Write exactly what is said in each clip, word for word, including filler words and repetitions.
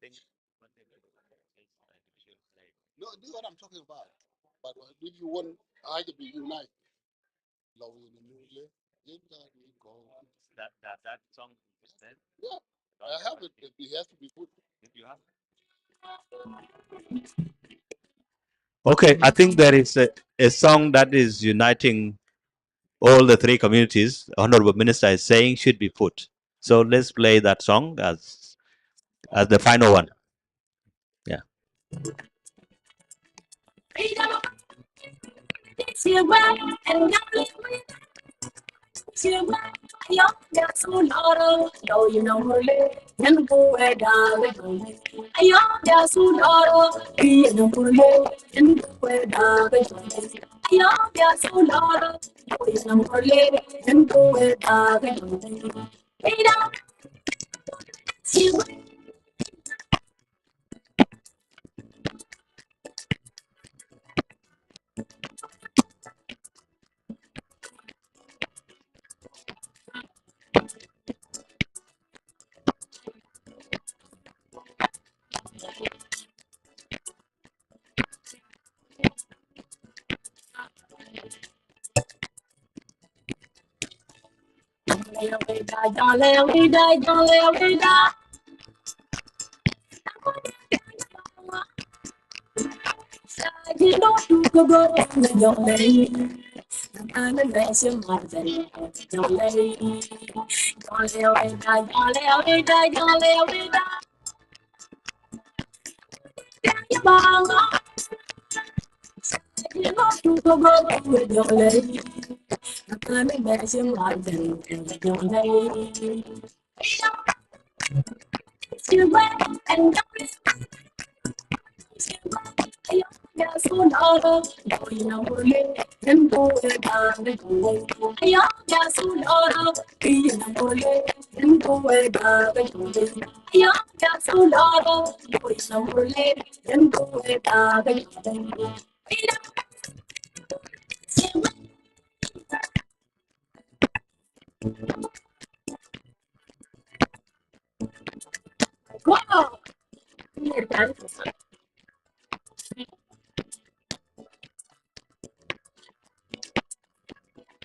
Think what they do is, uh, individual play. No, this is what I'm talking about. But if you want I to be united, lɔ wun ë muk le, yen ka yen kɔ̈u. That, that, that song is there? Yeah, I have it. It has to be put. If you have. Okay, I think there is a, a song that is uniting all the three communities. Honorable Minister is saying should be put. So let's play that song as, as the final one. Yeah.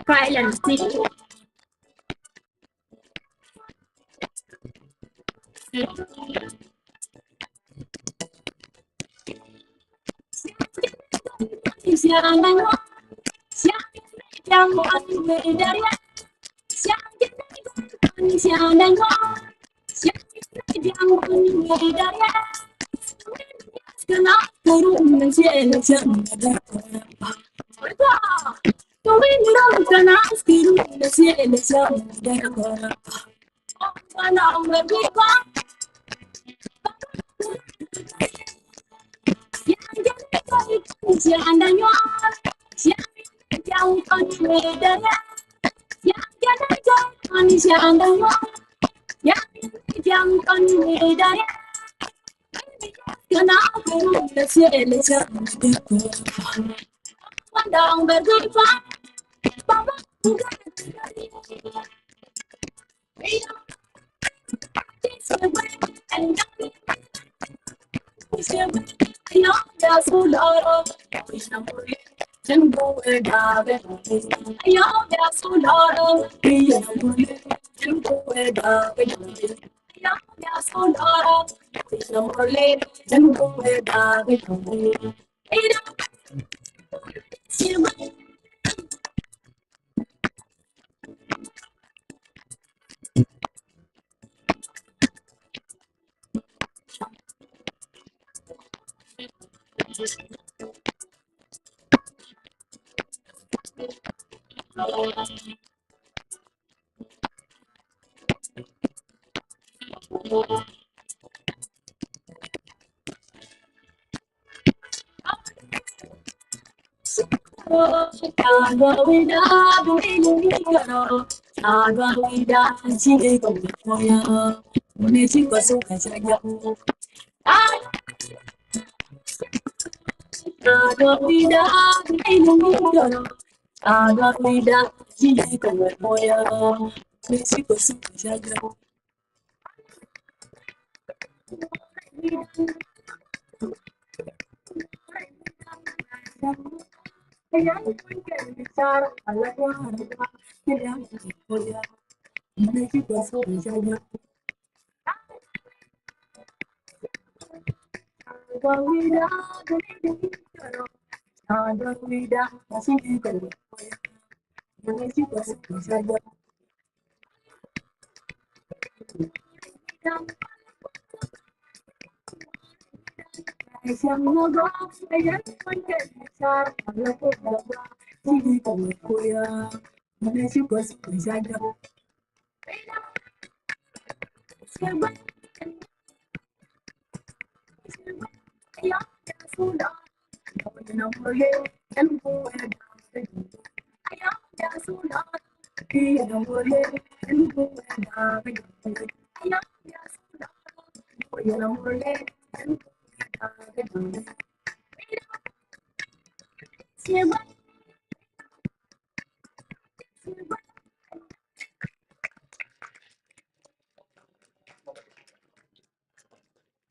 Silent city.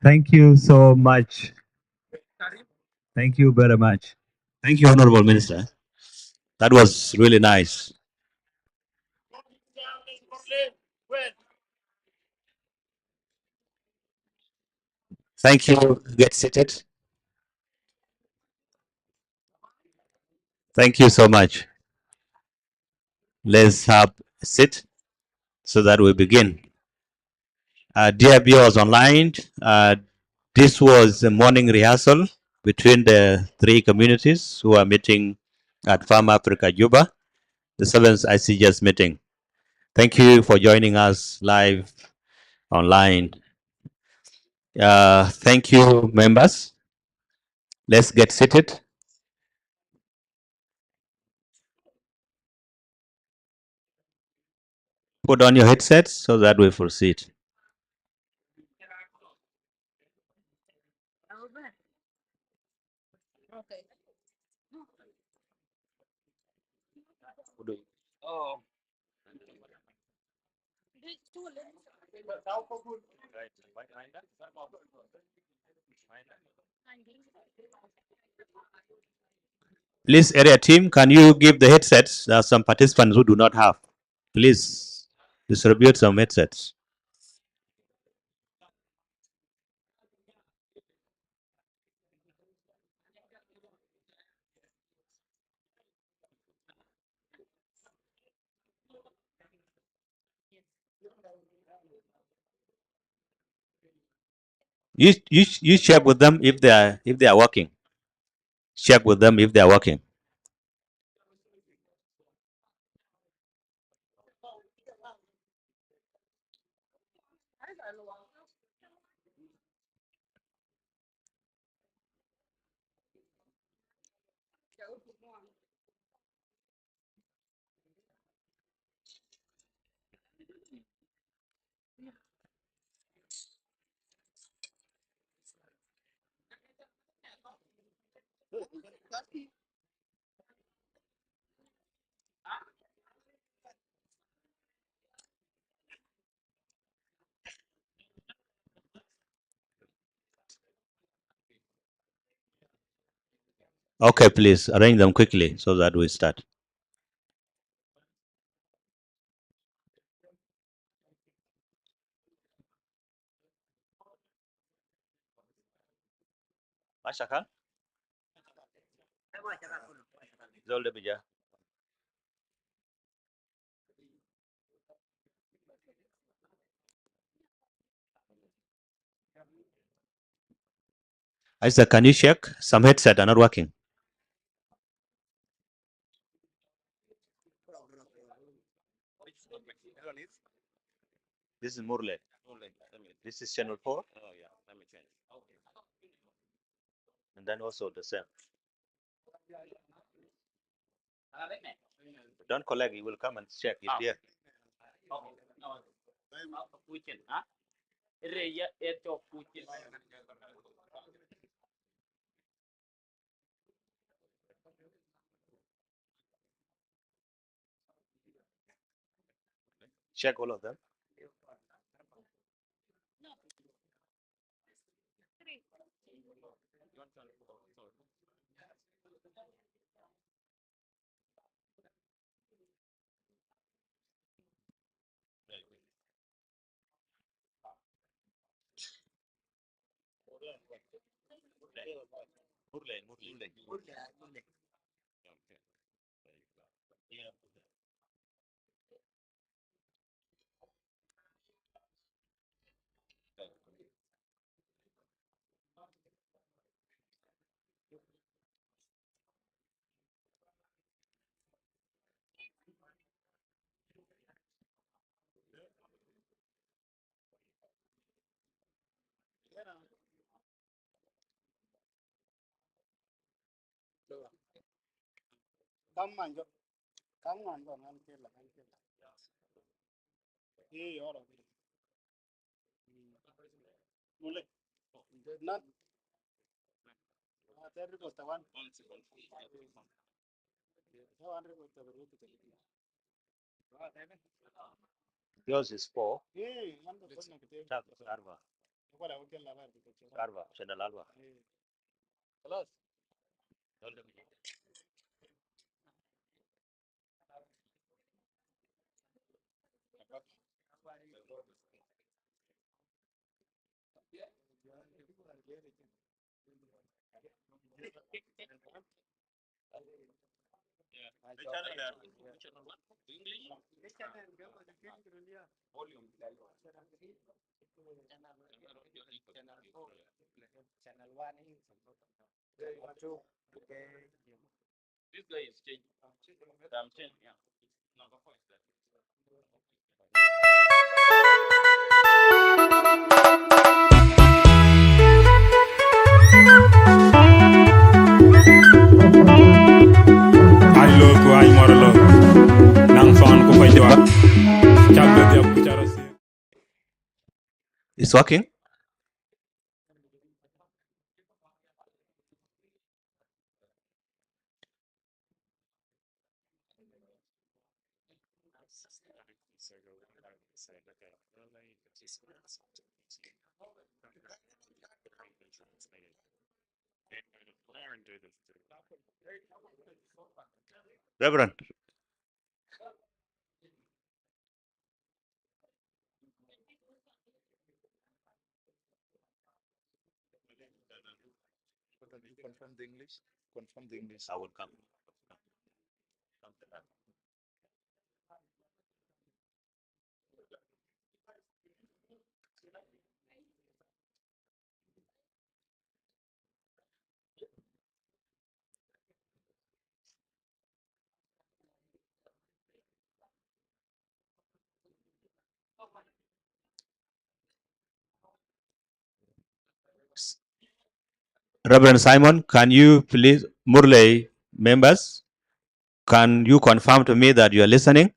Thank you so much. Thank you very much. Thank you, Honorable Minister. That was really nice. Thank you. Get seated. Thank you so much. Let's have a seat so that we begin. Uh, dear viewers online, uh, this was a morning rehearsal between the three communities who are meeting at Farm Africa Juba, the seventh I C G S meeting. Thank you for joining us live online. Uh, thank you, members. Let's get seated. Put on your headsets so that we proceed. Please, area team, can you give the headsets? There are some participants who do not have. Please distribute some headsets. You, you, you check with them if they are, if they are working. Check with them if they are working. Okay, please arrange them quickly so that we start. ما شغال؟ زول ده بيجا. Isaac, can you check? Some headset are not working. This is Murle. This is channel four. And then also the same. Don't collect, he will come and check if there. Check all of them. Kam man jɔ, kam man jɔ, man kela, man kela. Ee, yɔrɔ. Mule. Not. Ah, tɛr riko tawan. Tawan riko tawan. Yours is four. Ee, man ko na kete. Tap arba. Wala wakil la ba. Arba, channel arba. Ee. خلاص. This guy is changed. I'm changed, yeah. Number four is that. Ai lor ku ai mɔr lor. Naŋ thɔn ku kɔc dua. Cak de dhiap ku cara si. It's working. Reverend. Confirm the English. Confirm the English. I will come. Reverend Simon, can you please, Murle members, can you confirm to me that you are listening?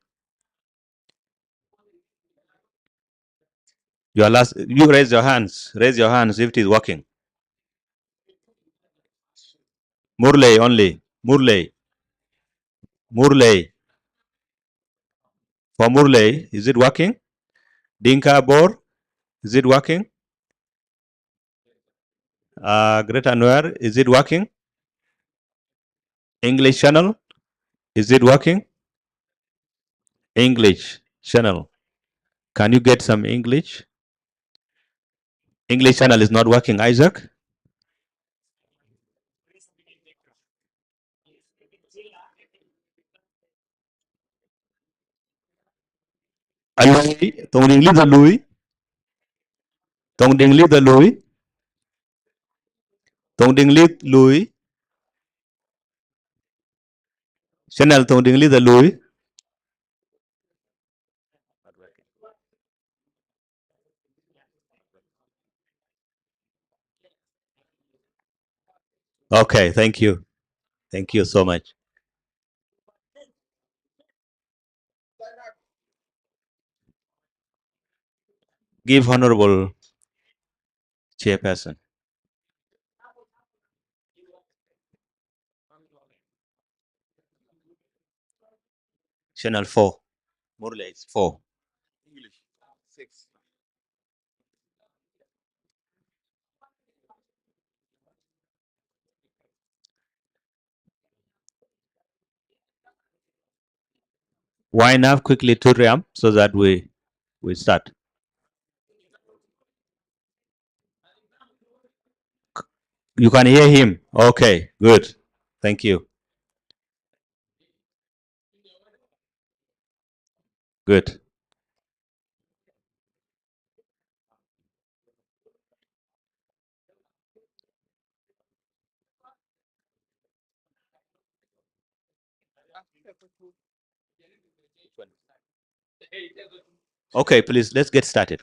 You are last, you raise your hands. Raise your hands if it is working. Murle only. Murle. Murle. For Murle, is it working? Dinka Bor, is it working? Uh, Greater Nuer, is it working? English channel, is it working? English channel, can you get some English? English channel is not working, Isaac. Alui, thoŋ English alui. Thoŋ English alui. Thoŋ English lui. Channel thoŋ English alui. Okay, thank you. Thank you so much. Give Honorable Chairperson. Channel four. Murle is four. Wind up quickly to Riam so that we, we start. You can hear him. Okay, good. Thank you. Good. Okay, please, let's get started.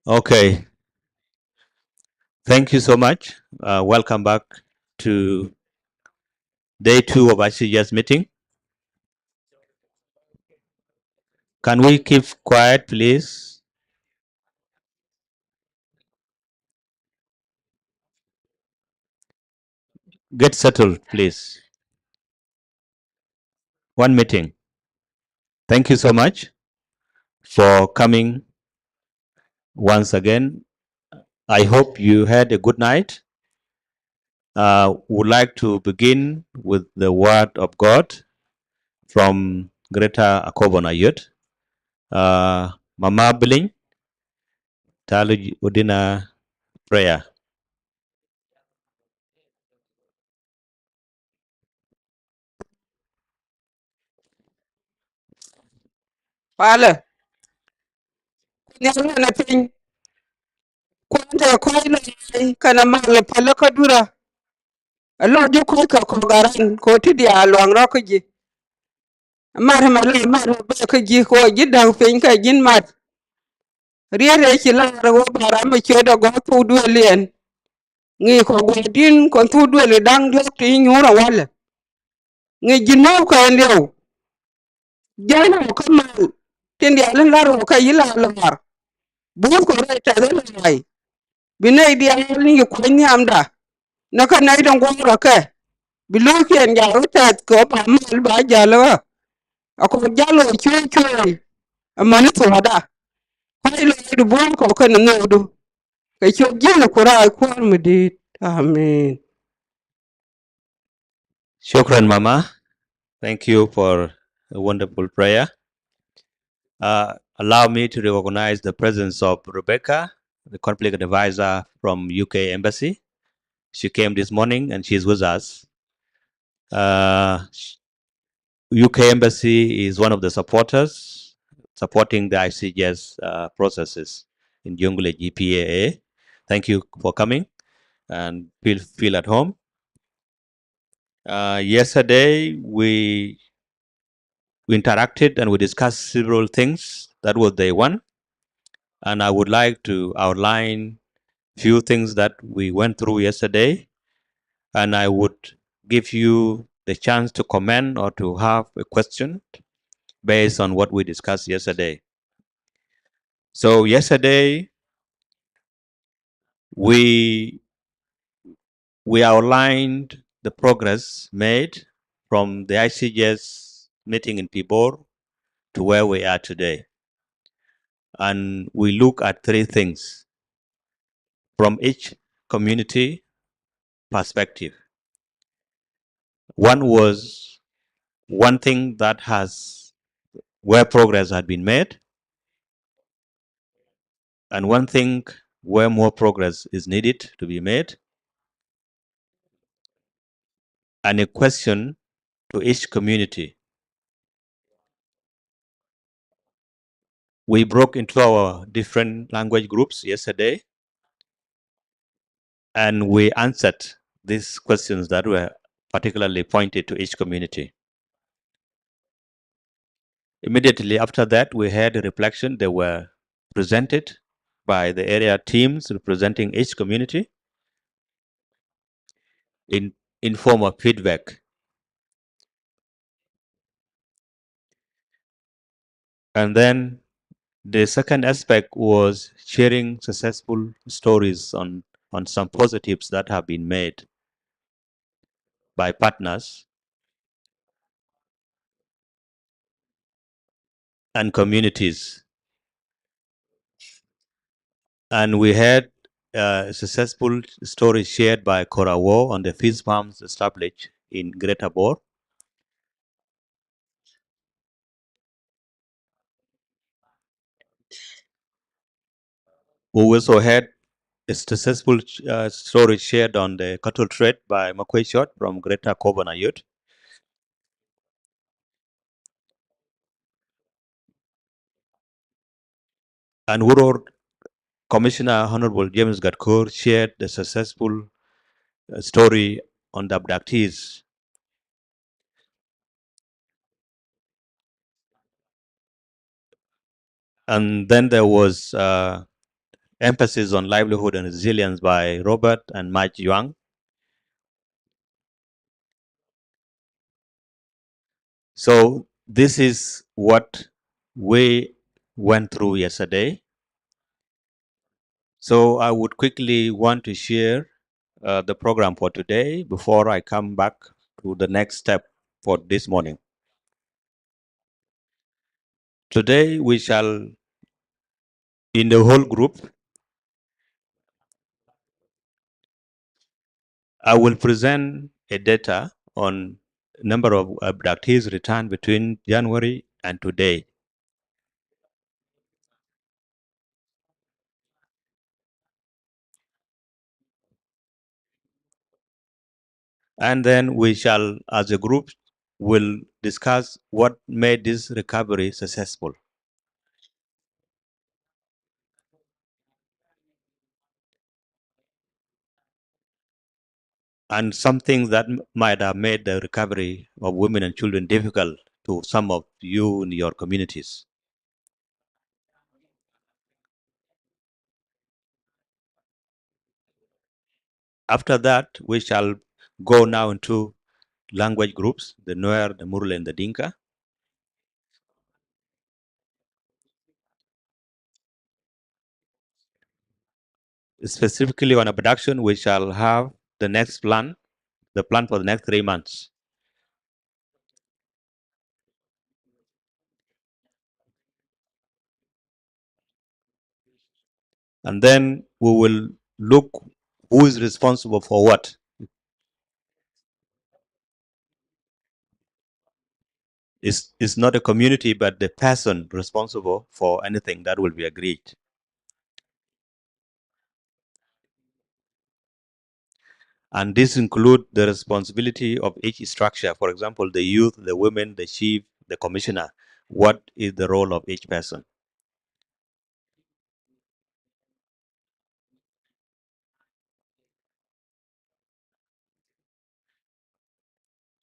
Okay. Thank you so much. Uh, welcome back to day two of I C G S meeting. Can we keep quiet, please? Get settled, please. One meeting. Thank you so much for coming once again. I hope you had a good night. Uh, would like to begin with the word of God from Greater Akobo Nayot. Uh, Mama Biliny, talu udina prayer. Palë, ku Nhialic ënë piny, kuan të kɔc loi, kënë mal palë këdura, alɔ jɔ kɔc ke kɔ̈k aran, ku të diaal luaŋ rɔ̈k ke jï. Mat, mat, mat, mat bɛ ke jï, ku jï däk piny ke jïn mat. Riëëc ëcï laar, wo ba ram ë ciöt agɔ̈k thukduël yen. Ŋic kɔ̈k guɔ dïn, kɔn thukduël ë daŋ diɔ̈k të yï nyuur awalë. Ŋic jï nɔ̈k kɛn liu. Jɛn rɔ̈k ke mal, tin diaal ën la rɔ̈k ke yï la lɔɔr. Buuth kɔ̈k rɛy tɛth ë lɔɔi. Bï nɛy diaal yï kuany nhiamda. Në ka nɛy dɔŋ guɔ rɔ̈k kë. Bï luɔ̈kiɛn jal ë tɛth ke ba mal ba jäl ɣä. Akɔ̈k jäl ɣä cuëëc cuëëc. Amäni thuɔɔda. Kɔc lɔɔidu buɔ̈m kɔ̈k kënë nhöökdu. Ke cök Jiëëŋ ku rac Kuäär Madït. Amen. Shukran, Mama. Thank you for a wonderful prayer. Uh, allow me to recognize the presence of Rebecca, the conflict advisor from U K Embassy. She came this morning and she's with us. Uh, sh- U K Embassy is one of the supporters supporting the I C G S uh, processes in Jonglei G P A A. Thank you for coming and feel, feel at home. Uh, yesterday, we, we interacted and we discussed several things. That was day one. And I would like to outline few things that we went through yesterday. And I would give you the chance to comment or to have a question based on what we discussed yesterday. So yesterday, we, we outlined the progress made from the I C G S meeting in Pibor to where we are today. And we look at three things from each community perspective. One was one thing that has, where progress had been made, and one thing where more progress is needed to be made, and a question to each community. We broke into our different language groups yesterday, and we answered these questions that were particularly pointed to each community. Immediately after that, we had a reflection. They were presented by the area teams representing each community in, in form of feedback. And then the second aspect was sharing successful stories on on some positives that have been made by partners and communities. And we had a successful story shared by Korawo on the fish farms established in Greater Bor. We also had a successful uh, story shared on the cattle trade by Makwei Short from Greater Kobana Youth. And Wuror Commissioner Honorable James Gatkur shared the successful uh, story on the abductees. And then there was uh, emphasis on livelihood and resilience by Robert and Maj Yuang. So this is what we went through yesterday. So I would quickly want to share uh, the program for today before I come back to the next step for this morning. Today we shall, in the whole group, I will present a data on number of abductees returned between January and today. And then we shall, as a group, will discuss what made this recovery successful. And some things that m- might have made the recovery of women and children difficult to some of you in your communities. After that, we shall go now into language groups, the Nuer, the Murle, and the Dinka. Specifically on abduction, we shall have the next plan, the plan for the next three months. And then we will look who is responsible for what. It's, it's not a community, but the person responsible for anything that will be agreed. And this includes the responsibility of each structure. For example, the youth, the women, the chief, the commissioner. What is the role of each person?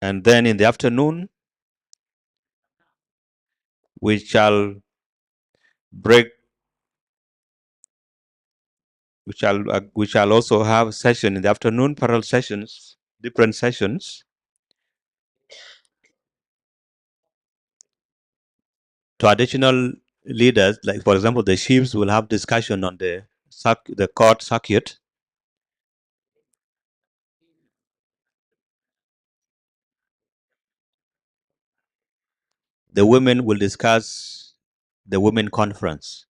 And then in the afternoon, we shall break, we shall, uh, we shall also have session in the afternoon, parallel sessions, different sessions. Traditional leaders, like for example, the chiefs will have discussion on the circ- the court circuit. The women will discuss the women conference.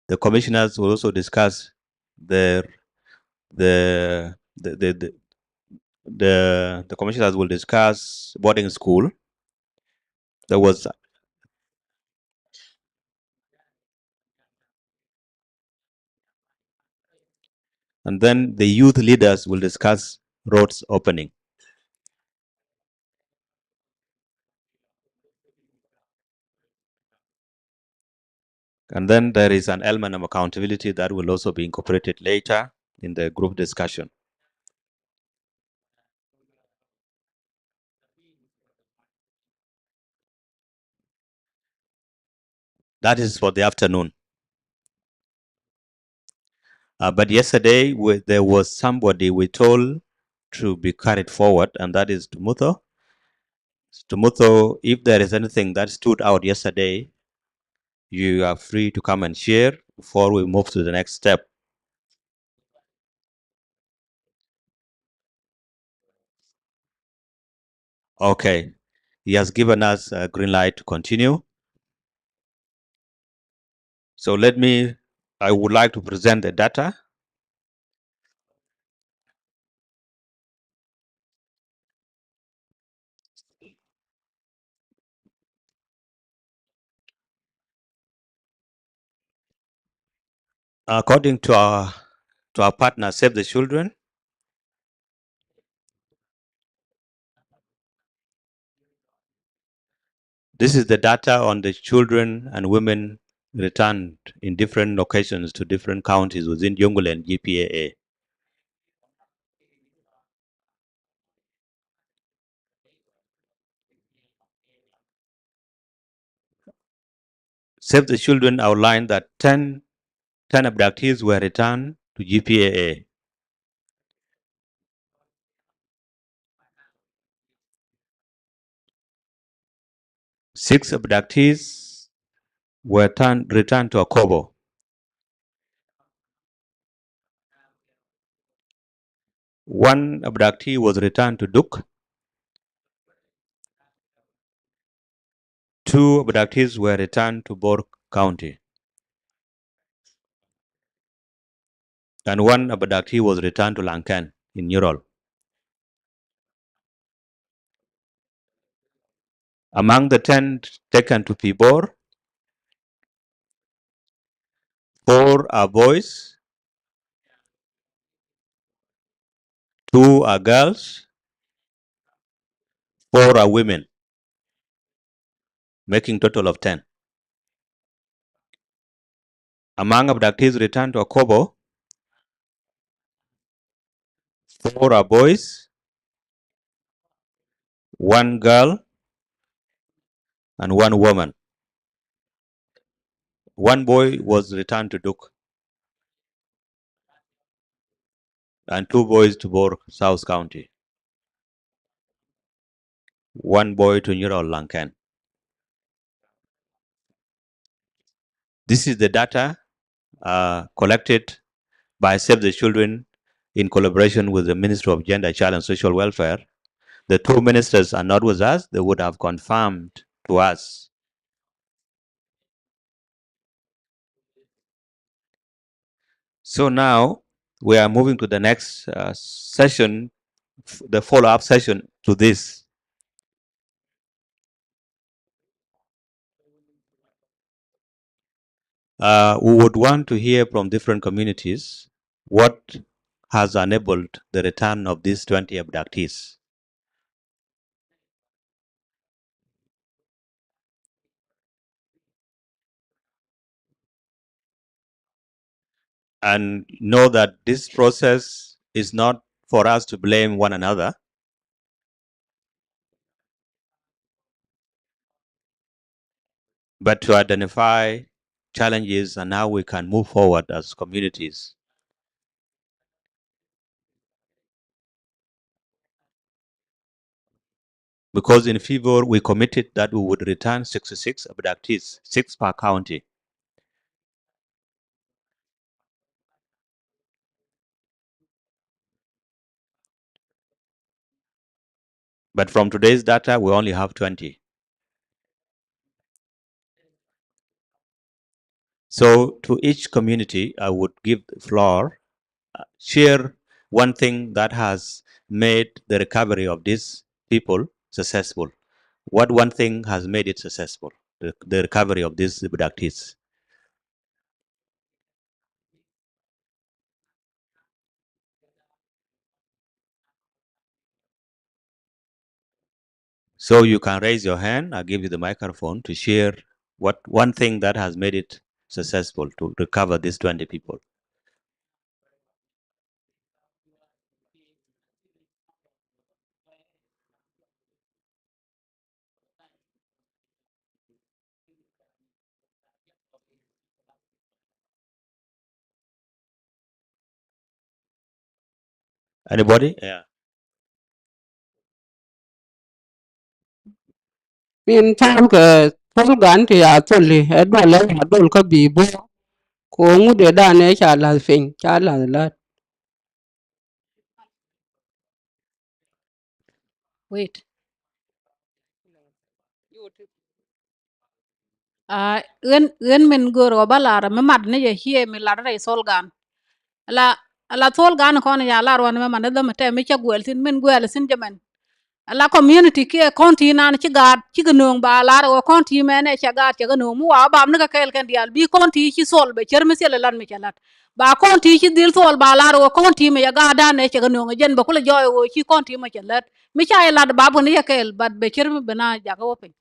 The commissioners will also discuss the the the the, the, the, the commissioners will discuss boarding school. There was, and then the youth leaders will discuss roads opening. And then there is an element of accountability that will also be incorporated later in the group discussion. That is for the afternoon. Uh, but yesterday, we, there was somebody we told to be carried forward, and that is Tumutho. Tumutho, if there is anything that stood out yesterday, you are free to come and share before we move to the next step. Okay, he has given us a green light to continue. So let me, I would like to present the data. According to our, to our partner, Save the Children, this is the data on the children and women returned in different locations to different counties within Jonglei and G P A A. Save the Children outlined that ten, ten abductees were returned to G P A A. Six abductees were turned, returned to Akobo. One abductee was returned to Duk. Two abductees were returned to Bor County. And one abductee was returned to Lankan in Nyirol. Among the ten taken to Pibor, four are boys, two are girls, four are women, making total of ten. Among abductees returned to Akobo, four are boys, one girl, and one woman. One boy was returned to Duk, and two boys to Bor South County. One boy to Nyirol Lankan. This is the data, uh, collected by Save the Children in collaboration with the Ministry of Gender, Child and Social Welfare. The two ministers are not with us. They would have confirmed to us. So now we are moving to the next, uh, session, f-, the follow-up session to this. Uh, we would want to hear from different communities what has enabled the return of these twenty abductees. And know that this process is not for us to blame one another, but to identify challenges and how we can move forward as communities. Because in Pibor, we committed that we would return sixty-six abductees, six per county. But from today's data, we only have twenty. So to each community, I would give the floor, uh, share one thing that has made the recovery of these people successful. What one thing has made it successful, the, the recovery of these abductees? So you can raise your hand. I'll give you the microphone to share what one thing that has made it successful to recover these twenty people. Anybody? Yeah. Min time ke Thol gan të ya tholi, ë duɔl ë ya dol ka bï bɔ̈. Ku ŋut ë dan ë ca lath piny, ca lath lät. Wait. Ah, ɣɛn, ɣɛn min gör ɣɔ ba lar, mi mat ni ye hiɛ mi lar rɛy thol gan. Ala, ala thol gan kɔn ya lar wan mi mat ni dhäm tɛ mi ca guɛl thin, min guɛl thin jɛ mɛn. Ala community kiɛ county nan ci gaat, ci ke nööŋ ba lar ɣɔ county mɛn ë ca gaat ca ke nööŋ, mi wa bam ni ke kɛɛl kɛn diaal, bi county ci thol bɛ cär mi thil ë lat mi ca lat. Ba county ci dhil thol ba lar ɣɔ county mi ya gaat dan ë ca ke nööŋ, ë jɛn bɛ kulɛ jɔɔy ɣɔ ci county mi ca lat. Mi ca ye lat ba bun ye kɛɛl, but bɛ cär mi bɛ na jak ɣɔ piny.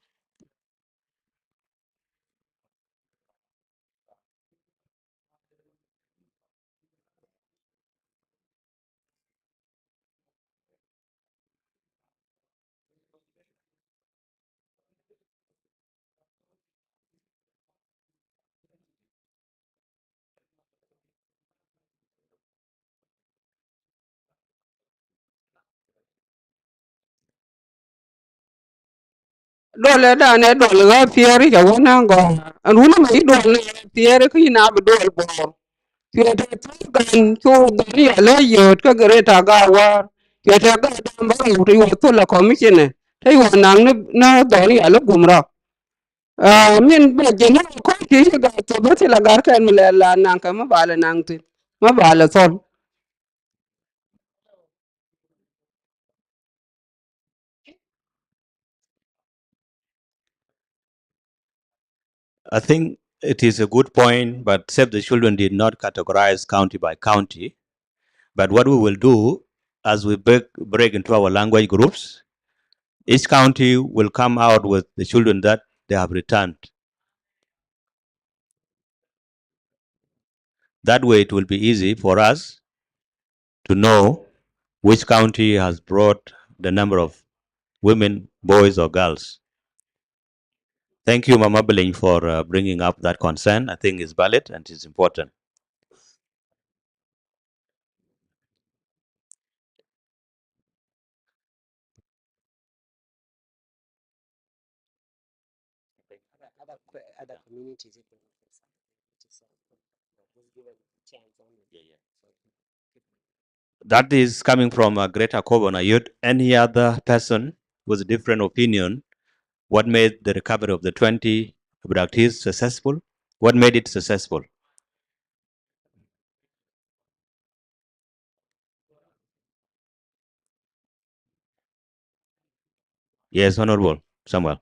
Duɔl ë dan ë duɔl ɣä thiëër ca wën ë gɔ̈ɔ̈r. Ɛn wun ëmɛ yï duɔl ë thiëër kë yïn abï duɔl bɔ̈ɔ̈r. Cuɛ të thöl gan cu dhɔn ya lë yööt ke Greater Gawär. Cuɛ të ga dam bä ŋuk të yuɔ thöl ë commissioner. Të yuɔ naŋ në, në dhɔn ya lë gum rɔk. Ah, min bɛ jɛ në kɔc kï yï gat thöl bä thil agarkɛn mi lɛ la naŋ kɛ mi ba lɛ naŋ thïn. Mi ba lɛ thöl. I think it is a good point, but Save the Children did not categorize county by county. But what we will do, as we break, break into our language groups, each county will come out with the children that they have returned. That way, it will be easy for us to know which county has brought the number of women, boys, or girls. Thank you, Mama Billing, for, uh, bringing up that concern. I think it's valid and it's important. Other, other communities, if they want to say, just, uh, just give them a chance only. Yeah, yeah. So, that is coming from, uh, Greater Akobo and Ayod. Any other person with a different opinion? What made the recovery of the twenty abductees successful? What made it successful? Yes, Honorable Samuel.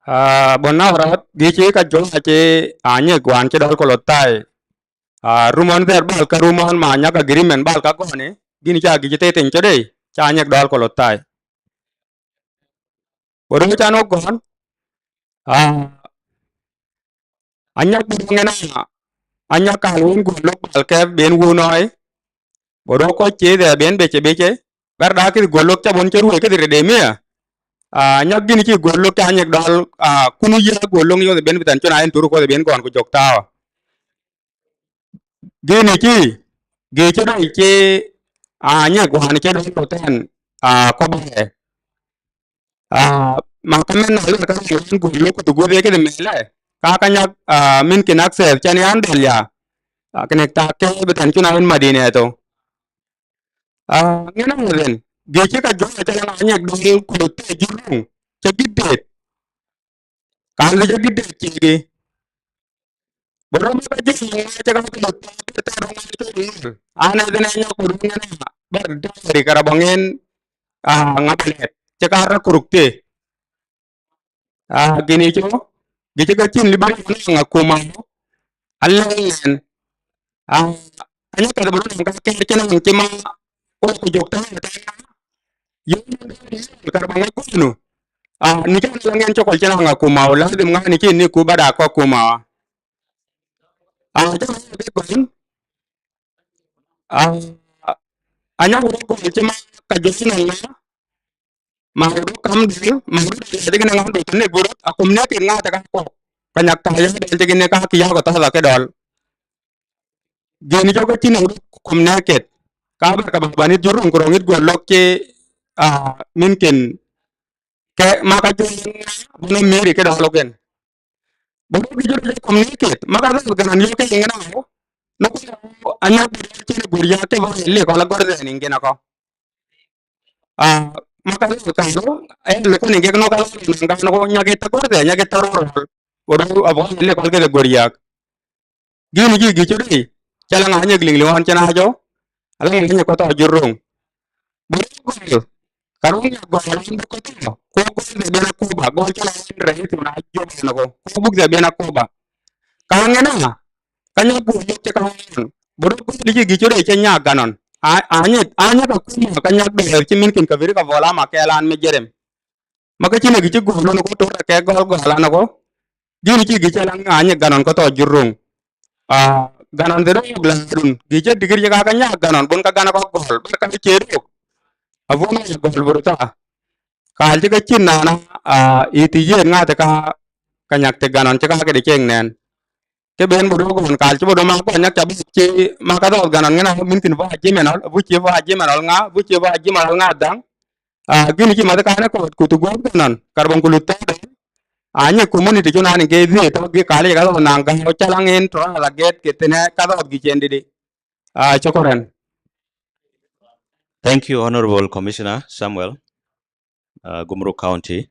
Ah, bon na rat gi ci ka jol a ci a nyek wan ci dal ko lo tai. Ah, rumon der bal ka rumon ma nyak agreement bal ka goni, gini ca gi ci te tin ci dei, ca nyek dal ko lo tai. Bodo can wok gɔn. Ah, anyak bodo ŋena, anyak kan wun guɔ lok bal kɛ ben wun ɔi. Bodo kɔc ci dhɛ ben bece bece. Ber da kith guɔ lok ca bon ci ruoi kith rede mia. Ah, anyak gini ci guɔ lok ca anyek dɔl, ah, kunu yia guɔ lok yoth ben bithan cun ayen turu kuɔth ben gɔn ku jok thawa. Gini ci, gi ci rɛy ci, ah, anyek wan ci dɔl ku tɛn, ah, kɔbɛ. Ah, ma ka mɛn na lɛn ka rɛy wan guɔ lok ku dhuguɔth ye kith mɛlɛ. Ka ka nyak, ah, min kin access can yan dɔl ya. Ah, kene tak ke bithan cun ayen madine tho. Ah, ŋena ŋuɔth ɛn, gi ci ka juɔc aca la anyek dɔl ku lo thɛɛr jur ruŋ, ca git deet. Kan li ca git deet ciki. Bä rɔm ka juɔc ŋa ca ka ku lo thɛɛr, thɛɛr ruŋ an cɔl ŋuɔl. An ɛ dhɛn ɛ nyɔk ku ruŋ ŋena, bä dɔɔri ka rɔ bä ŋen, ah, ŋa bä lɛt. Ca ka rɔ kuruk thie. Ah, gini co, gi ci ka cin li bä rɔm ŋa kuma. Alɛŋ ɛn. Ah, anyek ka bä rɔm ka kɛɛr cin ŋa cima. Ko ku jok tɛɛr tɛɛr. Yom kar bä ŋa kunu. Ah, ni ca la ŋɛn cokol cin ŋa kuma, lazim ŋa ni cin ni ku bä da kɔ kuma. Ah, ca ŋa ke gɔn. Ah, anyek wä gɔn cima ka jok cin ŋa. Ma rot kam dul, ma rot dul, dek na ŋa dul, ne burot, akum ne ke ŋa ta ka kɔ. Ka nyak ta ya dɔl cï gin ka ki ya ko ta ke dɔl. Gin jɔ ke cïn ŋudu kum ne ket. Ka ba ka ba banit jurung ku rongit gol lok ke, ah, min ken ke ma ka jɔ bono miri ke dɔl ken. Bono ki jɔ kum ne ket. Ma ka dɔl ganan yo ke ngena. No ko anya cïn gor ya ke ba le ko la gor de ni ngena ko. Ah, ma ka le ka lo, eh, le ko ni ke no ka lo na ga no nya ke ta gor de, nya ke ta ro ro. Bono abo le ko ke gor ya. Gïn jï gï cï rëëi, cä la ŋa nyek liŋ liŋ ɣɔn cïn a jɔ, ala ŋa nyek kɔ̈th ɔ jur roŋ. Bï rɔt gɔl, ka roŋ nyek gɔl ɣɔn bï kɔ̈th ɔ, ku gɔl de ben Akuba, gɔl cä la ɣɔn rɛ̈ɛ̈c thun a jɔ ben ɣo, ku buk de ben Akuba. Ka ŋen a, ka nyek guɔ yök cï ka ɣɔn, bï rɔt gɔl jï gï cï rëëi cï nyak ganɔn. A, a nyek, a nyek Akuma ka nyek dɛɛr cï min kin ka bï rï ka bɔl ama kɛɛl an mi jerem. Ma ke cïn ë kë cï gɔl ɣɔn ku tɔ̈ ke gɔl gɔl an ɣo. Gïn cï gï cä la ŋa nyek ganɔn kɔ̈th ɔ jur roŋ. Ah, ganɔn de rok la run. Gï cä digir ye ka ka nyak ganɔn bun ka gan kɔ̈k gɔl. Bar ka cie rok. Abun ë gɔl bur ta. Kal cï ka cïn nana, ah, ï ti yen ŋa te ka, ka nyak te ganɔn cï ka ke de cieŋ nɛn. Ke ben bur rok ɣɔn kal cï bur ma kɔ̈k nyak ca bï cï ma ka dhɔth ganɔn ŋena min thin ba jimen ɔl, bu cï ba jimen ɔl ŋa, bu cï ba jimen ɔl ŋa daŋ. Ah, gïn cï math kan kɔ̈th ku tu guɔ̈p ganɔn, karbon ku lut thɛɛr. Anyë community cï nɔn ke dhiëëth tɔ̈ gï kal ye ka dhɔth naŋ gäu cä la ŋen tɔ̈ ala gɛt ke thïn ë ka dhɔth gï cen dïdï. Ah, shukran. Thank you, Honorable Commissioner Samuel, uh, Gumruk County.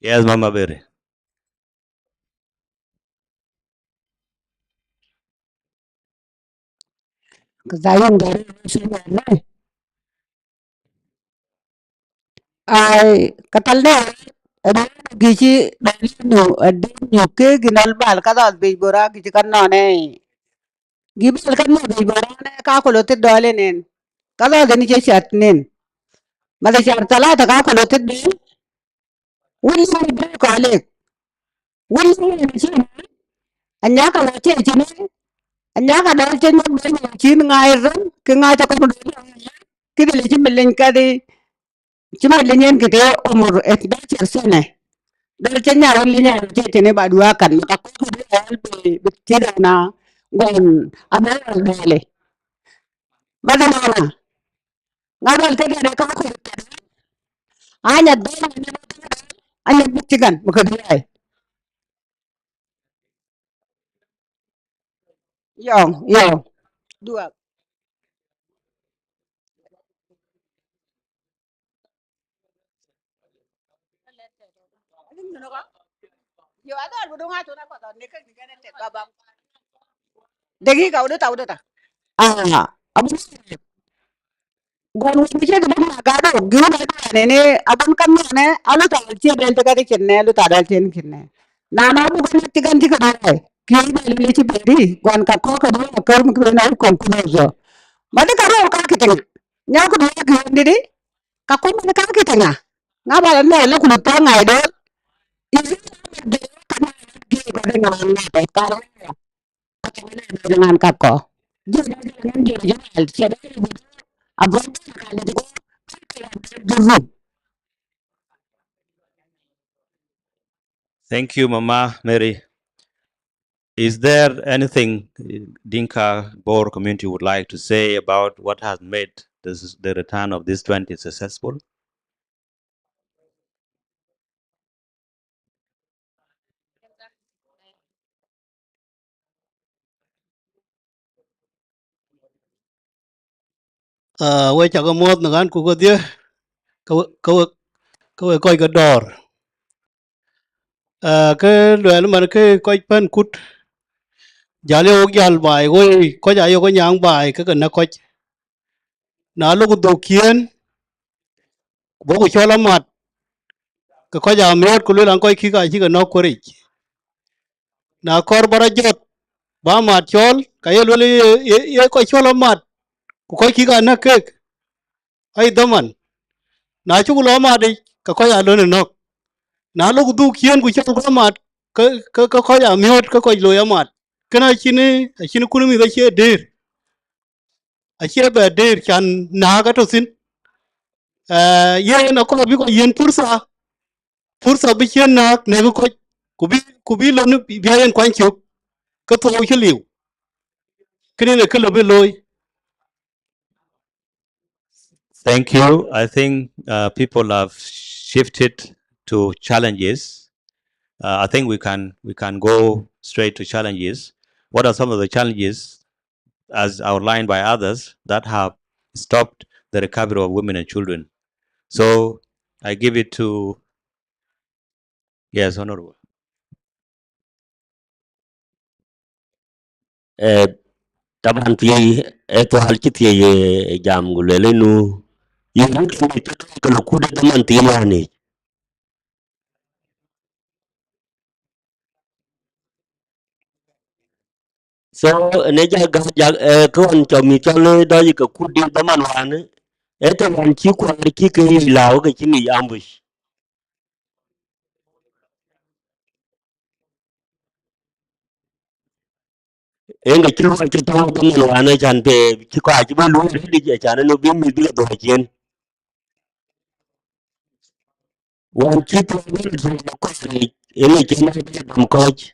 Yes, Mama Berry. Ka yïn gari. Ai, ka thal ne, ëdë gï cï dɔl nu, ëdë nu ke gï nɔl bal ka dhɔth bic bora gï cï ka nɔn ë. Gï bal ka nɔn bic bora ne ka kolo thit dɔl ënen. Ka dhɔth ëni cï cath nen. Madha car thalatha ka kolo thit dɔl. Wun ni dɔl kɔlek. Wun ni cï, anyaka la cï cïn, anyaka dɔl cï nyɔk ben cïn ŋai rem, kï ŋai ca kɔm dɔl. Kï dhil cï mi leny kadhi, cï mi leny en kï te umur ëthnashar sana. Dɔl cï nya rem leny an cï cïn ba dua kan, ma ka kɔm dɔl bï, bï tït ana gɔn abɛ dɔl. Madha mama. Ŋa dɔl ke dɛn ë ka kuc. Anya dɔl, anya buk tigan, buk ke biai. Yo, yo. Duak. Yo, adɔl bu dɔŋ atun akɔth ɔn ne kek ni kene tek babam. Dakika, udut ta, udut ta. Ah, abu Guɔn wën cï ke bï ŋa gat rou, gïu gat rou nene, abun kan nene, alu ta cï bɛl tï gat cïn ne, alu ta dal cïn cïn ne. Na na bu kan tï kan tï ke bɛ̈ɛ̈i, kï bɛ̈ɛ̈i lili cï bɛ̈ɛ̈i, guɔn ka kɔ̈k ke bï akër mi kï bɛ̈n a kɔŋ ku bɛ̈ɛ̈i jɔ. Ma dï ka rou ka kï tïŋ, nya ku bɛ̈ɛ̈i kï wën dï dï, ka kuc man ka kï tïŋ a. Ŋa ba la nɛ̈ɛ̈r la ku lu tɔ̈ ŋai dɔl. Ë, ka na gïu gat rou ŋa ŋa bɛ̈ɛ̈i ka rou. Thank you, Mama Mary. Is there anything, uh, Dinka Bor community would like to say about what has made this, the return of this twenty successful? Ah, we cak muɔ̈th në ɣän ku kedhie, ke we, ke we, ke we kɔc ke dɔ̈ɔ̈r. Ah, ke luɛɛl man ke kɔc pɛ̈n kut, jäl ye wok jäl baai, woi, kɔc aa yok ke nyaŋ baai, ke ke näk kɔc. Na lok dhuk ciëën, ku bɔ̈ ku cɔl amat, ke kɔc aa miɔ̈ɔ̈t ku lueel an kɔc kïk aa cï ke nɔ̈k kuɔric. Na kɔɔr bä rɔt jɔt, bä amat cɔɔl, ka ye lueel ye, ye, ye kɔc cɔl amat, ku kɔc kïk aa näk keek, aye dhaman. Na cuk lɔ amat yic, ke kɔc aa lon ë nɔ̈k. Na lok dhuk ciëën ku cɔl ku amat, ke, ke, ke kɔc aa miɔ̈ɔ̈t, ke kɔc loi amat. Kënë acïn, acïn kun mïth acie dëër. Acie bɛ dëër can nääk atɔ̈ thïn. Eh, yen akɔɔr bï kɔc yiën purtha, Purtha bï ciën nääk, nɛ̈k kɔc, ku bï, ku bï lon bï yen kuany cök, ke thou cï liu. Kënë në kë lɔ bï looi. Thank you. I think uh, people have shifted to challenges. Uh, I think we can we can go straight to challenges. What are some of the challenges, as outlined by others, that have stopped the recovery of women and children? So I give it to, yes, Honorable. Eh, taban thiëi, eh, thual cï thiëi, eh, jam ku lueel inu, yïn wut kën dït tɔ̈ ke lɔ kut ë dhaman thiin wään yic. So, ënë ja gäk, ja, eh, kë ɣɔn cɔk mïth cɔl, eh, dɔc ke kut dït dhaman wään, eh, të ɣɔn cï kuäär cï ke yic lääu ke cï ŋic ambush. Ënë cï luɔi cï tɔ̈u dhaman wään, acan pe cï kɔc acï bï luɔi rëëdic, acan ënë bï mïth bï ke dhuɔ̈k ciëën. Wään cï thuɔɔu bï röt röt ë kɔc yic, ënë cï mɛ̈t bï gam kɔc.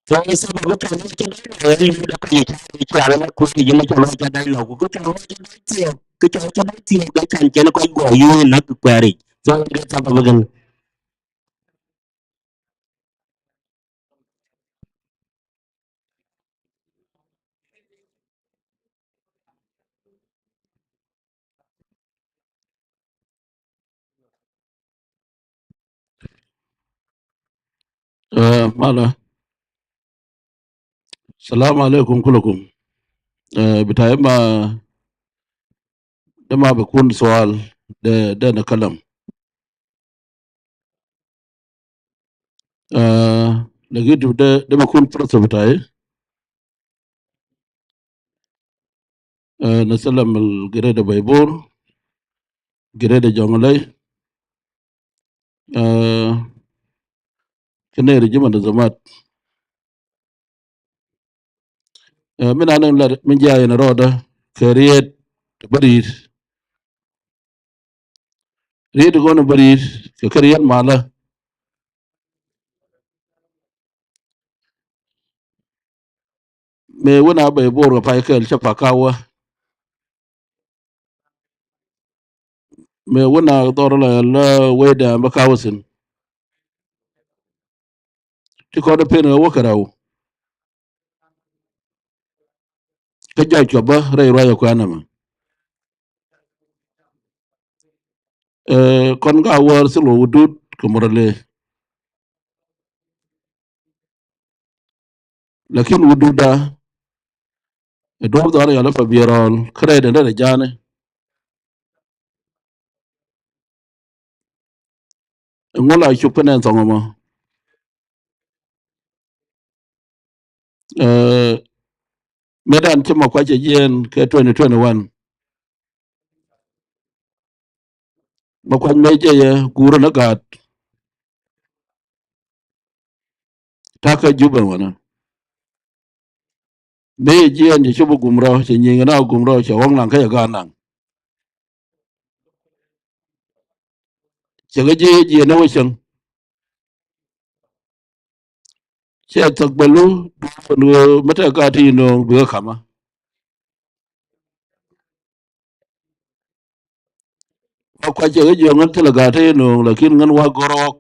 So, sababu kën cï dai lɔ, ë yïn dap yic, cï an, ala kuc yic, yïn cä lɔ cä dai lɔ, ku kë cä lɔ cä dai thiëëk, kë cä lɔ cä dai thiëëk, ke kän cïn kɔc guɔ yöö nak kuɛɛric. So, ke sababu kën. Eh, mala. Salam alaikum kulukum. Eh, bitai ma, de ma bikun sual, de, de na kalam. Eh, lakin de, de bikun fursa bitai. Eh, na salam al Greater Baibor, Greater Jonglei. Eh, kënë ri jëmën de zamat. Eh, min anëŋ lat min jia yen rɔɔdë ke riet bï riit. Riet ɣɔn bï riit ke ke riet malä. Me wën a Baibor ke pai kɛl cä pa kawä. Me wën a dhɔr la, la wëida bä kawä thïn. Cï kɔn ë pen ë wä ke rau. Ke jɔc cuɔp bä rɛy ruac ë kuɛn ëmä. Eh, kɔn ka wäär thil wä wudut ke murale. Lakin wududa, ë duɔ̈p dhɔn ya lɔ pa bier rɔl, kërɛɛt ënë de janë. Ë ŋö la cop kënë thɔŋ ëmɔ? Eh, medan cï Makuac ë jiɛɛn ke twenty twenty-one. Makuac mec ë ye guur në gaat. Takë Juba wënë. Mec ë jiɛɛn cï cop gum rɔ, cï nyiŋ na gum rɔ, cï ɣɔ̈ŋ naŋ ke ye gaat naŋ. Cï ke jiëë jiëë në wecäŋ. Cï athak bɛ lu, du, mete gaat tïï nööŋ bï ke kamë. Makuac cï ke jiɔ̈ɔ̈ŋ ŋän thilë gaat tïï nööŋ, lakin ŋän wä gɔ̈r ɣɔ̈k.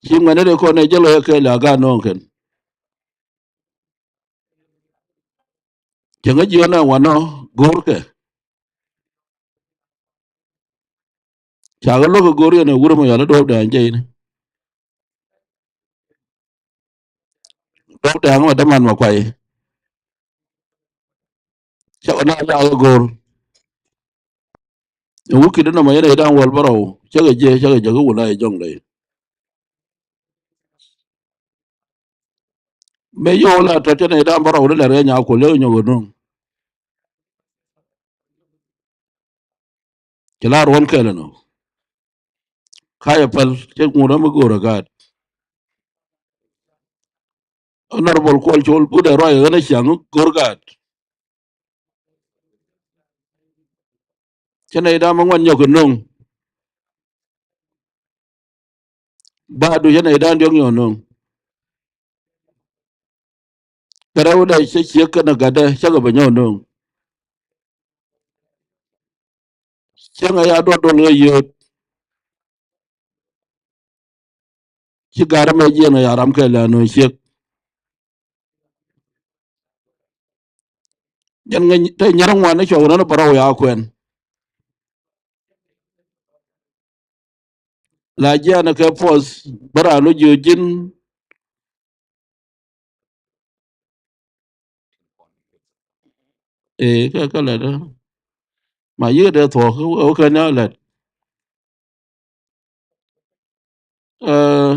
Cï ŋuɛ̈n ë kɔn ë jël ë ke la gaat nööŋ kën. Cï ŋä jiɔ̈ɔ̈n ë wanɔ goor ke. Cakë lok ë goor yen ë wur ë Mayɔl ë duɔ̈ɔ̈pdan jɛi ni. Duɔ̈ɔ̈pdan ë daman Makuac. Cakë na la ë goor. Ë wukït ënɔmɔ yen ë dan wäl bärɔu, cäkë jiëë, cäkë jɔkï wulai ë Jɔŋlei. Me yöök la tɔ̈ tënë ë dan bärɔu, lë lɛ̈r ɣɛn nyaku lëu nyök ë nöŋ. Cï la ruɔ̈n kɛl ënɔ. Ka ye päl, cï ŋuɔ̈t ëmë goor ë gaat. Honorable Kuɔl Col, but ë ruac ɣɛn ë ciaŋ goor gaat. Cï nɛy dam aŋuan nyɔk ë nöŋ. Badu cï nɛy dam diɔ̈k nyɔk nöŋ. Ke rɛ̈u de cï ciëk kënë gatde cäkë bï nyɔk nöŋ. Cieŋ aya duɔt dol ɣe yööt. Cï gär ëmɛ jiɛn aya ram ke lɛ nöŋ ciëk. Yen ŋeny të nyär ŋuan ë cɔk nɔn bärɔu ya kuɛn. La jiɛn ke puɔth bï raan nu jö jin. Ee, ke ke lɛt, ma yïk de thuɔɔk, ke ke ne lɛt. Ee,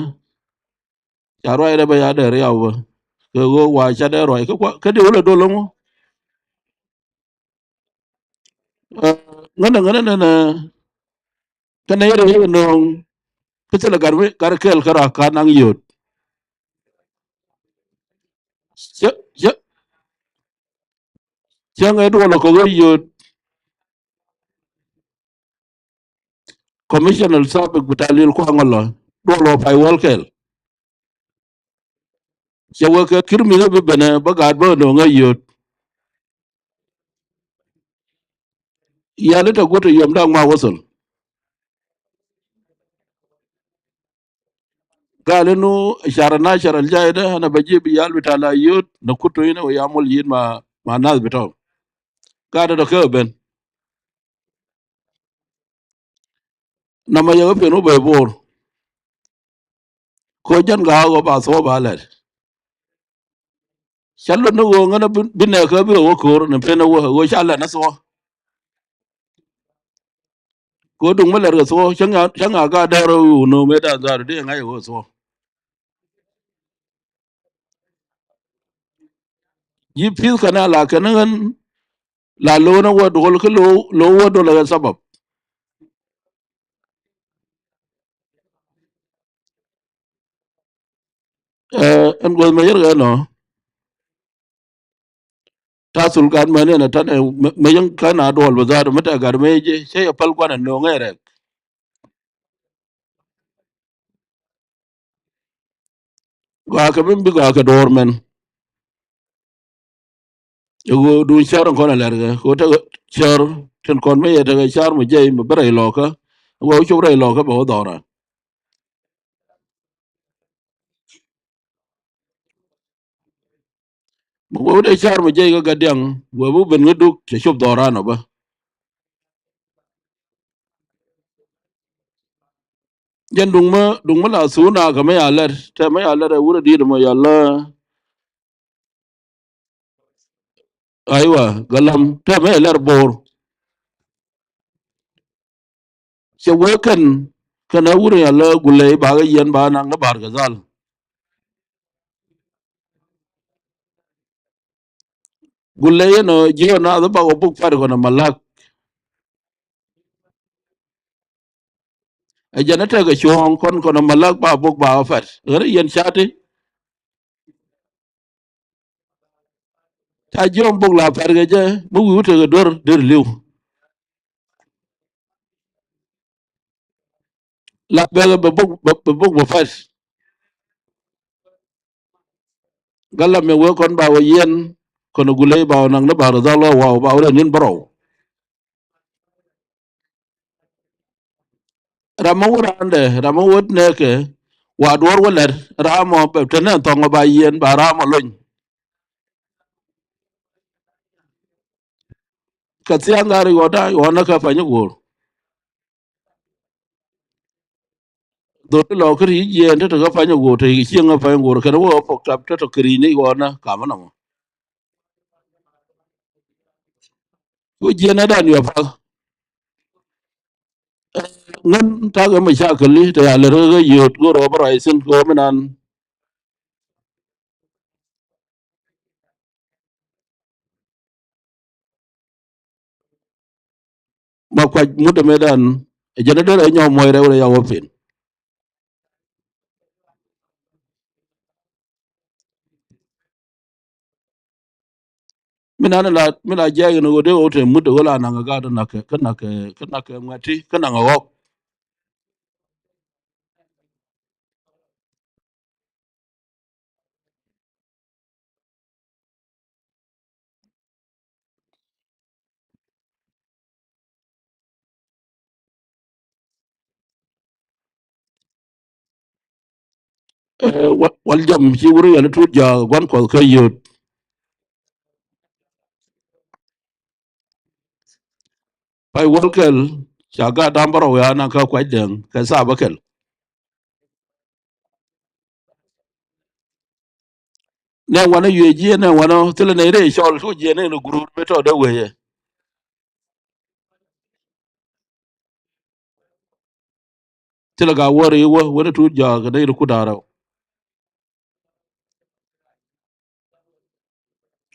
ca ruai de ba ya de riau ba. Ke go wa ca de ruai, ke kua, ke de wala dol ŋo. Ee, ŋene, ŋene, ŋene. Kënë yere yï nöŋ, kë thilë gar, gar kɛl kära ka naŋ yöt. Cä, cä, cä ŋe duɔl kɔ̈k ë yöt. Commissioner sabik bï talil kuaŋ ëlɔ, duɔl ë pay wal kɛl. Cä wek ke kïr mïth bï ben ë ba gaat bä nöŋ ë yöt. Yal ë tɔ guöt ë yom daŋ ma wosol. Gal inu shar na shar al jai de, ana bajib yal bita la yöt, na kutu ina wa yamul yin ma, ma nas bitau. Gal ë tɔ ke ben. Nama yɛ piɛn wä bɛ̈i Bor. Ko jɛn ga ɣo ba thuɔ ba lɛt. Cä lon ni ɣo ŋän bï nɛɛk kë bï ɣo koor ni pen ɣo, ɣo ca lɛt ni thuɔ. Ko duŋ mi lɛt ke thuɔ, cä ŋa, cä ŋa ga dɛɛr ɣo wu nööm ë dan dhar di ŋac ɣo thuɔ. Yï pith kɛn ala kɛn ɣän la loon ë wä duɔl, kë lo, lo wä duɔl ë sabab. Eh, en guɔth me yer ɣɛn nɔ. Tathul gat mɛn en atan, eh, me, me yen kan a duɔl bï dhaar, me tɛ gat me je, cä ye päl guan ë nöŋ ë rɛk. Gɔaa ke bï, bï gɔaa ke door mɛn. Ë ɣöö dun cär kɔn alɛ̈rkë, ku tek cär tën kɔn me ye tek cär mu jɛi mu bï rɛy lɔ̈ɔ̈kä, ë ɣöö cop rɛy lɔ̈ɔ̈kä bä ɣöö dhɔ̈ɔ̈r raan. Mu ɣöö de cär mu jɛi ke gät diaŋ, wëë bï ben ŋö duk cë cop dhɔ̈ɔ̈r raan ëbä. Jɛn duŋ mä, duŋ mä la thuun aa ke mä ya lɛt, tɛ mä ya lɛt ë wurë dïït ëmɔ ya lä. Aiwa, galam, tɛ mä ya lɛt Bor. Cɛ wek kɛn, kɛn ë wurë ya lä Gulei ba ke yiɛn ba naŋ në Bahr el Ghazal. Gulei yen ë jiö naath ba ke buk pat kɔn ë Malak. Ë jɛn ë tɛ̈k ë cuɔ̈ɔ̈ŋ kɔn kɔn ë Malak ba buk ba ɣä pɛt. Ɣɛn ë yen cati. Ca jiɔ̈ɔ̈ŋ buk la pɛt ke jɛ, bï wiu tëk ë duer, duer liu. La bɛ̈k bï buk, bï, bï buk bï pɛt. Galam ë wek kɔn ba we yiɛn, kɔn ë Gulei ba we naŋ në Bahr el Ghazal, wau ba we rɛ̈n yen bärɔu. Ram ë wut raandɛ, ram ë wut nɛɛkë, wa duɔ̈ɔ̈r we lɛ̈t, ram ɔ bɛ tënë thɔŋ ë ba yiɛn, ba ram ɔ lony. Ka thiaŋ ŋaar ɣɔn da, ɣɔn ë ka pany ë goor. Dhöl lɔ kë ric jiɛɛn tëtö ke pany ë goor, të cieŋ ë pany ë goor, kën wä pok tap tëtö kë ric ni ɣɔn ë kam ënɔmɔ. Ku jiɛn ë dan yɔ päl. Ŋän tak ë macakël, të ya lë rëk ë yööt, go rɔɔp ë ruac thïn, go minan. Ma kuac mut ë medan, ë jɛn ë dɛ̈r ë nyɔk muɔi rɛw rɛy awä pin. Min an la, min la jai yen ɣöt de ɣöt e mut de ɣöl anaŋ gat nak, ke nak, ke nak ŋuɛt ti, ke naŋ ɣɔk. Eh, wa-, wal jam ci wur yɛn tut ja guan kuɔth ke yöt. Pai wal kel, ca gat dam baro ya na ka kuac deng, ke sa ba kel. Ne wana yue jie ne wana, thil ne re cɔl tu jie ne ne gurur me tɔ de weye. Thil ga wor yi wo, wene tut ja ke ne ku darau.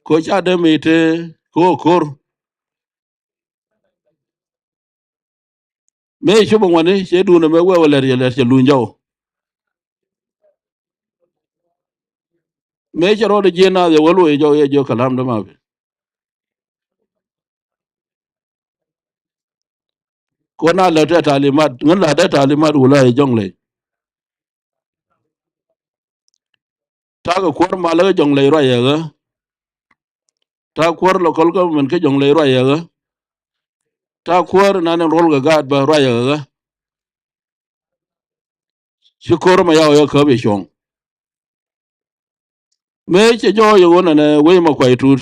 Ko ca de mi te, ko kor. Me cup ŋuani, ce dun me wëu lɛr ye lɛr ce luny jɔu. Me ce rɔt jiën na ye wël wei jɔu ye jɔ kalam de ma bi. Ko na lɛ te talimat, ŋun la de talimat wula ye jɔŋ lei. Tak kuɔr malä ke jɔŋ lei ruac ye ɣä. Tak kuɔr local government ke jɔŋ lei ruac ye ɣä. Tak kuɔr nan en rol ke gaat bä ruac ye ɣä. Ci kor ma yaw ye käp ye cuɔŋ. Me ce jɔ ye ɣön ɛn wei ma kuai tut.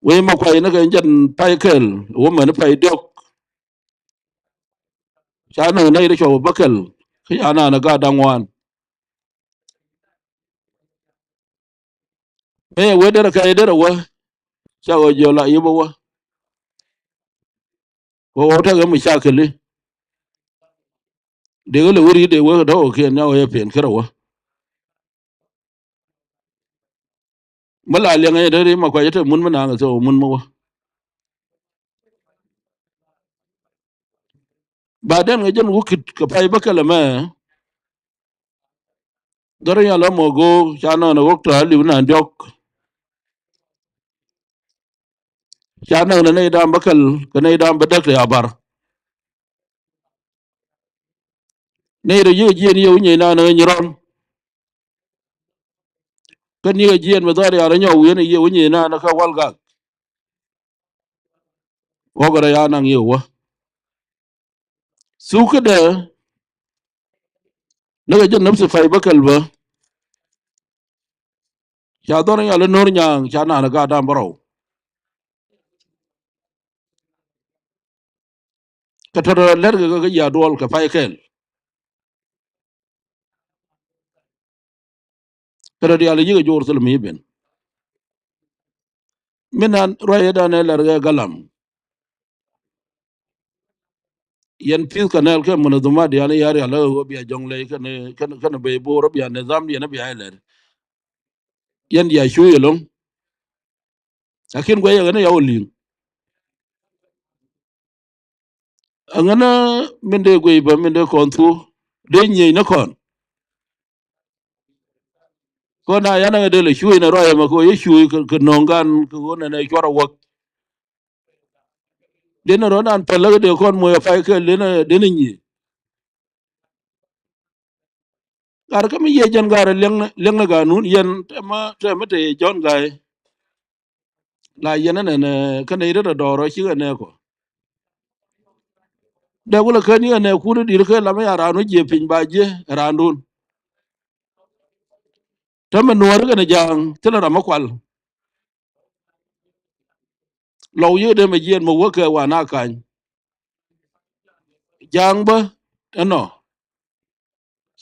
Wei ma kuai ne ke jɛn pai kel, wo mɛn pai diɔk. Ca na na ire cɔw ba kel, ke ya na na ga daŋ wan. Me we der ka der wa. Ca wo jɔ la yibo wa. Wo wo ta ga mu ca keli. De le wuri de wo do ke na wo ye pen kera wa. Mala liɛŋ ye deri ma kuai te mun me na so mun me wa. Baden ŋa jɛn wukit ke pai ba kele me. Dɔr ya la mo go ca na na wok ta liu na diɔk. Ca na na ne dam ba kel, ke ne dam ba dek ya bar. Ne ro ye jien ye unye na na nyiron. Ke ni ye jien me dɔr ya ro nyɔ wen ye unye na na ka wal gak. Wo ga ya na ye wa. Thuk këdë, lëk jɔ nafsi pai ba kɛl bä. Ca dhɔr nya lë nöör nyaaŋ, ca naan ë gaat dam bä rɔu. Ke tɔ̈ lɛ̈t ke ke ya duɔl ke pai kɛl. Ke rɔt dial yïk ë Jerusalem yï ben. Min an ruac ëdan ë lɛ̈r ke galam. Yen pith ka nɛl ke munadhumat dian ya rial ë ɣöö bia jɔŋ lei kënë, kënë, kënë bei bor bia nidham diɛn bia ë lɛ̈r. Yen dia cuc ëlöŋ. Lakin guɛc ëŋënë ya wo liŋ. Ëŋënë min de guëc bä min de kɔn thuö, de nyiëc në kɔn. Kɔn na yan aŋë de lɔ cuuc në ruac ëmɛ ke ye cuuc ke, ke nöŋ gan ke ɣön ënë cuɔr awäk. Den rɔt an päl lëk de kɔn moc apai ke den, den nyiëc. Gar ke mi ye jɛn gar liɛŋ, liɛŋ në ganun yen tɛmä, tɛmä te ye Jɔn Gai. La yen ënɛn, eh, kënë yen rɔt dɔɔr rɔt cïk ënë kɔ. Dɛ wulë kën yen ënë kut dït ke lam ya raan wä jiëë piny ba jiëë raandun. Tɛmɛ nuɔɔr kënë jaŋ thilë ram akual. Lɔu yïk de me jiɛɛn me wek ke wan akany. Jaŋ bä ënɔ.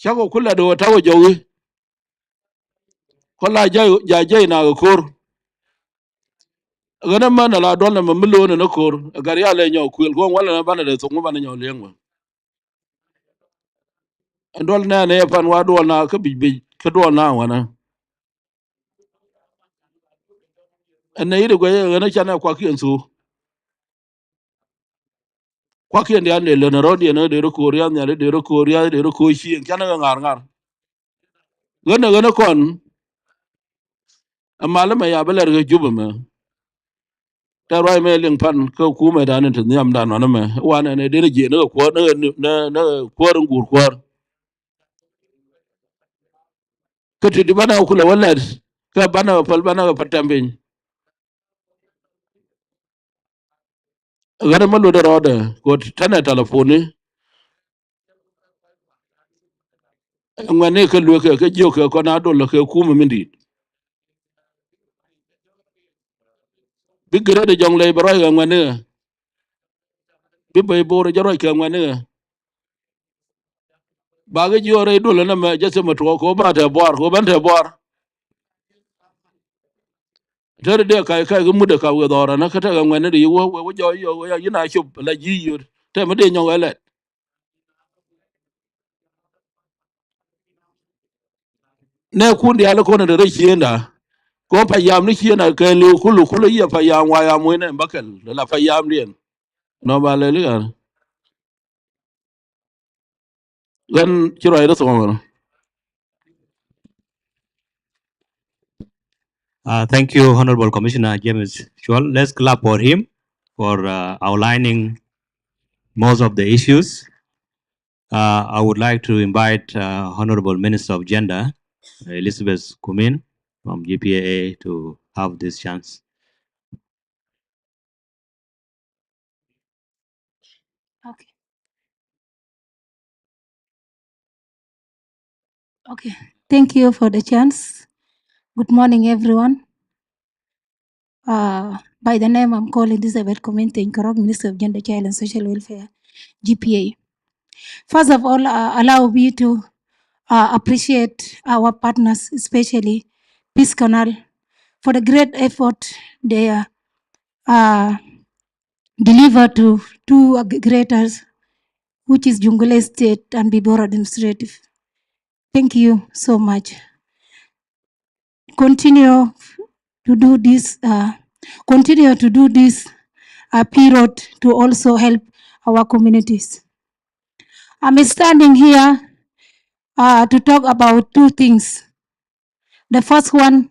Cak ku la do ta wo jɔwi. Ko la jai, ja jai na ko kor. Gana man la dol na ma milon na kor. Gar ya le nyɔ kuel ko wala na bana de thong bana nyɔ leng ma. Dol na ne pan wa dol na ka bij bij ka dol na wana. Ënë yï de guɛc ënë can ë kuak yen thuu. Kuak yen dian de lënë rɔt yen de rɔt koor riath nhial de rɔt koor riath de rɔt koor cieŋ can ë ŋaar ŋaar. Ɣën ë ɣën ë kɔn Amal ëmɛ ya bï lɛ̈r ke Juba ëmɛ. Tɛ̈ ruac ëmɛ liŋ pan ke kume dan ë tɛ̈ nhiamdan ɣɔn ëmɛ. Wan ënë den jiëë në ke kuɔ̈r, në, në, në kuɔ̈r ŋur kuɔ̈r. Ke tït bana ku la wä lɛt, ke bana päl bana ke päl tɛm piny. Ɣɛn ë malot ë rɔɔdë, ku tënë telephone. Ŋuɛ̈ni ke luek ke, ke jiök ke kɔn adol ke kum ë mindït. Bï gërëdë jɔŋ lei bï rɔc ke ŋuɛ̈ni. Bï bei bor jɔ rɔc ke ŋuɛ̈ni. Ba ke jiɔɔr rɛc dol ënɔmɛ jɔ thim ë tuɔɔk, ku ba tɛ̈ buɔɔr, ku bɛ̈n tɛ̈ buɔɔr. Tëde de kac, kac ke mut ë ka we dhɔɔr ënë, ke tɛ̈ ke ŋuɛ̈ni de yï wä, we, we jɔ yök, we ya yïn a cop, la jiëc yöt. Tɛ̈ mëde nyɔk ë lɛt. Në kun dial ë kɔn ë rɛc ciëënda. Ku payam në ciëënda ke liu kulu, kulu ye payam wa ya muënë bakël, la payamdiɛn. Nɔ ba lɛ̈l ɣɛn. Ɣɛn cï ruac rɔt thɔŋ ɣɔn. Uh, thank you, Honorable Commissioner James Chol. Let's clap for him for uh, outlining most of the issues. Uh, I would like to invite uh, Honorable Minister of Gender, Elizabeth Kumin from G P A, to have this chance. Okay. Okay. Thank you for the chance. Good morning, everyone. Uh, by the name, I'm called Elizabeth Community Inkorok, Minister of Gender, Child and Social Welfare, G P A. First of all, uh, allow me to uh, appreciate our partners, especially Peace Canal, for the great effort they uh, uh, deliver to two aggregators, which is Jonglei State and Pibor Administrative. Thank you so much. Continue to do this, uh, continue to do this uh, period to also help our communities. I'm standing here uh, to talk about two things. The first one,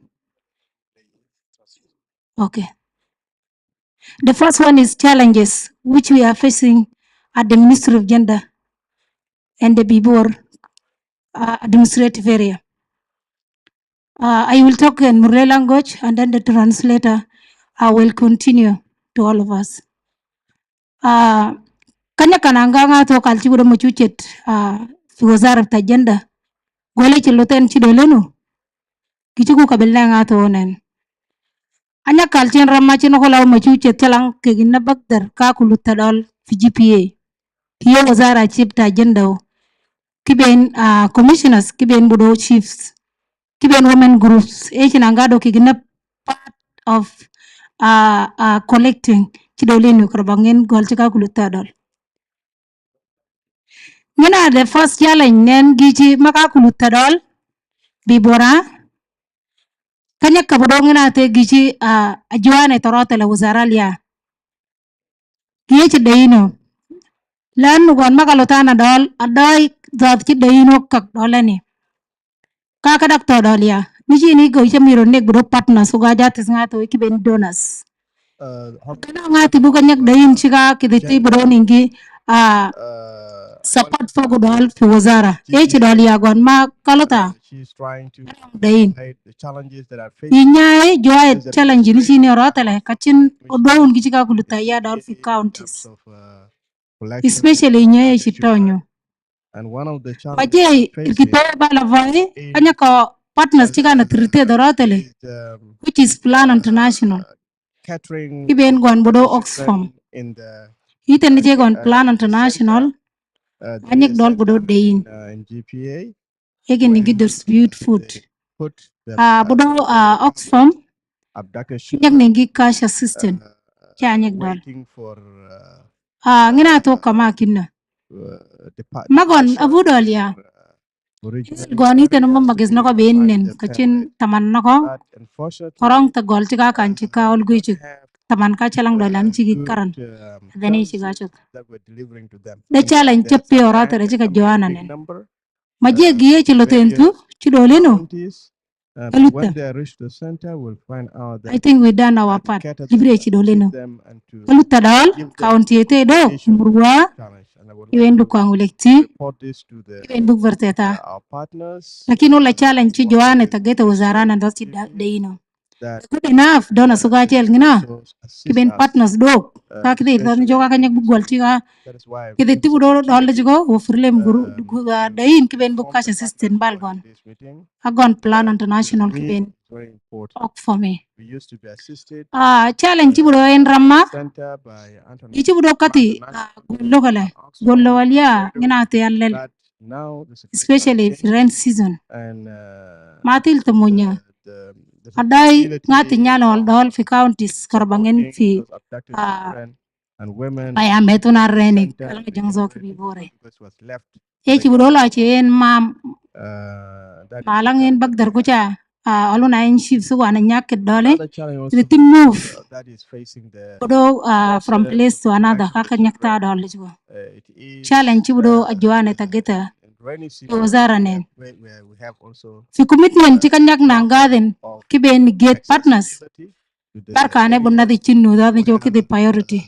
okay. The first one is challenges which we are facing at the Ministry of Gender and the Pibor uh, administrative area. Uh, I will talk in Murle language, and then the translator uh, will continue to all of us. Uh, kanya kananga nga to kal ci gudo muchuchet uh, fi wazara ta gender. Gole ci loten ci dolenu. Kici ku kabil na nga to nen. Anya kal cin ramma cin ko law muchuchet talang ke ginna bagdar ka kulu ta dol fi G P A. Kiye wazara cip ta gender. Kiben uh, commissioners, kiben budo chiefs, kiben women groups. E cin angado ke ginna part of uh, uh, collecting ci dolenu karbangin gol ci ka kulu ta dol. Ŋina the first challenge nen gici maka kulu ta dol Pibor. Kanya kabudo ŋina te gici uh, ajuane torotele wazara lia. Kiye ci dayino. Lan nugon maka lotana dol adoi dhat ci dayino kak dolani. Ka ka dak tɔ dɔl ya. Ni ci ni go ice miro nek budo partners, uga jatis nga to ikiben donors. Kana nga ti buka nyek dayin cika kidi ti budo ningi a support fo gu dɔl fi wazara. E ci dɔl ya gon ma kalota. Dayin. Inya e jua e challenge ni ci ni rotele kacin odowun gi cika kuluta ya dɔl fi counties. Especially inya e ci tonyo. Ba je kite bala vai anya ko partners ci kana trite dorotele, which is Plan International. Kiben gon bodo Oxfam. Iten je gon Plan International. Anyek dol bodo dein. Egin nigi distribute food. Ah, bodo ah, Oxfam. Nyek nigi cash assistant. Ci anyek dol. Ah, ngina to kama kinna. Magon abu dol ya. Gon iten ma magis nako ben nen kacin taman nako. Korong ta gol cika kan cika ol guici taman ka chalang dol an ciki karan. Dani cika chok. Da challenge cepi orata da cika joana nen. Ma je giye ci loten tu ci dolinu. Ka luth tɛ̈. I think we done our part. Libirë cï dɔl ënɔ. Ka luth tɛ̈ dɔl, county ë tëë dɔ̈k, Murwa, yen bï kuaŋ wulek thï, yen bï vɛ̈r thɛtha. Lakin wala challenge cï Joanne Tageta wazara na dɔth cï dɔl ënɔ. Good enough, donor, so ka cɛl ŋina, kï ben partners dɔ̈k, ka kï dhil dhɔn jɔk ka nyak bï guɔl tï ka, kï dhil tï bï dɔl dɔl dɔl jiko, wo firlem guru, dɔl yïn kï ben bï cash assistance bal gɔn. A gɔn Plan International kï ben. Work for me. Ah, challenge cï bï dɔl en ramma, yï cï bï dɔl kathi, ah, gol lo kala, gol lo walia, ŋina thil lɛl. Especially fi rain season. Ma thil tɔ̈ munya. Adai ŋath nyal ɣɔl dɔl fi counties karabaŋen fi, ah, Payam, Metuna, Renik, kala ŋa jaŋ zok bi bore. Ë cï bï dɔl acï en mam, ma laŋ en bagdar kuca, ah, aluna en chief suwan nyak kï dɔl ë, the thing move. Bï dɔl, ah, from place to another, ka ka nyak thaa dɔl ë cï bï. Challenge cï bï dɔl a Joanne Tageta, wazara nɛn. Fi commitment cï ka nyak na gathin, kï ben get partners. Barkane bï nath cïn nu dhat ni cok kï the priority.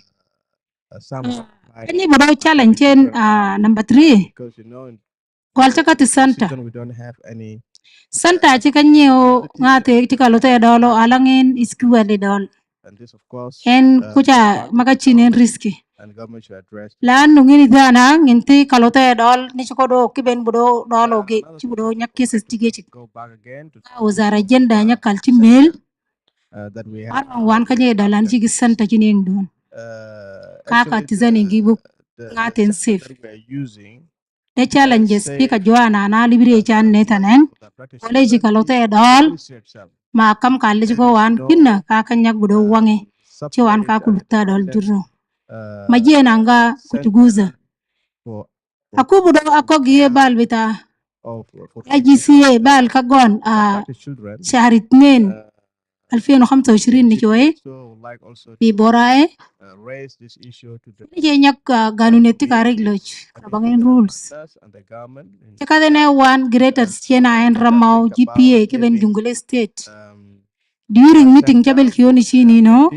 Kë nyi bï dɔl challenge en, ah, number three. Gɔl cï ka thï center. Center cï ka nyiu ŋath ë cï ka luth ë dɔl, alaŋ en is clearly dɔl. En kuca maka cïn en risky. Lanu ŋin idhana ŋin thï ka luth ë dɔl ni cï kɔc dɔl kï ben bï dɔl dɔl oge, cï bï dɔl nyak cases tï gecik. Ka wazara agenda nyak kal cï mel. An wan ka nyi dɔl an cï ki center cïn en dun. Ka ka thï zani gi buk ŋath en safe. The challenges cï ka Joanne na Libirë can Nathan en. College ka luth ë dɔl. Ma kam ka lec ko wan kïn na ka ka nyak bï dɔl waŋe. Cï wan ka ku luth thaa dɔl jurno. Ma jiɛn aŋa ku cuguza. Aku bï dɔl akɔk ye bal bita. A G C A bal ka gɔn, ah, shahar ithnin. Alfin u khamsa wa ishrin ni cuai, bi borae. Ni je nyak, ah, ganun ë tï ka rec loc, karabaŋen rules. Cï ka dhënë wan greater cien a en ramau G P A kï ben Jonglei State. During meeting cï bel kioni cï ni no.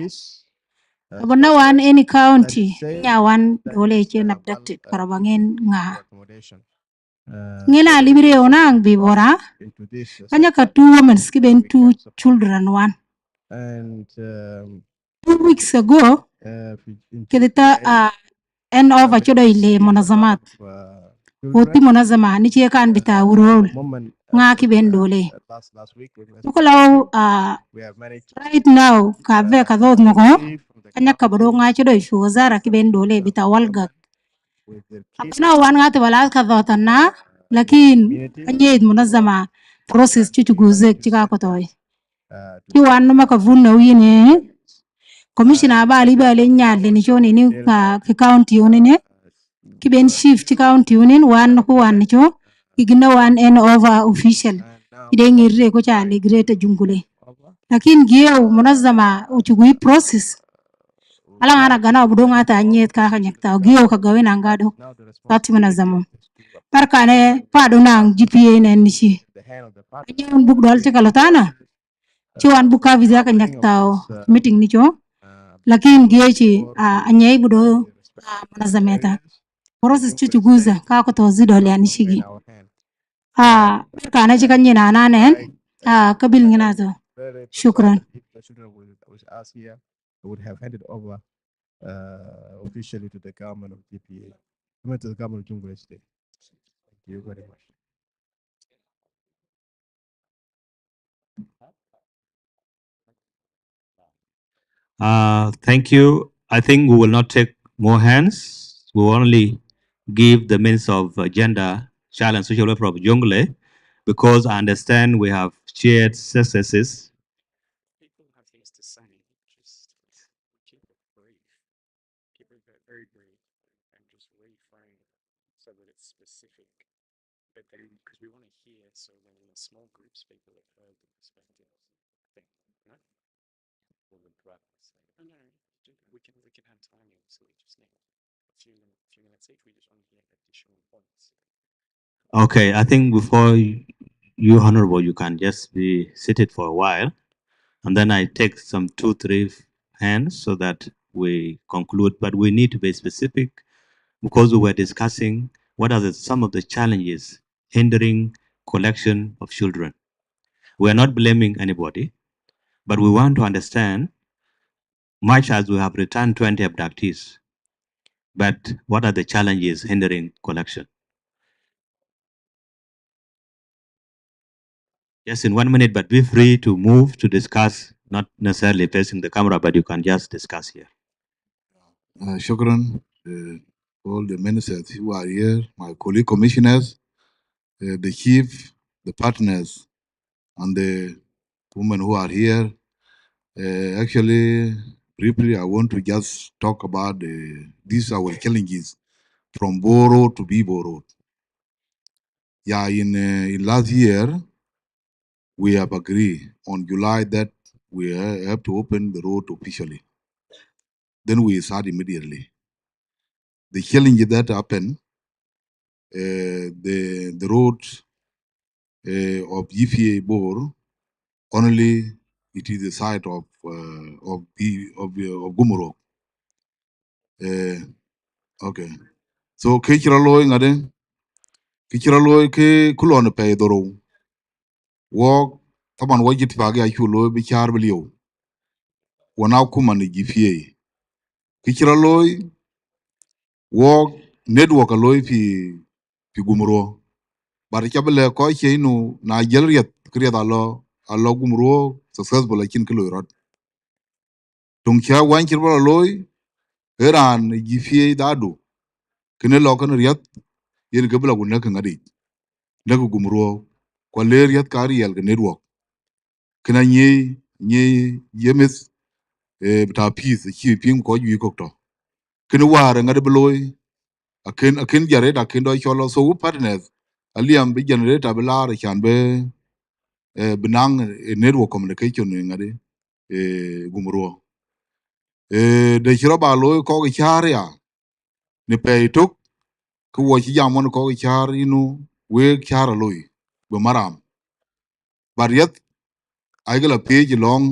Abuna wan any county, nya wan dole cien abducted, karabaŋen ŋa. Ŋina Libirë unaŋ bi bora. Kanya ka two women kï ben two children wan. Two weeks ago, kede ta, ah, en over cï dɔl le munazamat. Wo thï munazama ni cï kan bita wurol. Ŋa kï ben dole. Ku la, ah, right now ka bɛ ka dhoth mɔkɔ. Kanya ka bï dɔl ŋa cï dɔl fi wazara kï ben dole bita walgak. Abuna wan ŋath wala ka dhoth na, lakin ka nyieth munazama process cï cuguzek cï ka kɔtɔi. Cï wan ma ka vun na wine, commissioner ba li ba le nyal le ni coni ni ka ki county wone ne. Kï ben chief cï county wone wan ku wan ni co. Kï gina wan en over official. Kï de ŋir re ko ca le greater Jonglei. Lakin gieu munazama u cugui process. Ala ŋana gana abdu ŋa ta nyieth ka ka nyak ta gieu ka gawin anga do. That munazama. Barkane padu naŋ G P A nen ni ci. Anyi un buk dɔl cï ka lotana. Cï wan buk ka visa ka nyak ta meeting ni co. Lakin gieu ci, ah, anyai budo, ah, munazameta. Process cï cuguza ka ko to zi dɔl yani cigi. Ah, barkane cï ka nyin ana nen. Ah, kabil ŋina to. Shukran. I would have handed over, uh, officially to the government of G P A. I mean, to the government of Jonglei State. Thank you very much. Uh, thank you. I think we will not take more hands. We will only give the Minister of uh, Gender, Child and Social Welfare of Jonglei, because I understand we have shared successes. People have things to say. Just keep it brief. Keep it ve- very brief and just reframe it so that it's specific. But then, because we want to hear, so when the small groups people have heard the perspective, I think, no? What would rather say? No, no, we can we can have timing, so we just need a few minutes, few minutes each. We just want to hear additional points. Okay, I think before you, you, Honorable, you can just be seated for a while, and then I take some two, three hands so that we conclude. But we need to be specific because we were discussing what are the, some of the challenges hindering collection of children. We are not blaming anybody, but we want to understand, much as we have returned twenty abductees, but what are the challenges hindering collection? Just in one minute, but be free to move to discuss, not necessarily facing the camera, but you can just discuss here. Uh, shukran, uh, all the ministers who are here, my colleague commissioners, uh, the chief, the partners, and the women who are here. Uh, actually, briefly, I want to just talk about the, these our challenges from Bor Road to Bor Road. Yeah, in, uh, in last year, we have agreed on July that we ha- have to open the road officially. Then we start immediately. The challenge that happened, uh, the the road, uh, of G P A Bor, only it is the side of, uh, of B, of, uh, of Gumurok. Uh, okay. So kë cï rɔt looi ŋadë, kë cï rɔt looi ke ku lɔn pɛɛi dhorou. Wɔɔk, taban, wɔ cï tipak ya cu looi bï cäär bï lieu. Wɔ na kuman ë G P A. Kë cï rɔt looi, wɔɔk network alooi fi, fi Gumurok. But ca bï lɛ̈k kɔc cie inu na jël riɛth, kë riɛth alɔ, alɔ Gumurok successful, acïn kë loi rɔt. Töŋ cä wany cï rɔt looi, ë raan G P A dhadu, kënë lɔ kënë riɛth, yen ke bï la ku näk ŋadic, näk Gumurok, ku le riɛth ka riɛl ke network. Kënë anyiëi, nyiëi James, eh, bï ta peace, acï piŋ kɔc juëc kɔ̈k tɔ. Kënë wäär ŋadë bï looi, akën, akën generator, akën dɔ cɔl lɔ. So we partners, aliam bï generator bï laar, can bï, eh, bï naŋ, eh, network communication ë ŋadë, eh, Gumurok. Eh, de cï rɔt ba looi kɔk ë cäär ya, në pɛɛi tök, ke wɔ cï jam ɣɔn kɔk ë cäär inu, week cäär aloi, bï maram. But riɛth, ayï ke la page lɔŋ,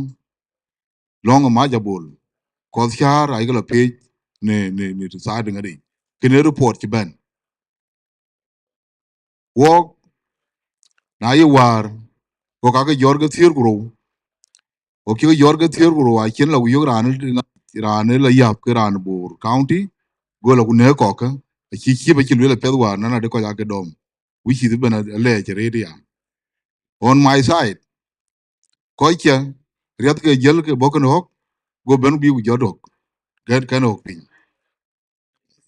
lɔŋ ë mac abol. Kɔth cäär ayï ke la page në, në, në të thaat ŋadic. Kënë report cï bɛ̈n. Wɔk, na ye wäär, wɔk ake jɔr ke thiëër ku rou. Wɔk cï ke jɔr ke thiëër ku rou, acïn la ku yök raan, raan la yäp ke raan Bor County, go la ku nɛ̈k kɔk ke, acï cïp acï lueel apiɛth wäär, nɔn adï kɔc ake dɔm. Which is bɛn alɛɛc arëët ya. On my side, kɔc cä riɛth ke jël ke bɔ̈ kën ɣɔ̈k, go bɛn bï ku jɔt ɣɔ̈k, gɛ̈t kɛn ɣɔ̈k piny.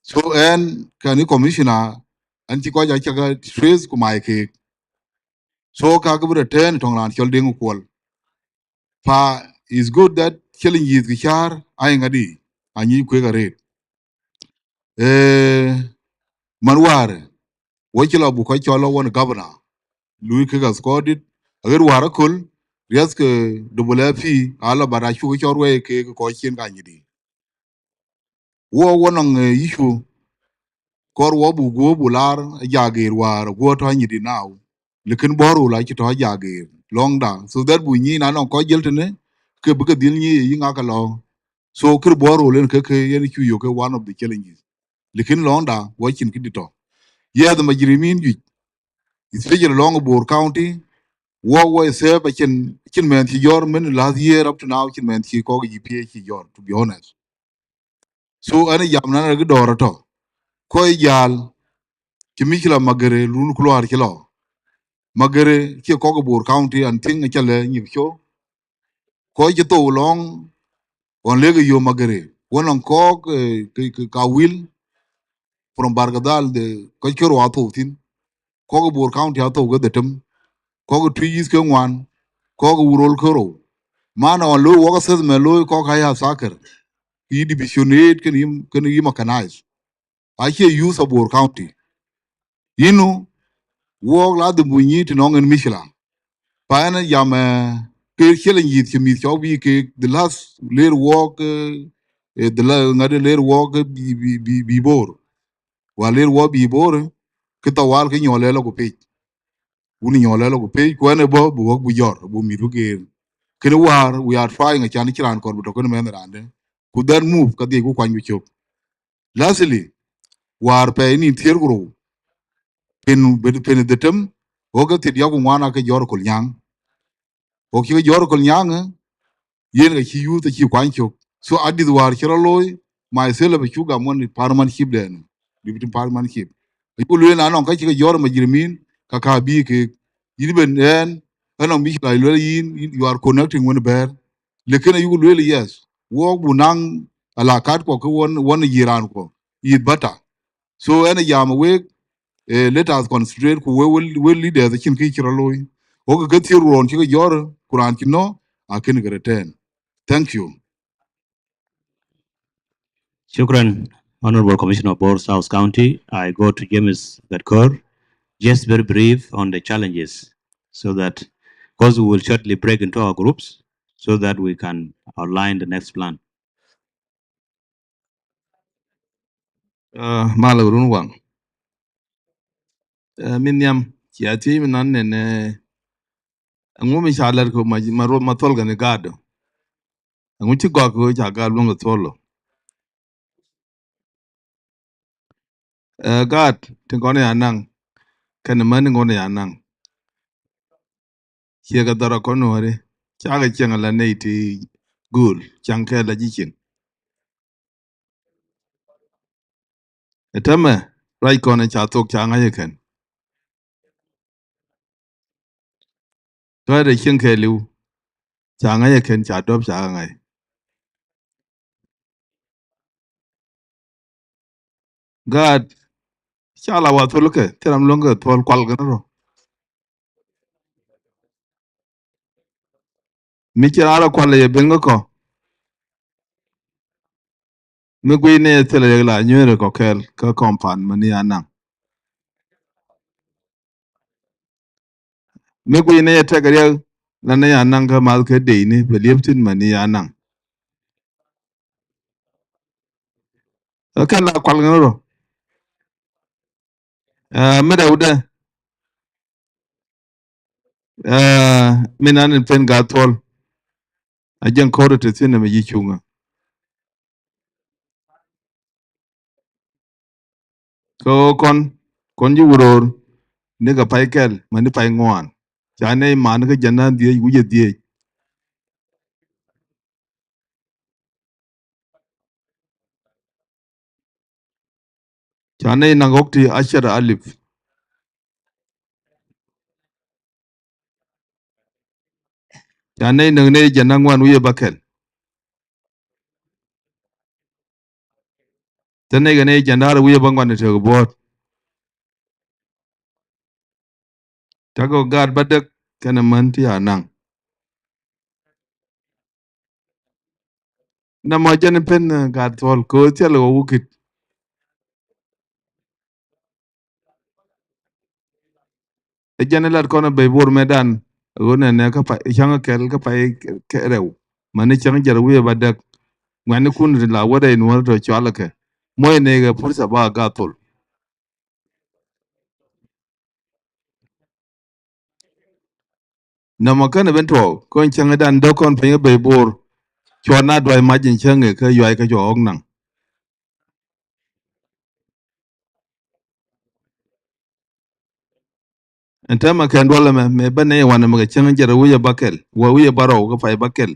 So ɛn kɛn ë commissioner, ɛn cï kɔc acä ke trace ku mai keek. So ka ke bï return tɔŋ raan cɔl Deŋ Kuɔl. Pa, it's good that challenges kë cäär, ayï ŋadï, anyic kuek arëët. Eh, man wäär, wɔ cï la buk kɔc cɔl lɔ wën governor, lui kek escorted, aɣet wäär aköl, riɛth ke double F P, ala, but acuk cɔl ruɛi ke, ke kɔc cien ka nyidï. Wɔ, wɔ nɔŋ, eh, issue, kɔr wɔ buk guɔ buk laar, ajageer wäär, guɔ tɔ nyidï now. Lekin bɔ̈ rol acï tɔ ajageer, lɔŋda, so that bu nyic na nɔŋ kɔc jël tënë, ke bï ke dhil nyic yï ŋak alɔ. So kër bɔ̈ rol en ke, ke yen cu yök ke one of the challenges. Lekin lɔŋda, wɔ cïn këdï tɔ. Yes, majirimin juëc, especially lɔŋ Bor County, wɔ, wɔ ë sɛp acïn, acïn mɛnh cï jɔr min last year up to now, acïn mɛnh cï kɔk G P A cï jɔr, to be honest. So ɛn ë jam nan arëk dɔ̈ɔ̈r ëtɔ. Kɔc jäl, cï mickila Magere, lun ku luaar cï lɔ. Magere, cï kɔk Bor County, and thing acä lɛ nyïk cö. Kɔc cï thou lɔŋ, ɣɔn lek ë yom Magere. Wën nɔŋ kɔk, eh, ke, ke, ka wil, from Barkadhal, the, kɔc kërou athou thïn. Kɔk Bor County athou ke dhetem. Kɔk Twic East ke ŋuan. Kɔk Wurol kërou. Mana ɣɔn looi wɔk assessment looi kɔk aya thakër. Yï division eight kën yï, kën yï mechanize. Acie youth of Bor County. Yïnu, wɔk la dhim bu nyic tënɔŋ en mickila. Pa ɛn jam, eh, ke challenges cï mïth cɔk bï ke the last ler wɔk, eh, eh, the la-, ŋadï ler wɔk, eh, bï, bï, bï, bï Bor. Wa ler wɔk bï Bor, eh, ke thawal ke nyɔl ë lɔ ku pec. Wun nyɔl ë lɔ ku pei, ku ɛn ë bɔ̈, bï wok bï jɔr, bï mïth ku geer. Kënë wäär, we are trying, acan cï raan kɔɔr bï tɔ̈ kënë mɛnh raan dɛ̈. Ku that move, ka dhiëc ku kuany bï cök. Lastly, wäär pɛɛi nïn thiëër ku rou, pɛɛi, pɛɛi dhetem, wok ke thiërdiäk ku ŋuan aake jɔr Kolnyaŋ. Wok cï ke jɔr Kolnyaŋ, eh, yen ka cï youth acï kuany cök. So adïth wäär cï rɔt looi, myself acuk gam wën paramountship dɛn, deputy paramountship. Ayuk lueel na nɔŋ ka cï ke jɔr mujrimin, ka ka bï keek. Yïn ben ɛn, anɔŋ bï cï la lueel yïn, yïn, you are connecting wën bɛ̈ɛ̈r. Lakin ayuk lueel, yes, wok bu naŋ alakat kuɔ ke won, won jiran kuɔ, yïth bata. So ɛn a jam wek, eh, let us concentrate ku we, we, we leaders acïn kë cï rɔt looi. Wok ke thiëër ruɔɔn cï ke jɔr, ku raan cï nɔ̈k, akën ke return. Thank you. Shukran, Honorable Commissioner of Bor South County. I go to James Gatkor. Just very brief on the challenges, so that, because we will shortly break into our groups, so that we can outline the next plan. Ah, mal run waŋ. Eh, min nhiam, cia thiëc min nɔn nen, eh, aŋu mi ca lɛ̈r ku ma, ma, ma thol gani gaado. Aŋu cï gɔk ku ca gal luŋ thol lo. Eh, gaat, tin kɔn ya naŋ, kɛn män ŋɔn ya naŋ. Cie ke dhɔr akɔn nuɔri, ca ke cieŋ ala nei ti gul, caŋ ke la ji cieŋ. Ë tɛmɛ, rac kɔn ca thok ca ŋac ë kɛn. Tɔ̈ de cieŋ ke liu, ca ŋac ë kɛn, ca dɔp ca ŋac. Gaat, ca la wa thol ke, thiram luŋ ke thol kual gën ro. Mi cï raan rɔ kual ye ben ke kɔ. Mi guiy ne ye thil ye la nyuëër kɔ kɛl ke compound mani ya naŋ. Mi guiy ne ye tɛk riɛk la ne ya naŋ ke math ke dei ni bï liep thïn mani ya naŋ. Ë kɛn la kual ŋën rɔ. Eh, mi dɛwdɛ. Eh, min an in pen gaat thuɔl. Ajɛn kɔɔr të thiin ëmɛ yï cuŋä. Ke ɣöö kɔn, kɔn cï wuröör, ni ke pay kɛl, mani pay ŋuan. Ca nɛy man ke jɛn na dhiëëc, wic ë dhiëëc. Ca nɛy naŋ ɣɔ̈k ti acer alip. Ca nɛy naŋ nɛy jɛn na ŋuan wic ë bakɛl. Të nɛy ke nɛy jɛn daar wic ë ba ŋuan ë tëk buɔɔt. Takɔ gaat ba dek kɛn ë män ti anaŋ. Na mɔ jɛn pen, eh, gaat thuɔl, ke ɣöö thiɛl ɣɔ wukit. Ë jɛn ë lat kɔn ë bei Bor medan, ɣöö nɛn ë kä pay, cäŋ ë kɛl kä pay ke rɛw. Mani cäŋ jɛr wiëë ba däk. Ŋuɛ̈nikun rin la wärɛ nuɔɔr tɔ cual ë kɛ. Muɔc ne ke pursa ba gaat thol. Nɔmɔ kɛn ë ben tuɔɔk, kɔn cäŋ ëdan dɔ̈k kɔn piny ë bei Bor. Cuɔt na duai mac in cäŋ ë ke yuai ke cuɔ ɣɔ̈k naŋ. Ɛn tɛmɛ kɛn duɔl ɛmɛ, mɛ bä ne wan ɛmɛ ke cäŋ jɛr wic ë bakɛl, wä wic ë barɔw ke pay bakɛl.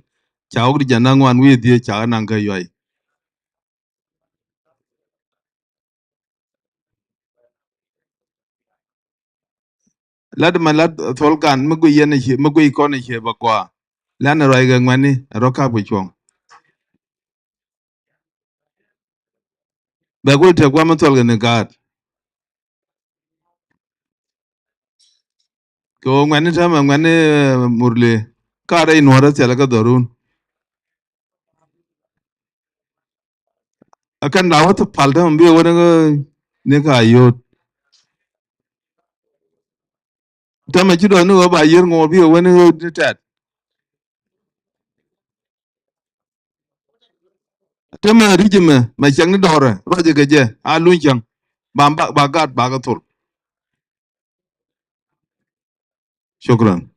Ca ɣɔ̈k di jɛn na ŋuan wic dhiëëc ca naŋ ke yuai. Lat ma lat thol gan, mi gui yen cie, mi gui kɔn cie ba gua. Lan ruai ke ŋuani, rɔ kap ku cuɔŋ. Bɛ gul tek guam thol ke ni gaat. Ke wo ŋuani tɛmɛ ŋuani, eh, Murle. Ka rɛy nuɔr thiɛl ke dhorun. Akan la wä thok pal tɛmɛ bi wä ni ka yot. Tɛmɛ ci dɔn ni wä ba yer ŋo bi wä ni tɛt. Tɛmɛ ric mɛ, mɛ cɛŋ ni dɔrɛ, rɔc ke jɛ, a luny cɛŋ. Ba, ba, ba gat, ba ke thol. Shukran.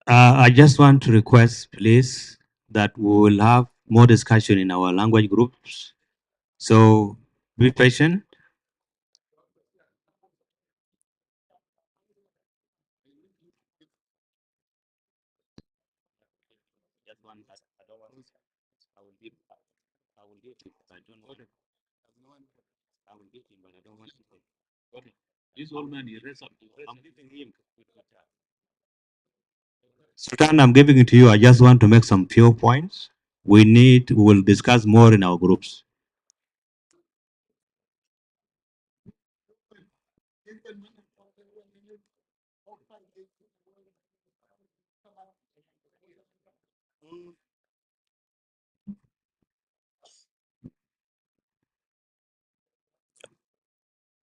Uh, I just want to request, please, that we will have more discussion in our language groups. So be patient. Just one, I, I don't want. I will give. I will give it, but I don't want it. I will give it, but I don't want it. Okay. This old man, he raised up. I'm giving him. Sultan, I'm giving it to you. I just want to make some few points. We need, we will discuss more in our groups.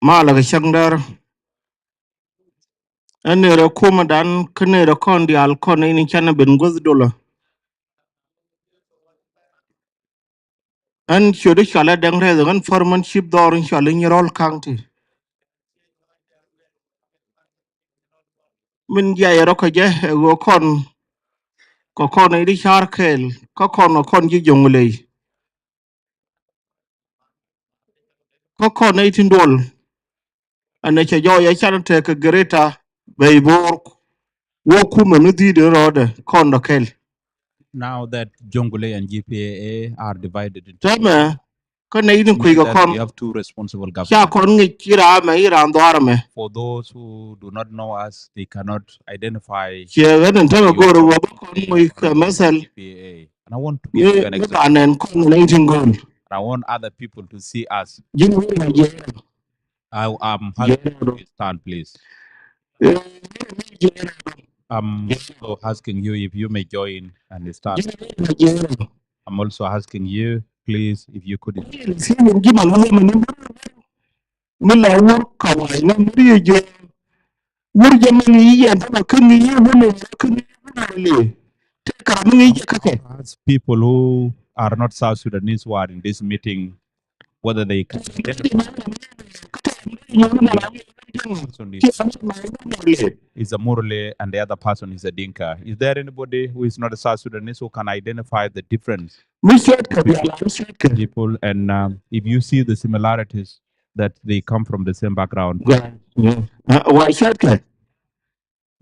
Malak cäŋ dɛ̈r. Ënë rɔt kumadan, kënë rɔt kɔn diaal kɔn ë yïn cän ben guäth dola. Ɣɛn ciöt cɔl Adɛŋ Rɛth, ɣɛn foremanship dhɔr cɔl Nyirol County. Min jai rɔt kɔc ë ɣöö kɔn, kɔc kɔn ë dï cäär kɛɛl, kɔc kɔn, kɔc kɔn cï Jonglei. Kɔc kɔn ë tïŋ duɔl. Ɣɛn ë cä jɔ ya can tɛ̈k ke Greater Bɛ̈i Bor. Wok kumën ë dhït ë rɔɔdë kɔn dɔ kɛl. Now that Jonglei and G P A A are divided into two, tëmɛ, kä nɛy yïn kuc ke that kɔn, we have two responsible governments. Ca kɔn ŋic cï raan mɛ, yï raan dhuaar mɛ. For those who do not know us, they cannot identify. Cie ɣɛn ën tëmɛ you goor from wä bä kɔn the moc ke methɛl. G P A A. And I want to give you an example. Ɣɛn ën kɔn nɛy yïn tïŋ gööl. And I want other people to see us. Jin wël na jɛ. I am asking you to stand, please. I'm also asking you if you may join and stand. I'm also asking you, please, if you could. Min la wur kawaina mur ye jɔ. Wur jɛ min yi yɛn tama kën yi wun, kën yi wun le. Te kara min yi jɛ kake. As people who are not South Sudanese who are in this meeting, whether they can identify person is, is a Murle and the other person is a Dinka. Is there anybody who is not a South Sudanese who can identify the difference? People, and, um, if you see the similarities, that they come from the same background. Why shortcut?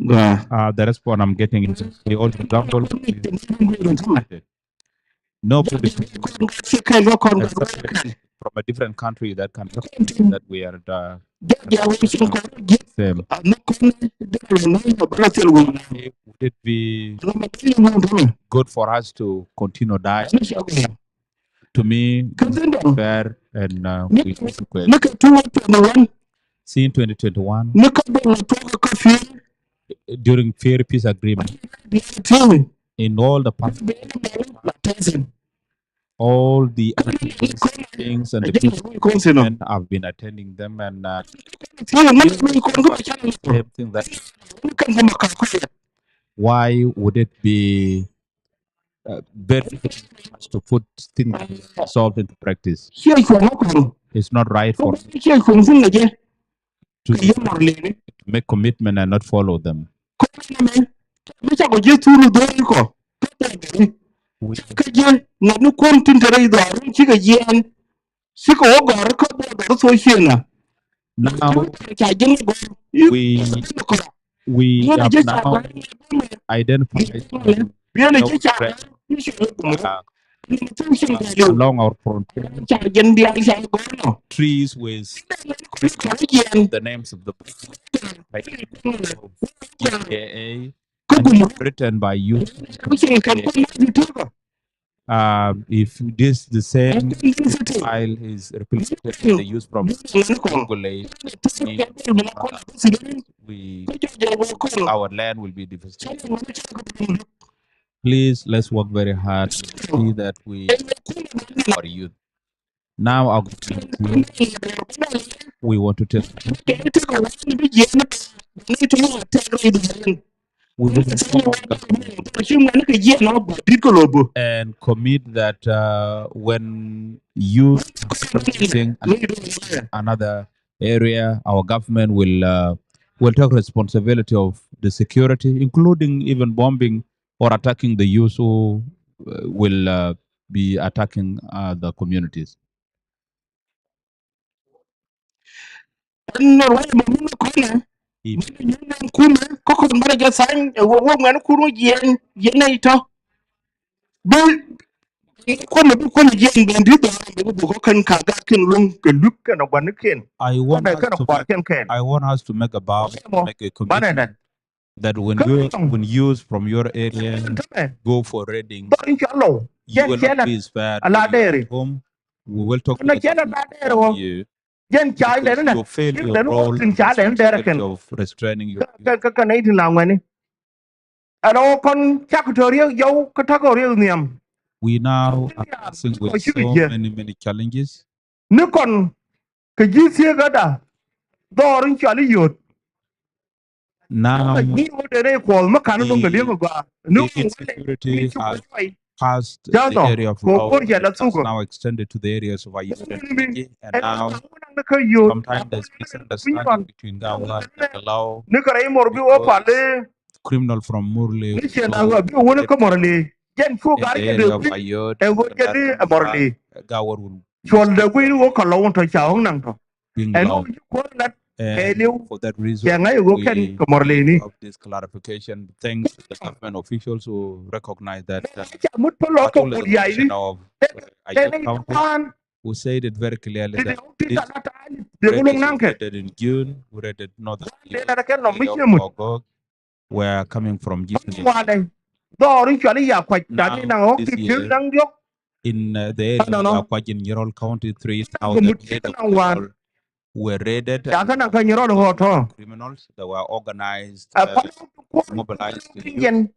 Uh, the response I'm getting is the old example. Nobody, especially from a different country, that can that we are the same. Would it be good for us to continue dying? To me, fair and, uh, we should quit. Since twenty twenty-one, during fair peace agreement, in all the past, all the things and the peace agreement, I've been attending them, and, uh, same thing that why would it be, uh, very difficult to put things, solve into practice? It's not right for to make commitment and not follow them. We now, we, we have now identified, uh, along our frontier trees with the names of the, like, G K A, and written by you. Um, if this the same file is replicated in the use from Google, we, our land will be devastated. Please, let's work very hard to see that we our youth. Now, our, we want to tell, we want to and commit that, uh, when you think another area, our government will, uh, will take responsibility of the security, including even bombing or attacking the youth who, uh, will, uh, be attacking, uh, the communities. Në ruai ma mun kɔnɛ, if mɛn nyuc nɛn kumɛ, kɔkɔn bärɛ jɔ thany, ë wo, wo ŋuɛn kur wo jiɛn, jiɛn ë tɔ. Bï, kuɔn bï kuɔn jiɛn bɛn dït dhɔ̈ɔ̈r, bï buk kɔn ka gak ken luŋ, ke luk ken aguan ken. I want Kɔn us ken to kuar make, ken ken. I want us to make a vow, Ruai mɔ, make a banɛ commitment dɛn. That when Kä you, tɔŋ. When youth from your area Tëmɛ. Go for raiding, Dhɔ̈ɔ̈r in cɔl lou. You Jɛn will not cɛn be spared ala when you are dɛɛri. At home. We will talk to Kën the cɛn government ala dɛɛri about wɔ. You. Jɛn ca Because lɛn nɛ. You fail Jɛn your lɛn role, wɔ tin ca lɛn dɛɛrɛ kɛn. Responsibility of restraining your Kä, kä, kä, kä nɛy tin la ŋuɛni. Ɛn ɣöö kɔn cak tɔ riek jɔu, kä takɔ riek nhiam. We now are facing with so many, many challenges. Ni kɔn, ke jï thiëëk ëda, dhɔɔr in cɔl ë yöt. Now, ni wo de rɛy kuɔth, mi kan dɔŋ ke liek gɔaa. Ni the insecurity has passed the area of Gawla. It has now extended to the areas of Ayod and Miti, and now sometimes there's misunderstanding between Gawla and Galaw. Ni kë rɛy mor bï wo pal ë criminal from Murle. Ni cien a bï wun ke Morle. Jɛn cu gar ke de kuic. E wo jɛn ni Morle. Gawla will cuɔl de kuic ni wo ka lɔu tɔ ca ɣɔ̈ŋ naŋ tɔ. Being loud. Ɛn wo cï kuɔr lat ke liu. For that reason, cɛ ŋac wo kɛn ke Morle ni. Of this clarification, thanks to the government officials who recognize that, uh, ca mut pë lɔ ke mut yai ni. Who said it very clearly that this raid is located in June, who raided northern June, area of Gogok, were coming from June. Wale, dhɔɔr in cual ya kuac, tani naŋ ɣɔ̈k ti kil naŋ diɔk. In, uh, the area of Akwaj in Yirol County, three thousand eight of people were raided. Ca ke naŋ ke Yirol ɣɔt tɔ. Criminals that were organized, uh, mobilized in June.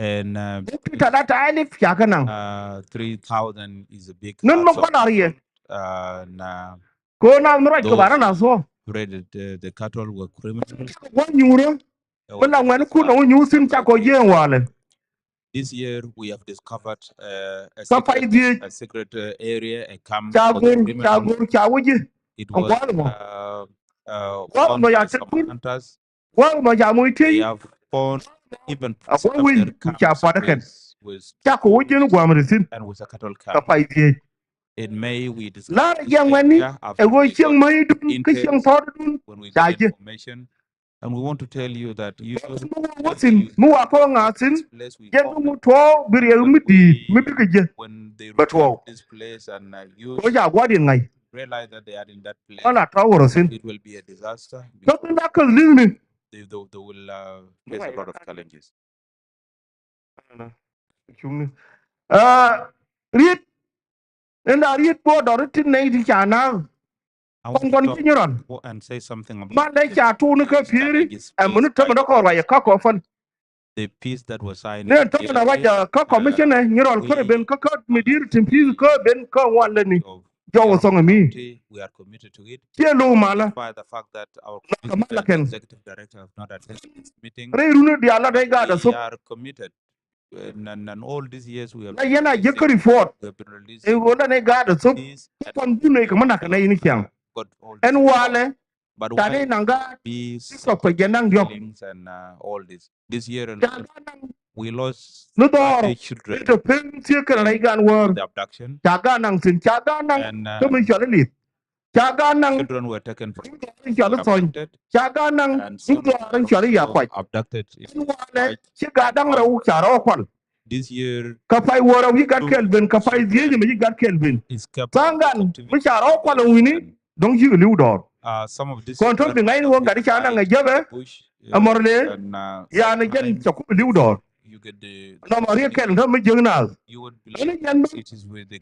And, uh, thalatha alif ca ke naŋ. Uh, three thousand is a big number. Kɔn ariye. Uh, na ko na mi ruac ke bara na so. Raided, uh, the cattle were criminals. Wa nyuurë. Bï la ŋuɛ̈n kun awunyuuth thïn cak kɔc jiëëŋ waalë. This year we have discovered, uh, a secret, a secret, uh, area, a camp for the criminals. Ca gor, ca gor, ca wïc. It was, uh, uh, found by some hunters. Guath mɔ ca moc tëi. They have found even some of their camps with, with, cak ku wïc jën guam rït thïn. And with a cattle camp. Ka pay dhiëëc. In May, we discovered this area after we got intel. Lar jɛŋ wɛ̈ni, ë ɣöö cieŋ mäidun, kë cieŋ thɔ̈ɔ̈tdun, ca jiëk. And we want to tell you that you, mi wa thïn, mi wa kɔŋ ŋa thïn, jɛn bï ŋu tuɔɔu bï riɛk mi dïït, mi bï ke jël, bï tuɔɔu. Ko ca guɔ diɛn ŋai. Ɣɔn a tɔ̈u ɣöt thïn. Kä bï la käth lïthni. They, they, they will, uh, face a lot of challenges. Cuŋni. Ah, riet, ënda riet bɔ̈ dɔ̈r tin nɛy ti ca nääk. Kɔn kɔn cï nyï rɔn. Man lɛ ca tuun ke piëëri, ë mën tëmën dɔ̈ kɔɔr wa ye kä kɔ̈k päl. Ne tëmën awac kä commissioner nyï rɔl kërë ben kä kä midir tin peace kä ben kä ŋuan lëni. Jɔu thɔŋ ë mi. Cie lou malä. Lak kä malä kɛn. Rëër run ë diaal la dɛ̈i gaat ë thok. And, and, and all these years we have, na yen a jëk kä report. We have been releasing. Ë ɣöö la nɛy gaat ë thok. Kɔn bï nɛy kä manakë nɛy ni ciaŋ. Got all these reports. Ɛn walë, but ca nɛy naŋ gaat bï sɔk pɛ jɛ naŋ diɔ̈k. Killings and, uh, all this. This year alone, we lost thirty children. Ca gaat naŋ, në dhɔ̈ɔ̈r, ë të pën thiëëk kën rɛy gan wäär. The abduction. Ca gaat naŋ thïn, ca gaat naŋ, and, uh, të mi cɔl ë lith. Ca gaat naŋ. Children were taken from, abducted. Ca gaat naŋ, and some, dhɔ̈ɔ̈r in cɔl ë ya kuac. Abducted in Akwaj. Ënë walë, cï gaat daŋ rɛw ca rɔ̈ɔ̈k kual. This year, kä pay wöör rɛw yï gat kɛl ben, kä pay dhiëëc ëmɛ yï gat kɛl ben. Thaŋ gan, mi ca rɔ̈ɔ̈k kual ë wïni, dɔ̈ŋ cïk liu dɔ̈ɔ̈r. Uh, some of these children. Kɔn tɔ̈ bï ŋac ni wok gat cä naŋ ë jäpë, ë Mɔrle, yan ë jɛn ca kup liu dɔ̈ɔ̈r. Nɔm ariëk kɛl tɔ̈ mi jiëk naath. Ënë jɛn bï,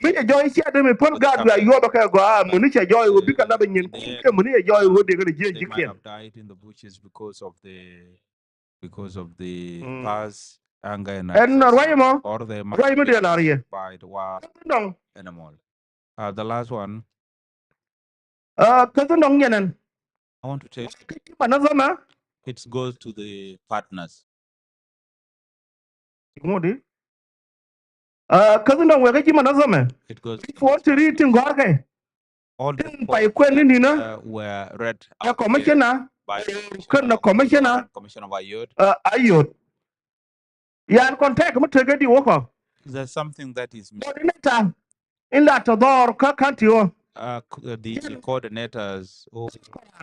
mi cɛ jɔɔc ë ciɛɛt ëmɛ päl gaat wiac yuɔp ë kɛ gɔaa, mëni cɛ jɔɔc ɣöö bï kɛ lap ë nyin kum ke mëni cɛ jɔɔc ɣöö dek kɛn ë jiëc jiëk ciɛɛn. Because of the, mm, past anger and ancestors, or they might be affected by the wild animal. Uh, the last one. Uh, kä dhï nɔŋ yɛn ɛn. I want to tell you, it goes to the partners. Ŋuɔ̈t dï? Uh, kä dhï nɔŋ wek ë cï manazama. It goes to the partners. Before të rït tin gɔ̈ɔ̈rkë. All the points that, uh, were read out here by the commissioner of Ayod and commissioner of Ayod. Yan contact mi tëk edi wokɔ. There's something that is missing. Coordinator in la tɔ̈ dhɔɔr kä county ɣo. Uh, c- uh, the, the coordinators or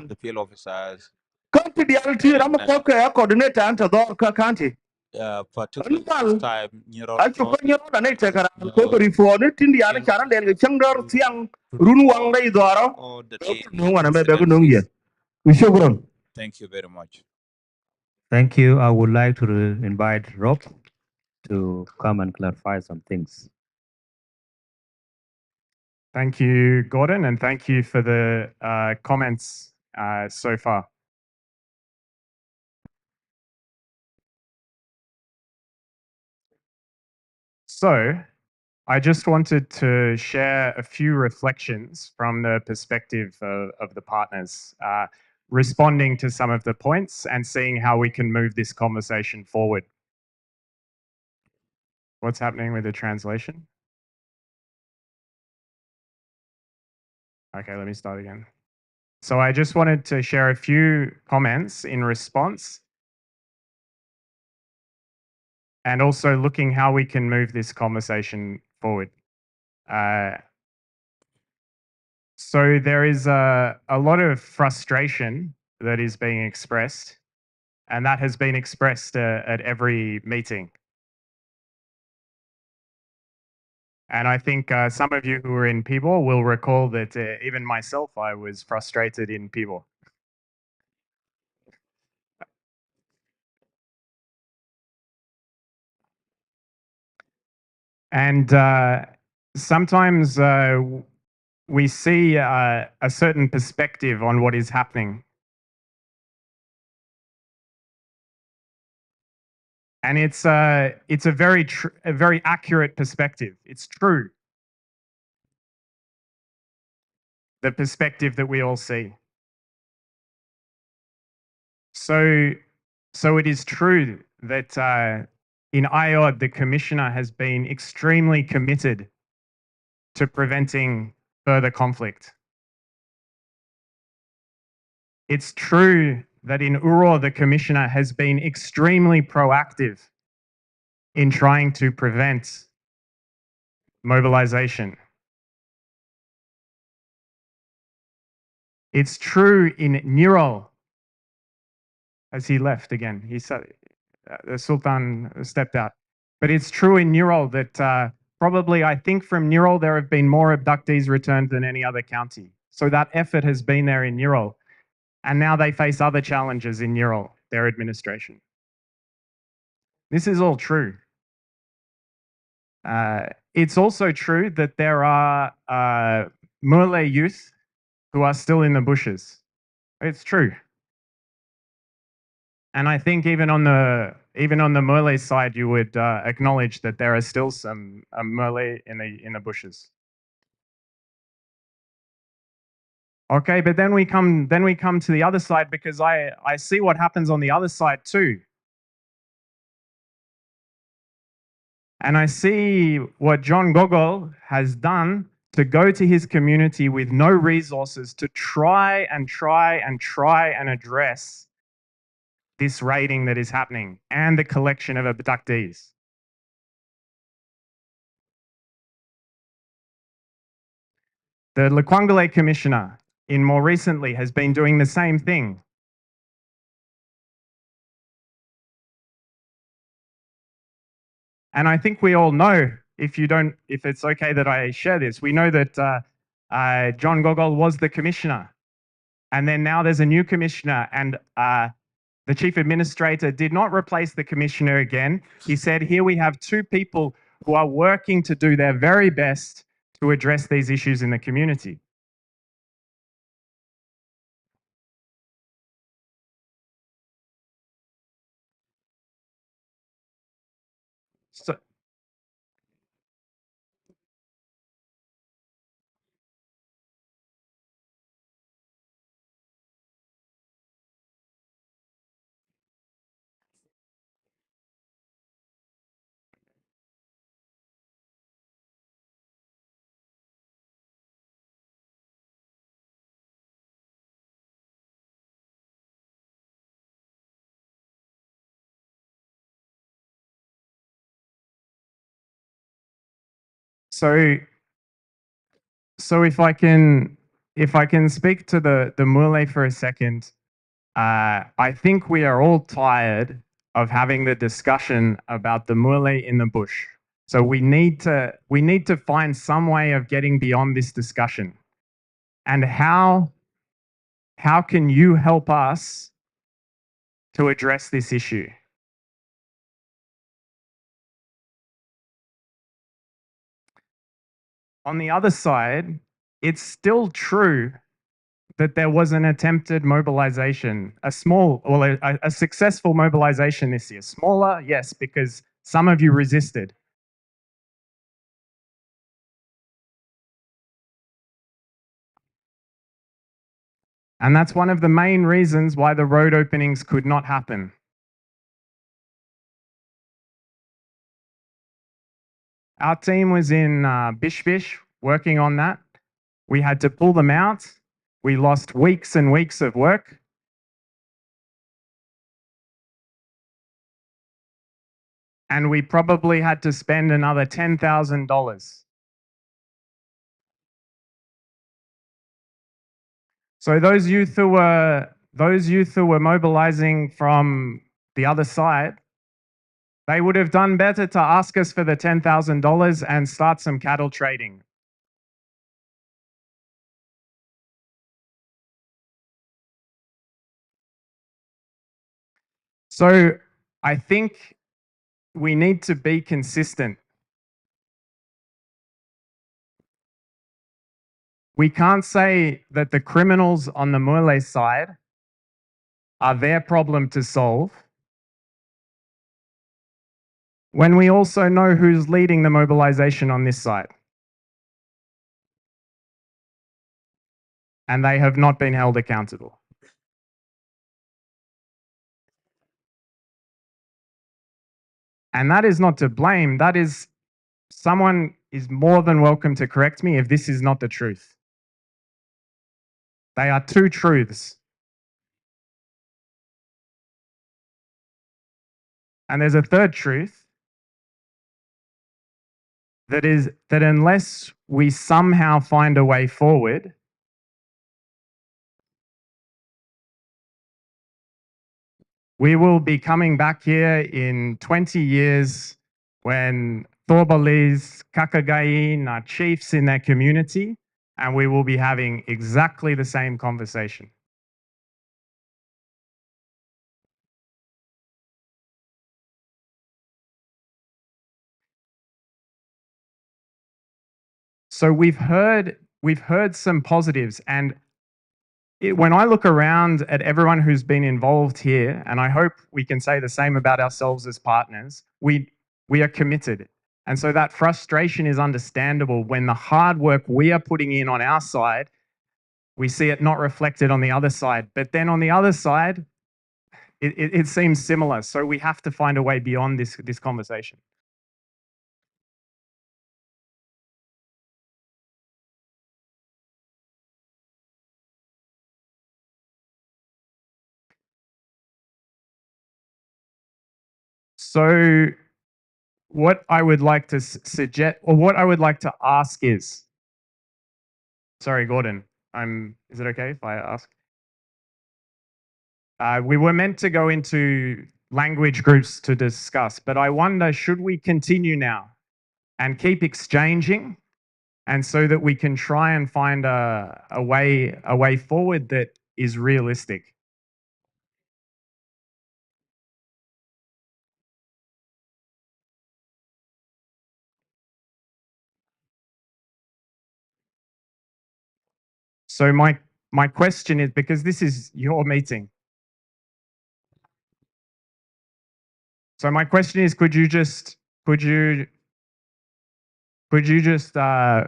the field officers. County dial ti ram kɔk ke coordinator an tɔ̈ dhɔɔr kä county. Uh, particularly this time, Nyirol acuk ke Nyirol anei tek aran kok report ni tin dial cara den ke cäŋ dɔr thiaŋ run waŋ dei dhɔɔrɔ. All the names, nöŋ wan amɛ bɛ ku nöŋ ye. Ku shukran. Thank you very much. Thank you. I would like to re- invite Rob to come and clarify some things. Thank you, Gordon, and thank you for the uh, comments uh, so far. So, I just wanted to share a few reflections from the perspective of, of the partners, uh, responding to some of the points and seeing how we can move this conversation forward. What's happening with the translation? Okay, let me start again. So I just wanted to share a few comments in response and also looking how we can move this conversation forward. Uh, so there is a, a lot of frustration that is being expressed, and that has been expressed uh, at every meeting. And I think uh, some of you who were in Pibor will recall that uh, even myself, I was frustrated in Pibor. And uh, sometimes uh, w- we see uh, a certain perspective on what is happening. And it's a, it's a very tr- a very accurate perspective. It's true. The perspective that we all see. So, so it is true that uh, in Ayod, the commissioner has been extremely committed to preventing further conflict. It's true that in Uror, the commissioner has been extremely proactive in trying to prevent mobilization. It's true in Nirol, as he left again. He said, uh, the Sultan stepped out. But it's true in Nirol that uh, probably, I think, from Nirol there have been more abductees returned than any other county. So that effort has been there in Nirol. And now they face other challenges in Nirol, their administration. This is all true. Uh, it's also true that there are uh, Murle youth who are still in the bushes. It's true. And I think even on the even on the Murle side, you would uh, acknowledge that there are still some uh, Murle in the in the bushes. Okay, but then we come then we come to the other side, because I I see what happens on the other side too. And I see what John Gogol has done to go to his community with no resources to try and try and try and address this raiding that is happening and the collection of abductees. The Lukwangale commissioner, in more recently, has been doing the same thing. And I think we all know, if you don't, if it's okay that I share this, we know that uh, uh, John Gogol was the commissioner. And then now there's a new commissioner, and uh, the chief administrator did not replace the commissioner again. He said, "Here we have two people who are working to do their very best to address these issues in the community." So, So, so if I can, if I can speak to the, the Mule for a second, uh, I think we are all tired of having the discussion about the Mule in the bush. So we need to, we need to find some way of getting beyond this discussion. And how, how can you help us to address this issue? On the other side, it's still true that there was an attempted mobilization, a small, well, a, a successful mobilization this year. Smaller, yes, because some of you resisted. And that's one of the main reasons why the road openings could not happen. Our team was in, uh, Bish Bish working on that. We had to pull them out. We lost weeks and weeks of work. And we probably had to spend another ten thousand dollars. So those youth who were, those youth who were mobilizing from the other side, they would have done better to ask us for the ten thousand dollars and start some cattle trading. So I think we need to be consistent. We can't say that the criminals on the Mule side are their problem to solve when we also know who's leading the mobilization on this side. And they have not been held accountable. And that is not to blame. That is, someone is more than welcome to correct me if this is not the truth. They are two truths. And there's a third truth, that is that unless we somehow find a way forward, we will be coming back here in twenty years when Thobalis, Kakagain are chiefs in their community, and we will be having exactly the same conversation. So we've heard, we've heard some positives, and it, when I look around at everyone who's been involved here, and I hope we can say the same about ourselves as partners, we, we are committed. And so that frustration is understandable when the hard work we are putting in on our side, we see it not reflected on the other side. But then on the other side, it, it, it seems similar. So we have to find a way beyond this, this conversation. So what I would like to s-, suggest, or what I would like to ask is, sorry, Gordon, I'm, is it okay if I ask? Uh, we were meant to go into language groups to discuss, but I wonder, should we continue now and keep exchanging, and so that we can try and find a, a way, a way forward that is realistic? So my, my question is, because this is your meeting. So my question is, could you just, could you, could you just, uh,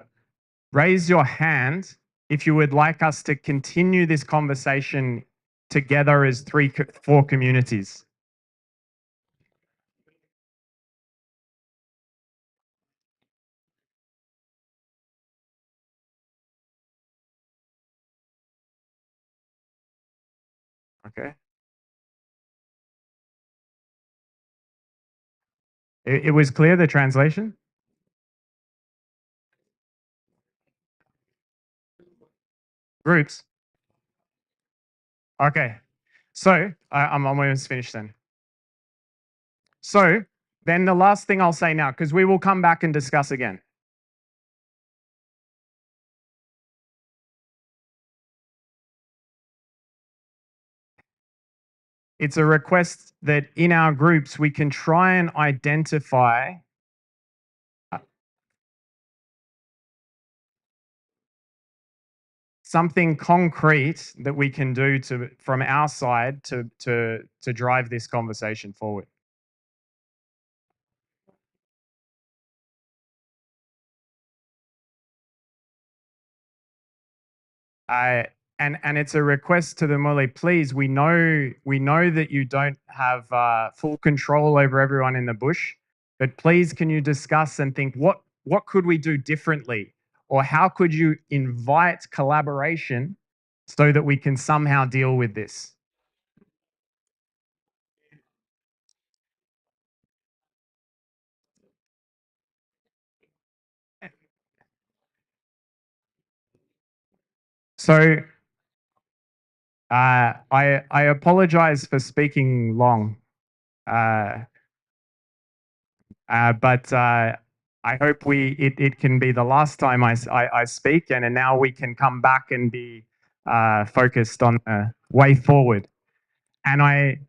raise your hand if you would like us to continue this conversation together as three co-, four communities? Okay. It, it was clear, the translation? Groups. Okay. So I, I'm almost finished then. So then the last thing I'll say now, because we will come back and discuss again. It's a request that in our groups we can try and identify uh, something concrete that we can do to from our side to to to drive this conversation forward. I and and it's a request to the Murle. Please, we know we know that you don't have uh, full control over everyone in the bush, but please, can you discuss and think what what could we do differently, or how could you invite collaboration so that we can somehow deal with this? So uh, I I apologize for speaking long, uh, uh, but uh, I hope we it, it can be the last time I, I, I speak, and, and now we can come back and be uh, focused on the way forward. And I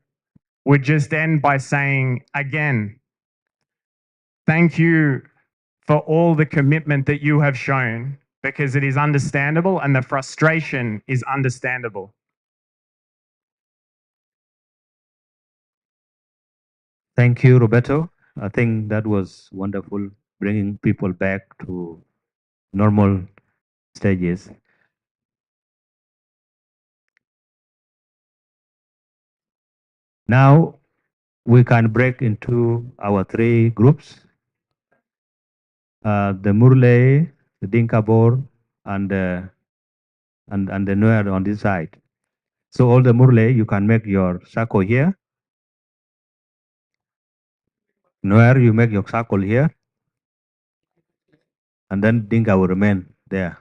would just end by saying again, thank you for all the commitment that you have shown, because it is understandable and the frustration is understandable. Thank you, Roberto. I think that was wonderful, bringing people back to normal stages. Now we can break into our three groups. Uh, the Murle, the Dinka Bor, and the and, and the Nuer on this side. So all the Murle, you can make your circle here. Nuer, you make your circle here. And then Dinka will remain there.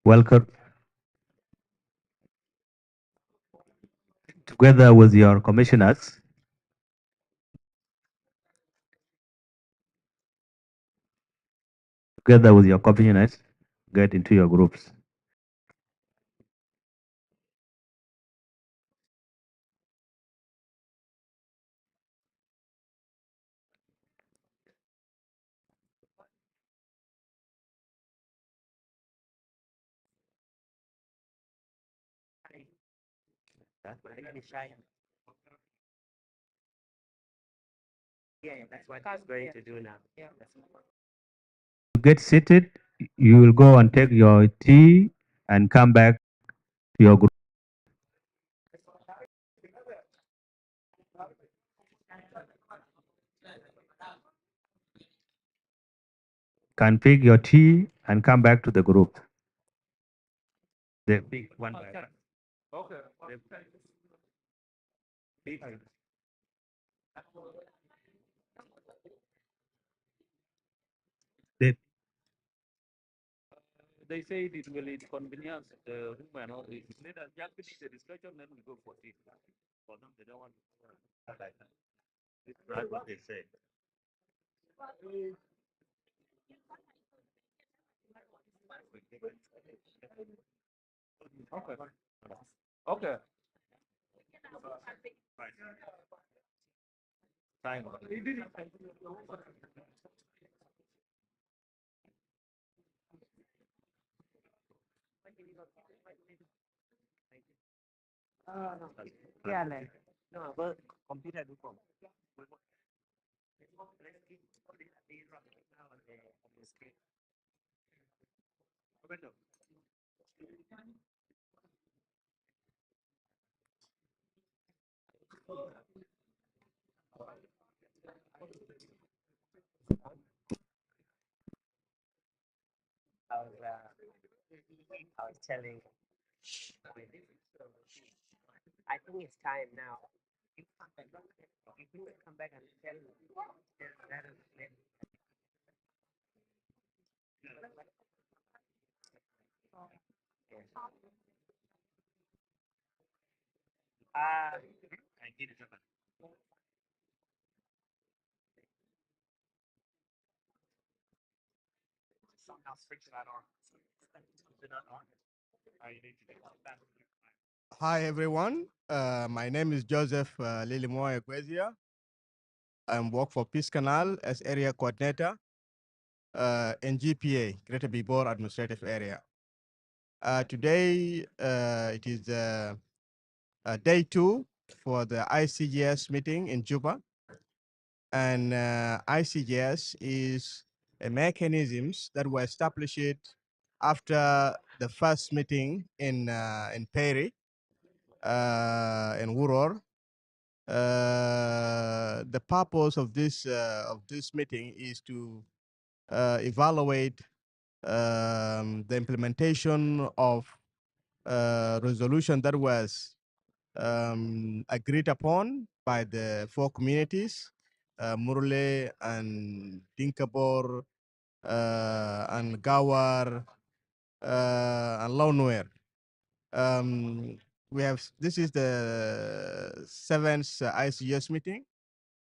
Welcome. Together with your commissioners, together with your commissioners, get into your groups. Yeah, that's what he's going to do now. Yeah. Get seated, you will go and take your tea and come back to your group. Can pick your tea and come back to the group. The big one by one. Okay. The They say it will inconvenience the women. Let us just finish the discussion, then we go for tea. For them, they don't want to. That's what they say. Okay. Okay. Thank you. Yeah, like, no, but computer do come. I was, uh, I was telling, I think it's time now. Hi, everyone. Uh, my name is Joseph uh, Lilimo Equezia. I work for Peace Canal as area coordinator uh, in G P A, Greater Pibor Administrative Area. Uh, today, uh, it is uh, uh, day two for the I C G S meeting in Juba. And uh, I C G S is a mechanisms that were established after the first meeting in uh, in Peri, uh, in Wuror. Uh, the purpose of this uh, of this meeting is to uh, evaluate um, the implementation of uh, resolution that was um, agreed upon by the four communities, uh, Murle and Dinka Bor, uh, and Gawar, uh, and Launuer. Um, we have, this is the seventh uh, I C G S meeting,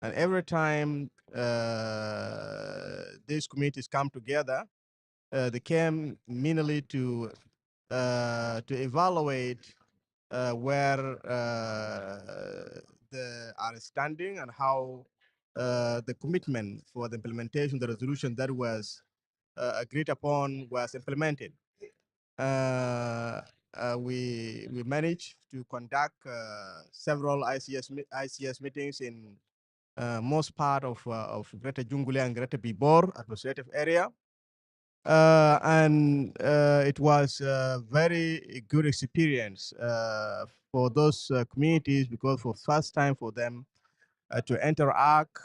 and every time uh, these communities come together, uh, they came mainly to uh, to evaluate uh, where uh, they are standing and how uh, the commitment for the implementation of the resolution that was uh, agreed upon was implemented. Uh, uh, we we managed to conduct uh, several I C S me- I C S meetings in uh, most part of uh, of Greater Jonglei and Greater Pibor administrative area. Uh, and uh, it was a very good experience uh, for those uh, communities, because for first time for them uh, to interact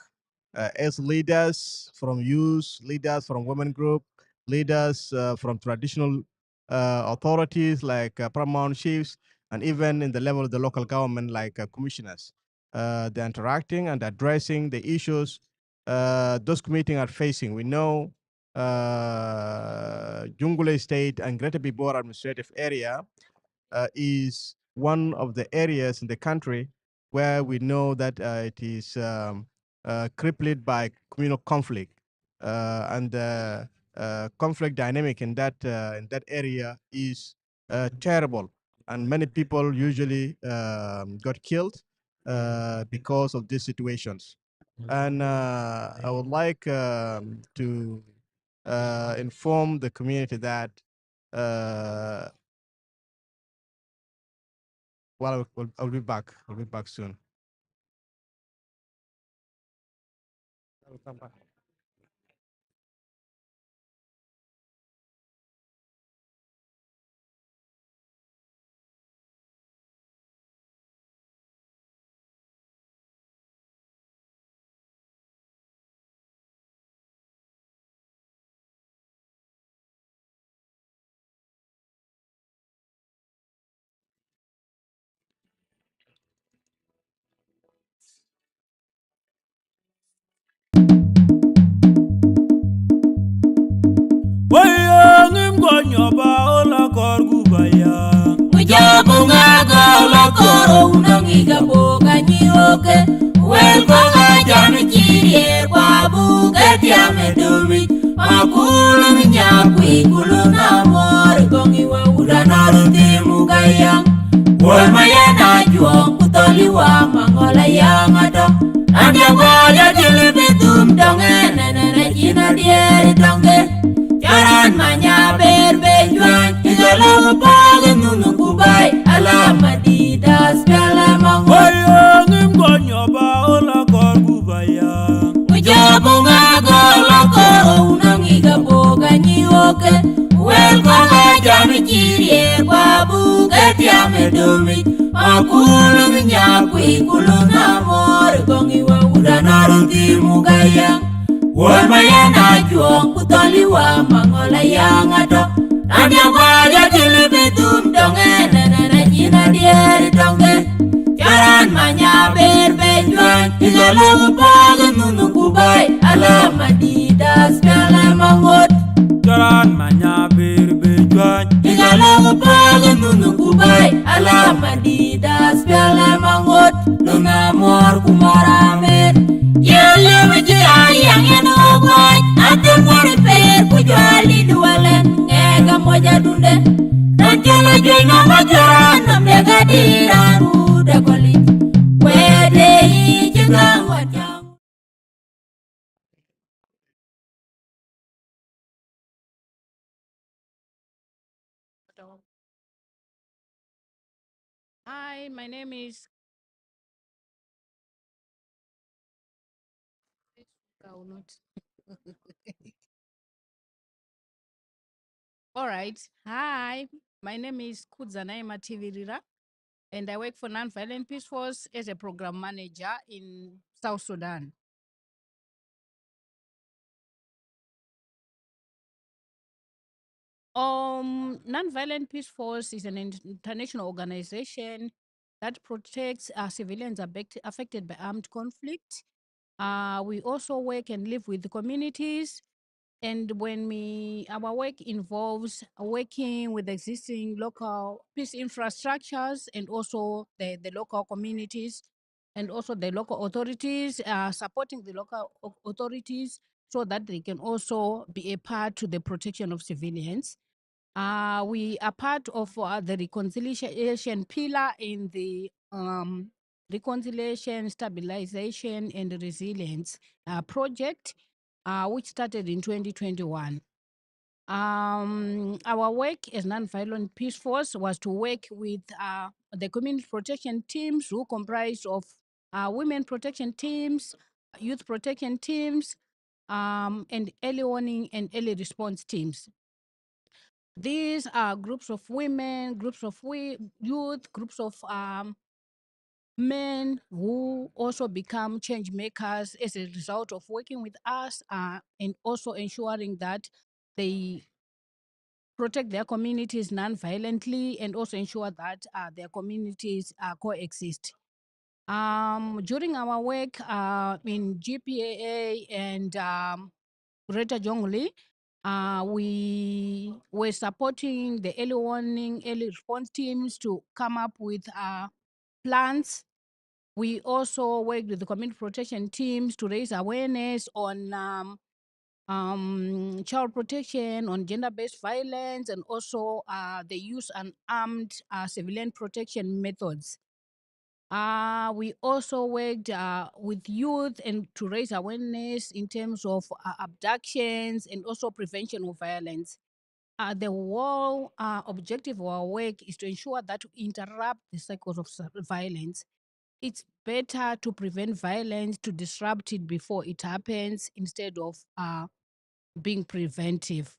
uh, as leaders from youth, leaders from women group, leaders uh, from traditional uh, authorities like uh, paramount chiefs, and even in the level of the local government like uh, commissioners. Uh, they're interacting and addressing the issues uh, those communities are facing. We know uh, Jonglei State and Greater Pibor Administrative Area uh, is one of the areas in the country where we know that uh, it is um, uh, crippled by communal conflict, uh, and the uh, conflict dynamic in that uh, in that area is uh, terrible, and many people usually um, got killed uh, because of these situations. And uh, I would like um, to uh, inform the community that uh, well, I'll, I'll be back. I'll be back soon. I'll come back. Wayang im gɔny aba ola kɔr gubaya. Mujabu ngaga ola kɔr ouna ngiga boga nyiroke. Wel ko ga jam chirier kwa bu ke tiam e dumi. Makulu nya kui kulu na mor gongi wa uda na ruti mugayang. Wol mayana juong kutoli wa mangola yang ato. Adia goja jili bidum dong enene jina dieri donge. Charan manya ber be juan. Igalo pagi nunu kubai. Alama di das pele mangola. Wayang im gonyo ba ola kor gubaya. Mujabu ngaga ola kor ouna ngiga boga nyiroke. Wel ko ga jam chirier kwa bu ke tiam e dumi. Makulu nya kui kulu na mor gongi wa uda na ruti mugaya. Wol mayana juong kutoli wa mangola yang ato. Adia goja jili bidum dong enene jina dieri donge. Charan manya ber Alɔŋ pal nun ku bai, alama dït aspial ë maŋot. Joran manya bir bi juany. Ic alɔŋ pal nun ku bai, alama dït aspial ë maŋot. Luna mor ku mor amen. Yelem jira yang yen okwany, atem mor per ku jwali dualen. Ngega moja dunde. Rajala jwe na majara nam de gadira rude koli. Wede ichi gangwa jang. Hi, my name is I will not. All right. Hi, my name is Kudza Naima Tivirira, and I work for Nonviolent Peace Force as a program manager in South Sudan. Um, Nonviolent Peace Force is an international organization that protects, uh, civilians affect-, affected by armed conflict. Uh, we also work and live with the communities. And when we, our work involves working with existing local peace infrastructures and also the, the local communities and also the local authorities, uh, supporting the local au-, authorities so that they can also be a part to the protection of civilians. Uh, we are part of, uh, the reconciliation pillar in the, um, Reconciliation, Stabilization and Resilience, uh, project, uh, which started in twenty twenty-one. Um, our work as Nonviolent Peace Force was to work with, uh, the community protection teams, who comprise of, uh, women protection teams, youth protection teams, um, and early warning and early response teams. These are groups of women, groups of we-, youth, groups of, um, men who also become change makers as a result of working with us, uh, and also ensuring that they protect their communities non-violently and also ensure that, uh, their communities, uh, coexist. Um, during our work, uh, in G P A A and, um, Greater Jonglei, uh, we were supporting the early warning, early response teams to come up with, uh, plans. We also worked with the community protection teams to raise awareness on, um, um, child protection, on gender-based violence, and also, uh, the use and armed, uh, civilian protection methods. Uh, we also worked, uh, with youth and to raise awareness in terms of, uh, abductions and also prevention of violence. Uh, the whole, uh, objective of our work is to ensure that we interrupt the cycles of s-, violence. It's better to prevent violence, to disrupt it before it happens, instead of, uh, being preventive.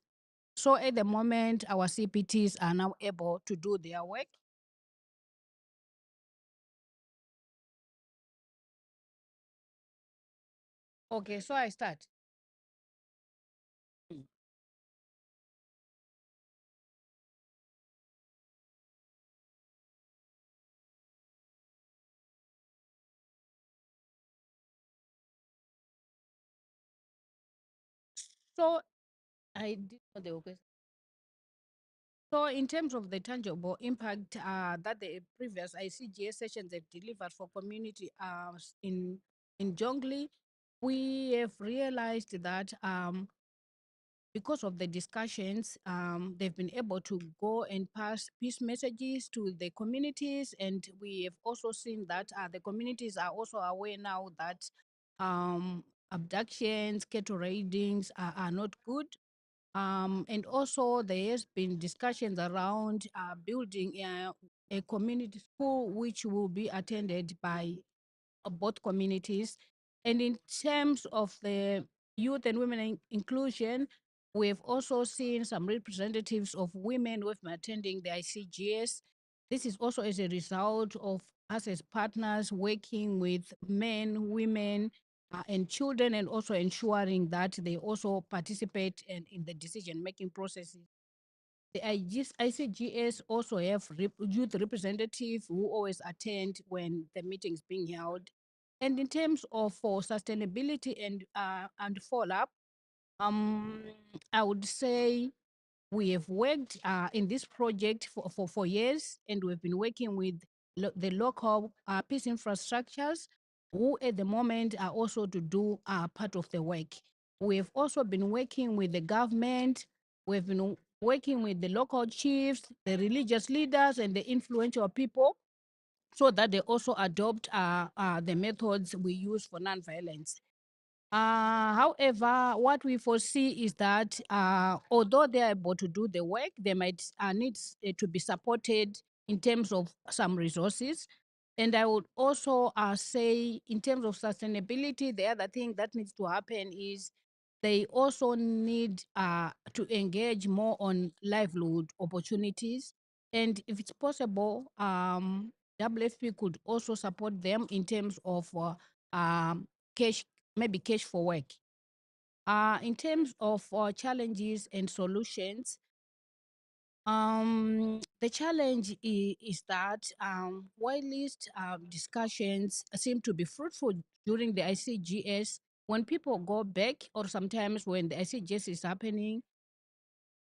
So at the moment, our C P Ts are now able to do their work. Okay, so I start. So I did not the okay. So in terms of the tangible impact, uh, that the previous I C G S sessions have delivered for community, uh, s-, in, in Jonglei, we have realized that, um, because of the discussions, um, they've been able to go and pass peace messages to the communities, and we have also seen that, uh, the communities are also aware now that, um, abductions, cattle raidings are, are not good. Um, and also there has been discussions around, uh, building a, a community school which will be attended by, uh, both communities. And in terms of the youth and women in-, inclusion, we've also seen some representatives of women who've been attending the I C G S. This is also as a result of us as partners working with men, women, uh, and children, and also ensuring that they also participate in, in the decision-making processes. The I G S, I C G S also have rep-, youth representatives who always attend when the meetings being held. And in terms of for sustainability and, uh, and follow-up, um, I would say we have worked, uh, in this project for, for, for years, and we've been working with lo-, the local, uh, peace infrastructures, who at the moment are also to do, uh, part of the work. We have also been working with the government. We've been working with the local chiefs, the religious leaders, and the influential people, so that they also adopt, uh, uh, the methods we use for non-violence. Uh, however, what we foresee is that, uh, although they are able to do the work, they might, uh, need, uh, to be supported in terms of some resources. And I would also, uh, say, in terms of sustainability, the other thing that needs to happen is they also need, uh, to engage more on livelihood opportunities. And if it's possible, um, W F P could also support them in terms of, uh, um, cash, maybe cash for work. Uh, in terms of, uh, challenges and solutions, um, the challenge i-, is that, um, whilst, um, discussions seem to be fruitful during the I C G S, when people go back, or sometimes when the I C G S is happening,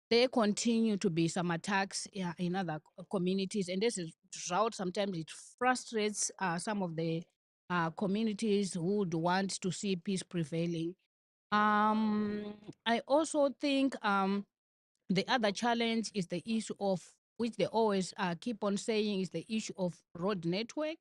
there continue to be some attacks, yeah, in other co-, communities, and this is drought. Sometimes it frustrates, uh, some of the, uh, communities who would want to see peace prevailing. Um, I also think, um, the other challenge is the issue of, which they always, uh, keep on saying, is the issue of road network.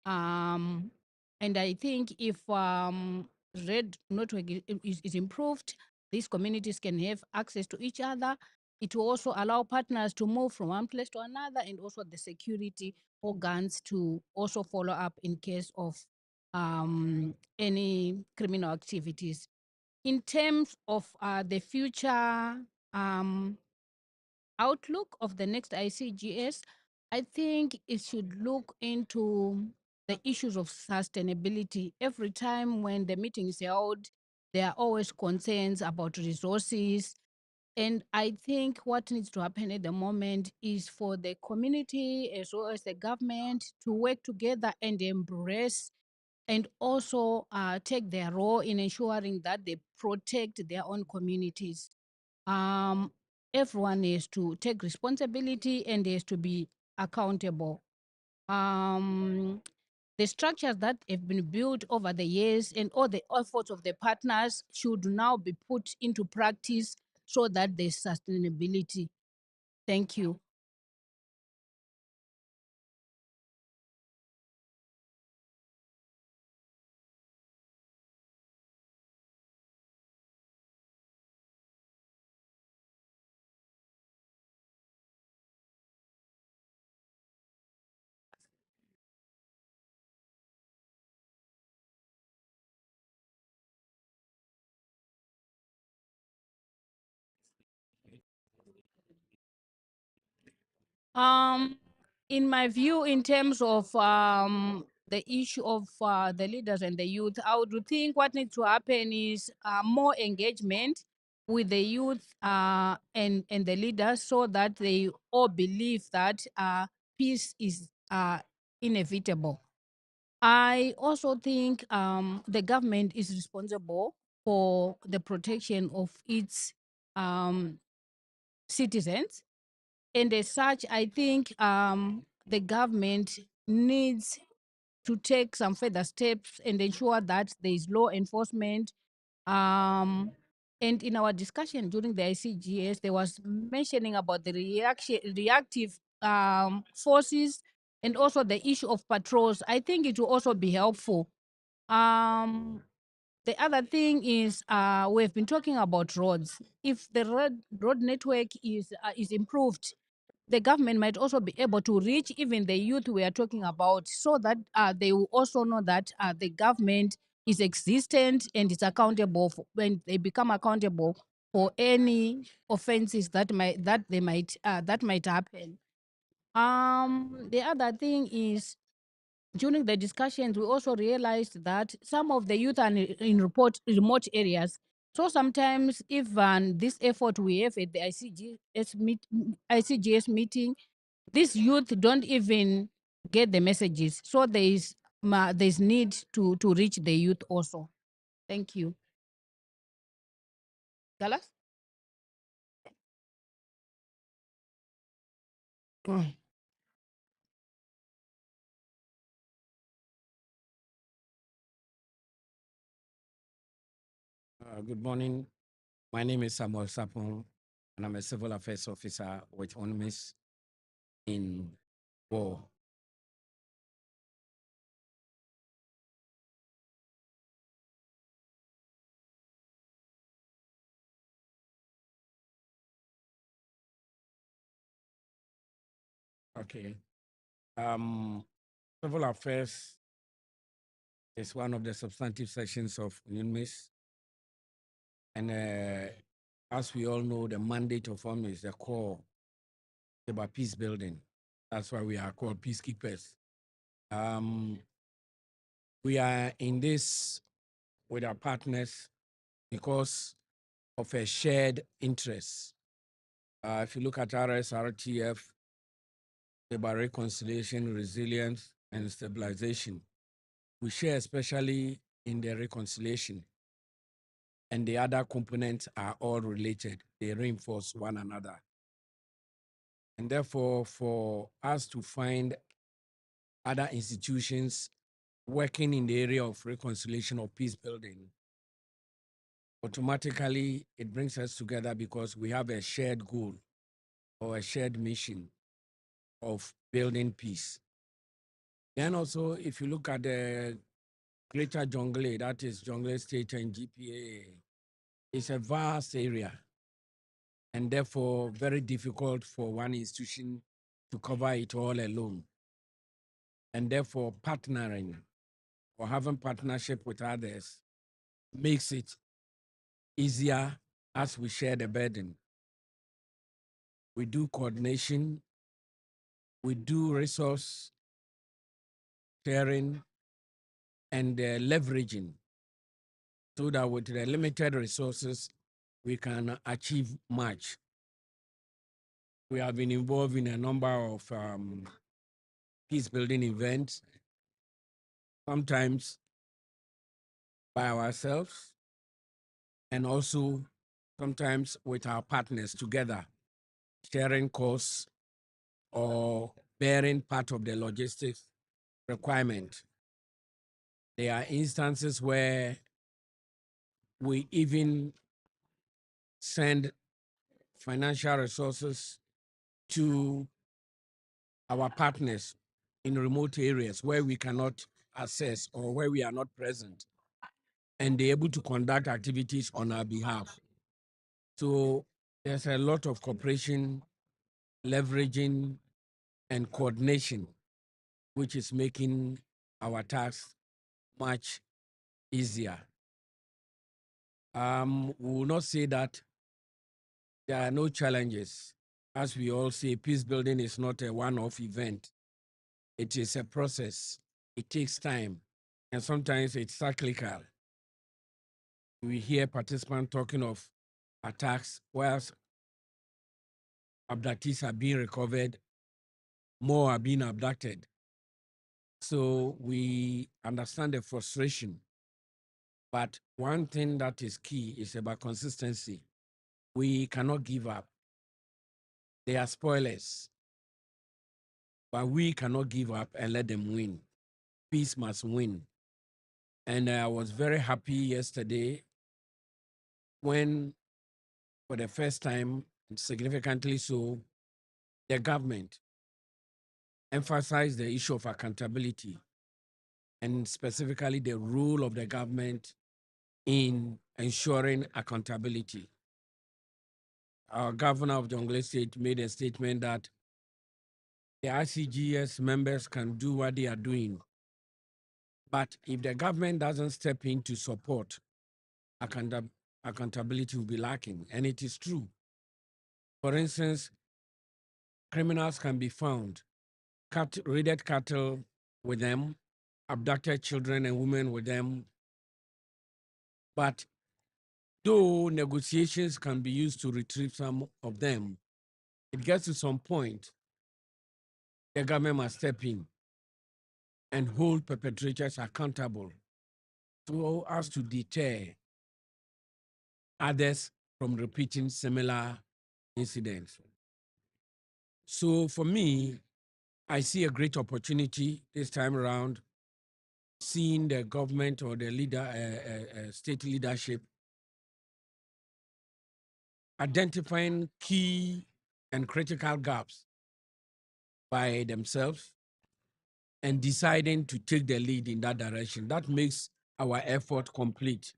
Um, and I think if, um, road network i-, i-, is, is improved, these communities can have access to each other. It will also allow partners to move from one place to another, and also the security organs to also follow up in case of, um, any criminal activities. In terms of, uh, the future, um, outlook of the next I C G S, I think it should look into the issues of sustainability. Every time when the meeting is held, there are always concerns about resources. And I think what needs to happen at the moment is for the community as well as the government to work together and embrace and also, uh, take their role in ensuring that they protect their own communities. Um, everyone is to take responsibility and is to be accountable. Um, the structures that have been built over the years and all the efforts of the partners should now be put into practice so that there's sustainability. Thank you. Um, in my view, in terms of, um, the issue of, uh, the leaders and the youth, I would think what needs to happen is, uh, more engagement with the youth, uh, and, and the leaders, so that they all believe that, uh, peace is, uh, inevitable. I also think, um, the government is responsible for the protection of its, um, citizens. And as such, I think, um, the government needs to take some further steps and ensure that there is law enforcement. Um, and in our discussion during the I C G S, there was mentioning about the reaction, reactive, um, forces, and also the issue of patrols. I think it will also be helpful. Um, the other thing is, uh, we've been talking about roads. If the road, road network is, uh, is improved, the government might also be able to reach even the youth we are talking about, so that, uh, they will also know that, uh, the government is existent and is accountable for, when they become accountable for any offenses that might, that they might, uh, that might happen. Um, the other thing is, during the discussions, we also realized that some of the youth are in, in report, remote areas. So sometimes, even this effort we have at the I C G S meet-, I C G S meeting, these youth don't even get the messages. So there is ma, there's need to, to reach the youth also. Thank you. Galas? Uh, good morning. My name is Samuel Sapong, and I'm a civil affairs officer with UNMISS in Bor. Okay. Um, civil affairs is one of the substantive sections of UNMISS. And uh, as we all know, the mandate of UNMISS is the core about peace building. That's why we are called peacekeepers. Um, we are in this with our partners because of a shared interest. Uh, if you look at R S R T F, about reconciliation, resilience, and stabilization, we share especially in the reconciliation. And the other components are all related. They reinforce one another. And therefore, for us to find other institutions working in the area of reconciliation or peace building, automatically it brings us together because we have a shared goal or a shared mission of building peace. Then also, if you look at the Greater Jonglei, that is Jonglei State and G P A, it's a vast area and therefore very difficult for one institution to cover it all alone. And therefore, partnering or having partnership with others makes it easier as we share the burden. We do coordination, we do resource sharing and uh, leveraging so that with the limited resources, we can achieve much. We have been involved in a number of um, peace building events, sometimes by ourselves, and also sometimes with our partners together, sharing costs or bearing part of the logistics requirement. There are instances where we even send financial resources to our partners in remote areas where we cannot access or where we are not present, and they're able to conduct activities on our behalf. So there's a lot of cooperation, leveraging, and coordination, which is making our tasks much easier. Um, we will not say that there are no challenges. As we all say, peace building is not a one-off event. It is a process. It takes time, and sometimes it's cyclical. We hear participants talking of attacks, whilst abductees are being recovered, more are being abducted. So we understand the frustration. But one thing that is key is about consistency. We cannot give up. They are spoilers. But we cannot give up and let them win. Peace must win. And I was very happy yesterday when, for the first time, and significantly so, the government emphasized the issue of accountability and specifically the role of the government in ensuring accountability. Our governor of Jonglei State made a statement that the I C G S members can do what they are doing, but if the government doesn't step in to support, accountab- accountability will be lacking. And it is true. For instance, criminals can be found, cut, raided cattle with them, abducted children and women with them. But though negotiations can be used to retrieve some of them, it gets to some point, the government must step in. and hold perpetrators accountable so as to deter others from repeating similar incidents. So for me, I see a great opportunity this time around, seeing the government or the leader, uh, uh, uh, state leadership, identifying key and critical gaps by themselves and deciding to take the lead in that direction. That makes our effort complete.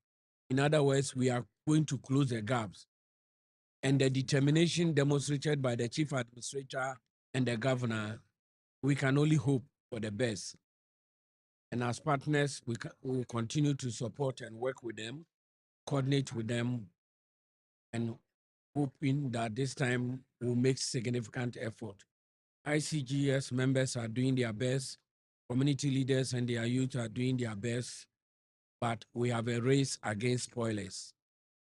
In other words, we are going to close the gaps. And the determination demonstrated by the chief administrator and the governor, we can only hope for the best. And as partners, we, ca- we will continue to support and work with them, coordinate with them, and hoping that this time we'll make significant effort. I C G S members are doing their best, community leaders and their youth are doing their best, but we have a race against spoilers,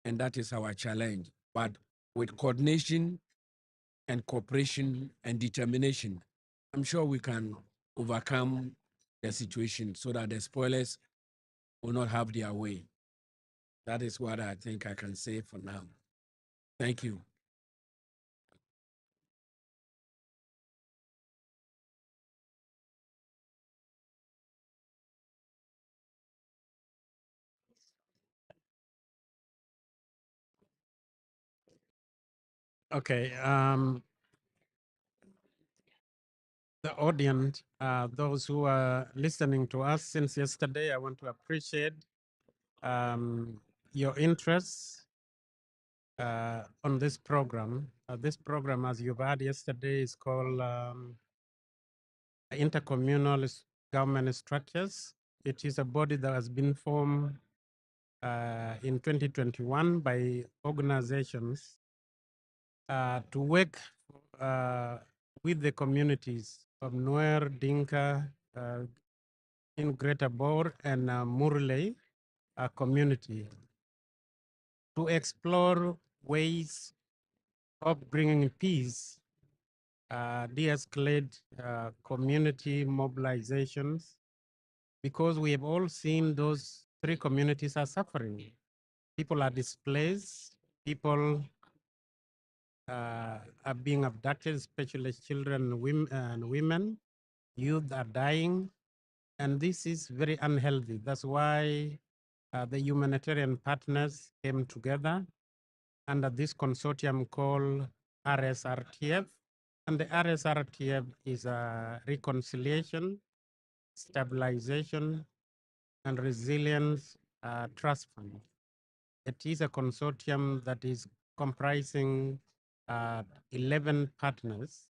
and that is our challenge. But with coordination and cooperation and determination, I'm sure we can overcome the situation so that the spoilers will not have their way. That is what I think I can say for now. Thank you. Okay. Um, the audience, uh, those who are listening to us since yesterday, I want to appreciate um, your interest uh, on this program. Uh, this program, as you've heard yesterday, is called um, Intercommunal S- Government Structures. It is a body that has been formed uh, in twenty twenty-one by organizations uh, to work uh, with the communities of Nuer, Dinka, uh, in Greater Bor and uh, Murle uh, community to explore ways of bringing peace, uh, de-escalate uh, community mobilizations, because we have all seen those three communities are suffering. People are displaced, people uh, are being abducted, especially children women, and women. Youth are dying, and this is very unhealthy. That's why uh, the humanitarian partners came together under this consortium called R S R T F. And the R S R T F is a reconciliation, stabilization, and resilience uh, trust fund. It is a consortium that is comprising uh, eleven partners,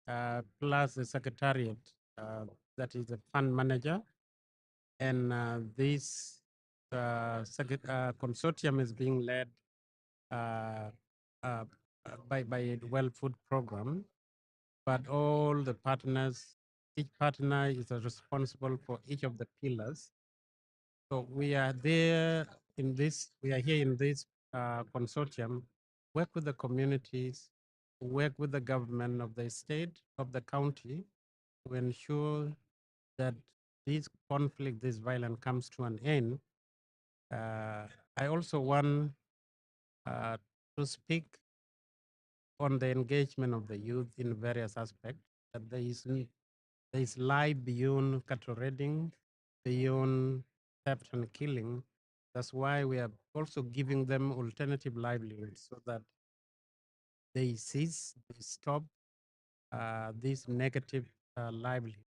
uh, plus the secretariat, uh, that is the fund manager. And uh, this uh, secret, uh, consortium is being led uh, uh, by, by a World Food Program, but all the partners, each partner is uh, responsible for each of the pillars. So we are there in this, we are here in this uh, consortium, work with the communities, work with the government of the state, of the county, to ensure that this conflict, this violence comes to an end. Uh, I also want uh, to speak on the engagement of the youth in various aspects, that there is, n- there is life beyond cattle raiding, beyond theft and killing. That's why we are also giving them alternative livelihoods so that they cease, they stop uh, this negative uh, livelihood.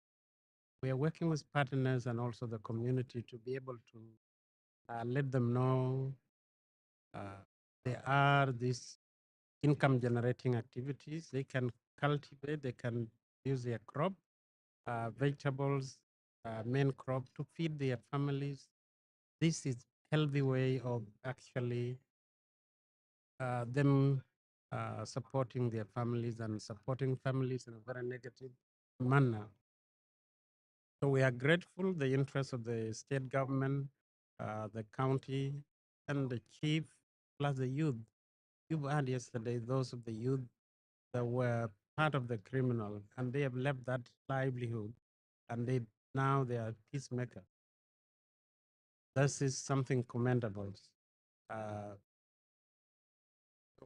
We are working with partners and also the community to be able to uh, let them know uh, there are these income generating activities. They can cultivate, they can use their crop, uh, vegetables, uh, main crop to feed their families. This is healthy way of actually uh, them uh, supporting their families and supporting families in a very negative manner. So we are grateful the interest of the state government, uh, the county, and the chief, plus the youth. You've heard yesterday those of the youth that were part of the criminal, and they have left that livelihood, and they Now they are peacemaker. This is something commendable. Uh,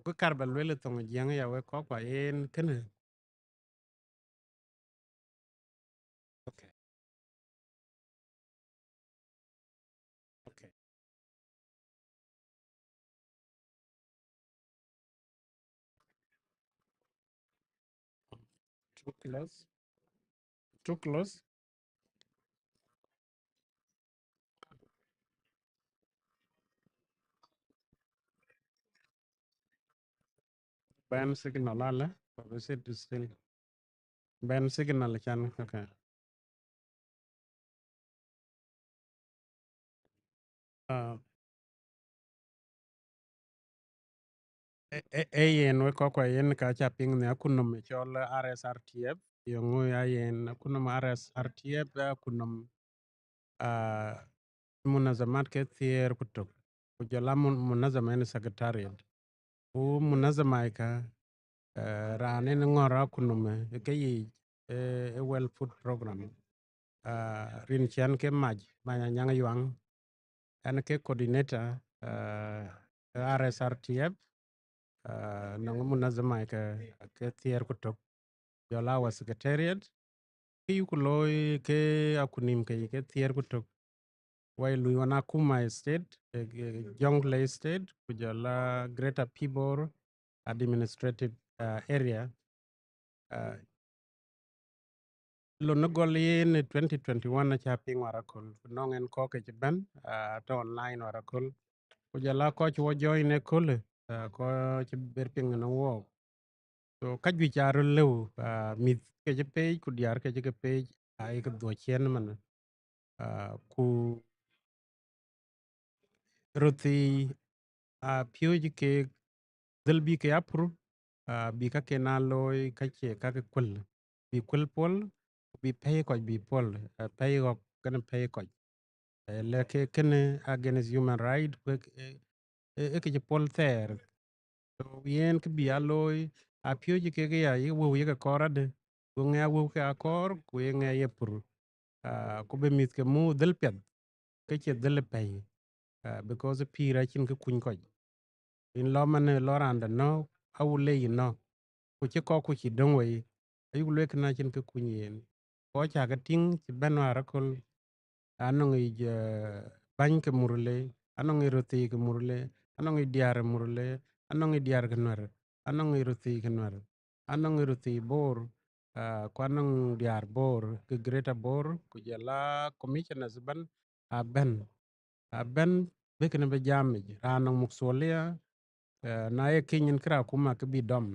ku kar ba luel thoŋ Jiëŋ ya wek kɔc kua yen kënë. Okay. Okay. Too close. Too close. Bɛn signal alë, or is it still? Bɛn signal can, okay. Uh, e, e, e yen wek kɔc kua yen ka ca piŋ në akutnhom cɔl R S R T F, yeŋö ya yen akutnhom R S R T F, akutnhom, uh, munazamat ke thiëër ku tök, ku jɔl a mun-, munazama yen secretariat. Ku munazama ika, uh, raan en ŋɔ̈r akutnhom, eh, ke yic, eh, e World Food Program. Uh, rin ciɛn ke mac, Manya Nyaŋ Yuaŋ, ɛn ke coordinator, uh, R S R T F, uh, nɔŋ munazama ke, ke thiëër ku tök. Jɔl a wa secretariat, ke yuku looi ke akutnhom ke, ke thiëër ku tök. Wai lui wan akuma state, eh, eh, Jonglei State, ku jɔl a Greater Pibor Administrative, uh, Area. Uh, lon gɔl yen twenty twenty-one aca piŋ waraköl, nɔŋ en kɔc ke cï bɛ̈n, uh, atɔ̈ online waraköl. Ku jɔl a kɔc wɔ join ëköl, uh, kɔc cï ber piŋ në wɔɔk. So, ka juëc aa röt lëu, uh, mïth ke cï page, ku diäär ke cï ke page, aa ye ke dhuɔ̈k ciɛ̈n ëmën. Uh, ku röthii, uh, piööc keek dhël bï ke approve, uh, bï ka ken aa looi ka cie ka ke kuël, bï kuël pɔ̈l, ku bï pɛ̈i kɔc bï pɔ̈l, uh, pɛ̈i ɣɔ̈k kenë pɛ̈i kɔc. Eh, lɛ̈k ke kënë against human right, ku ë, ë, ë kë cï pɔ̈l thɛɛr. So, yen kë bï a looi, a piööc kek ya, ye wëu ye ke kɔɔr adë, ku ŋɛ a wëu ke a kɔɔr, ku ye ŋɛ ye pur. Ah, ku bï mïth ke muk dhël piɛth, ke cie dhël ë pɛ̈i, ah, because pïïr acïn kë kuny kɔc. Yïn lɔ man ë lɔ raan dɛ̈ nɔ̈k, a wun le yïn nɔ̈k, ku cï kɔ̈k ku cï döŋ wei, ayuk lueel kënë acïn kë kuny yen. Kɔc cä ke tïŋ cï bɛ̈n wäär aköl, anɔŋ yic, eh, bäny ke Murle, anɔŋ yic röthii ke Murle, anɔŋ yic diäär ë Murle, anɔŋ yic diäär ke Nuɛ̈r, anɔŋ yic röthii ke Nuɛ̈r, anɔŋ yic röthii Bor, ah, ku anɔŋ diäär Bor ke Greater Bor, ku jɔl a commissioners ëbɛ̈n, abɛ̈n, abɛ̈n bï kënë bï jam yic, raan nɔŋ muksuɔlia, eh, na ye keny yen kërë akuma ke bï dɔm.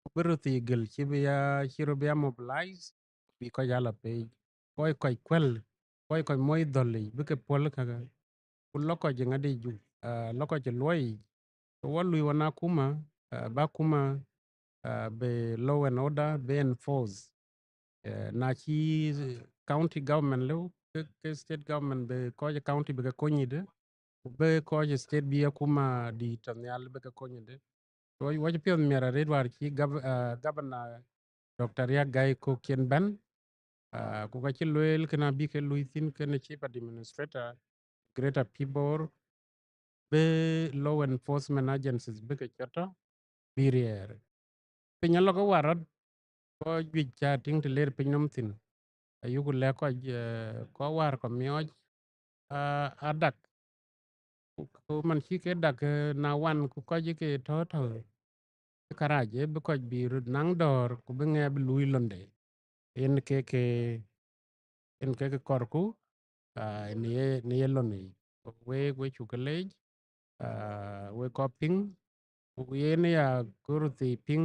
Ku bï röthii gël cï bï ya, cï röt bï ya mobilize, bï kɔc aa lɔ page. Kɔc kɔc kuël, kɔc kɔc moc dhɔ̈l yic, bï ke pɔ̈l käkë. Ku lɔ kɔc ë ŋadï juëc, ah, lɔ kɔc ë luɔi yic. Ke wɔ lui wan akuma, ah, bä akuma, ah, bï law and order bï enforce. Eh, na cï county government lëu, ke, ke state government bï kɔc ë county bï ke kony yïdë, ku bï kɔc ë state bï akuma dïït tɔ̈ nhial bï ke kony yïdë. So, wɔ cï piɔ̈th miɛt arëët wäär cï gov-, ah, governor Doctor Riek Gai Kok cï bɛ̈n, ah, ku ka cï lueel kënë abï ke lui thïn kënë chief administrator Greater Pibor, bï law enforcement agencies bï ke cɔ̈t tɔ̈, bï riɛɛr. Piny alɔ ke war rɔt, kɔc juëc cä tïŋ të leer piny nɔm thïn, ayuku lɛ̈k kɔc, eh, kɔc wäär kɔc miɔɔc, ah, adak. Ku, ku man cï ke dak, eh, na wan ku kɔc ke tɔ̈ tɔ̈, karac, eh, bï kɔc bï röt naŋ dɔ̈ɔ̈r, ku bï ŋɛk bï luui londe. Yen ke, ke, yen ke, ke kɔrku, ah, në ye, në ye lon yic. Wek, wek cuk ke leec, ah, wek kɔc piŋ, ku yen ya kë röthii piŋ,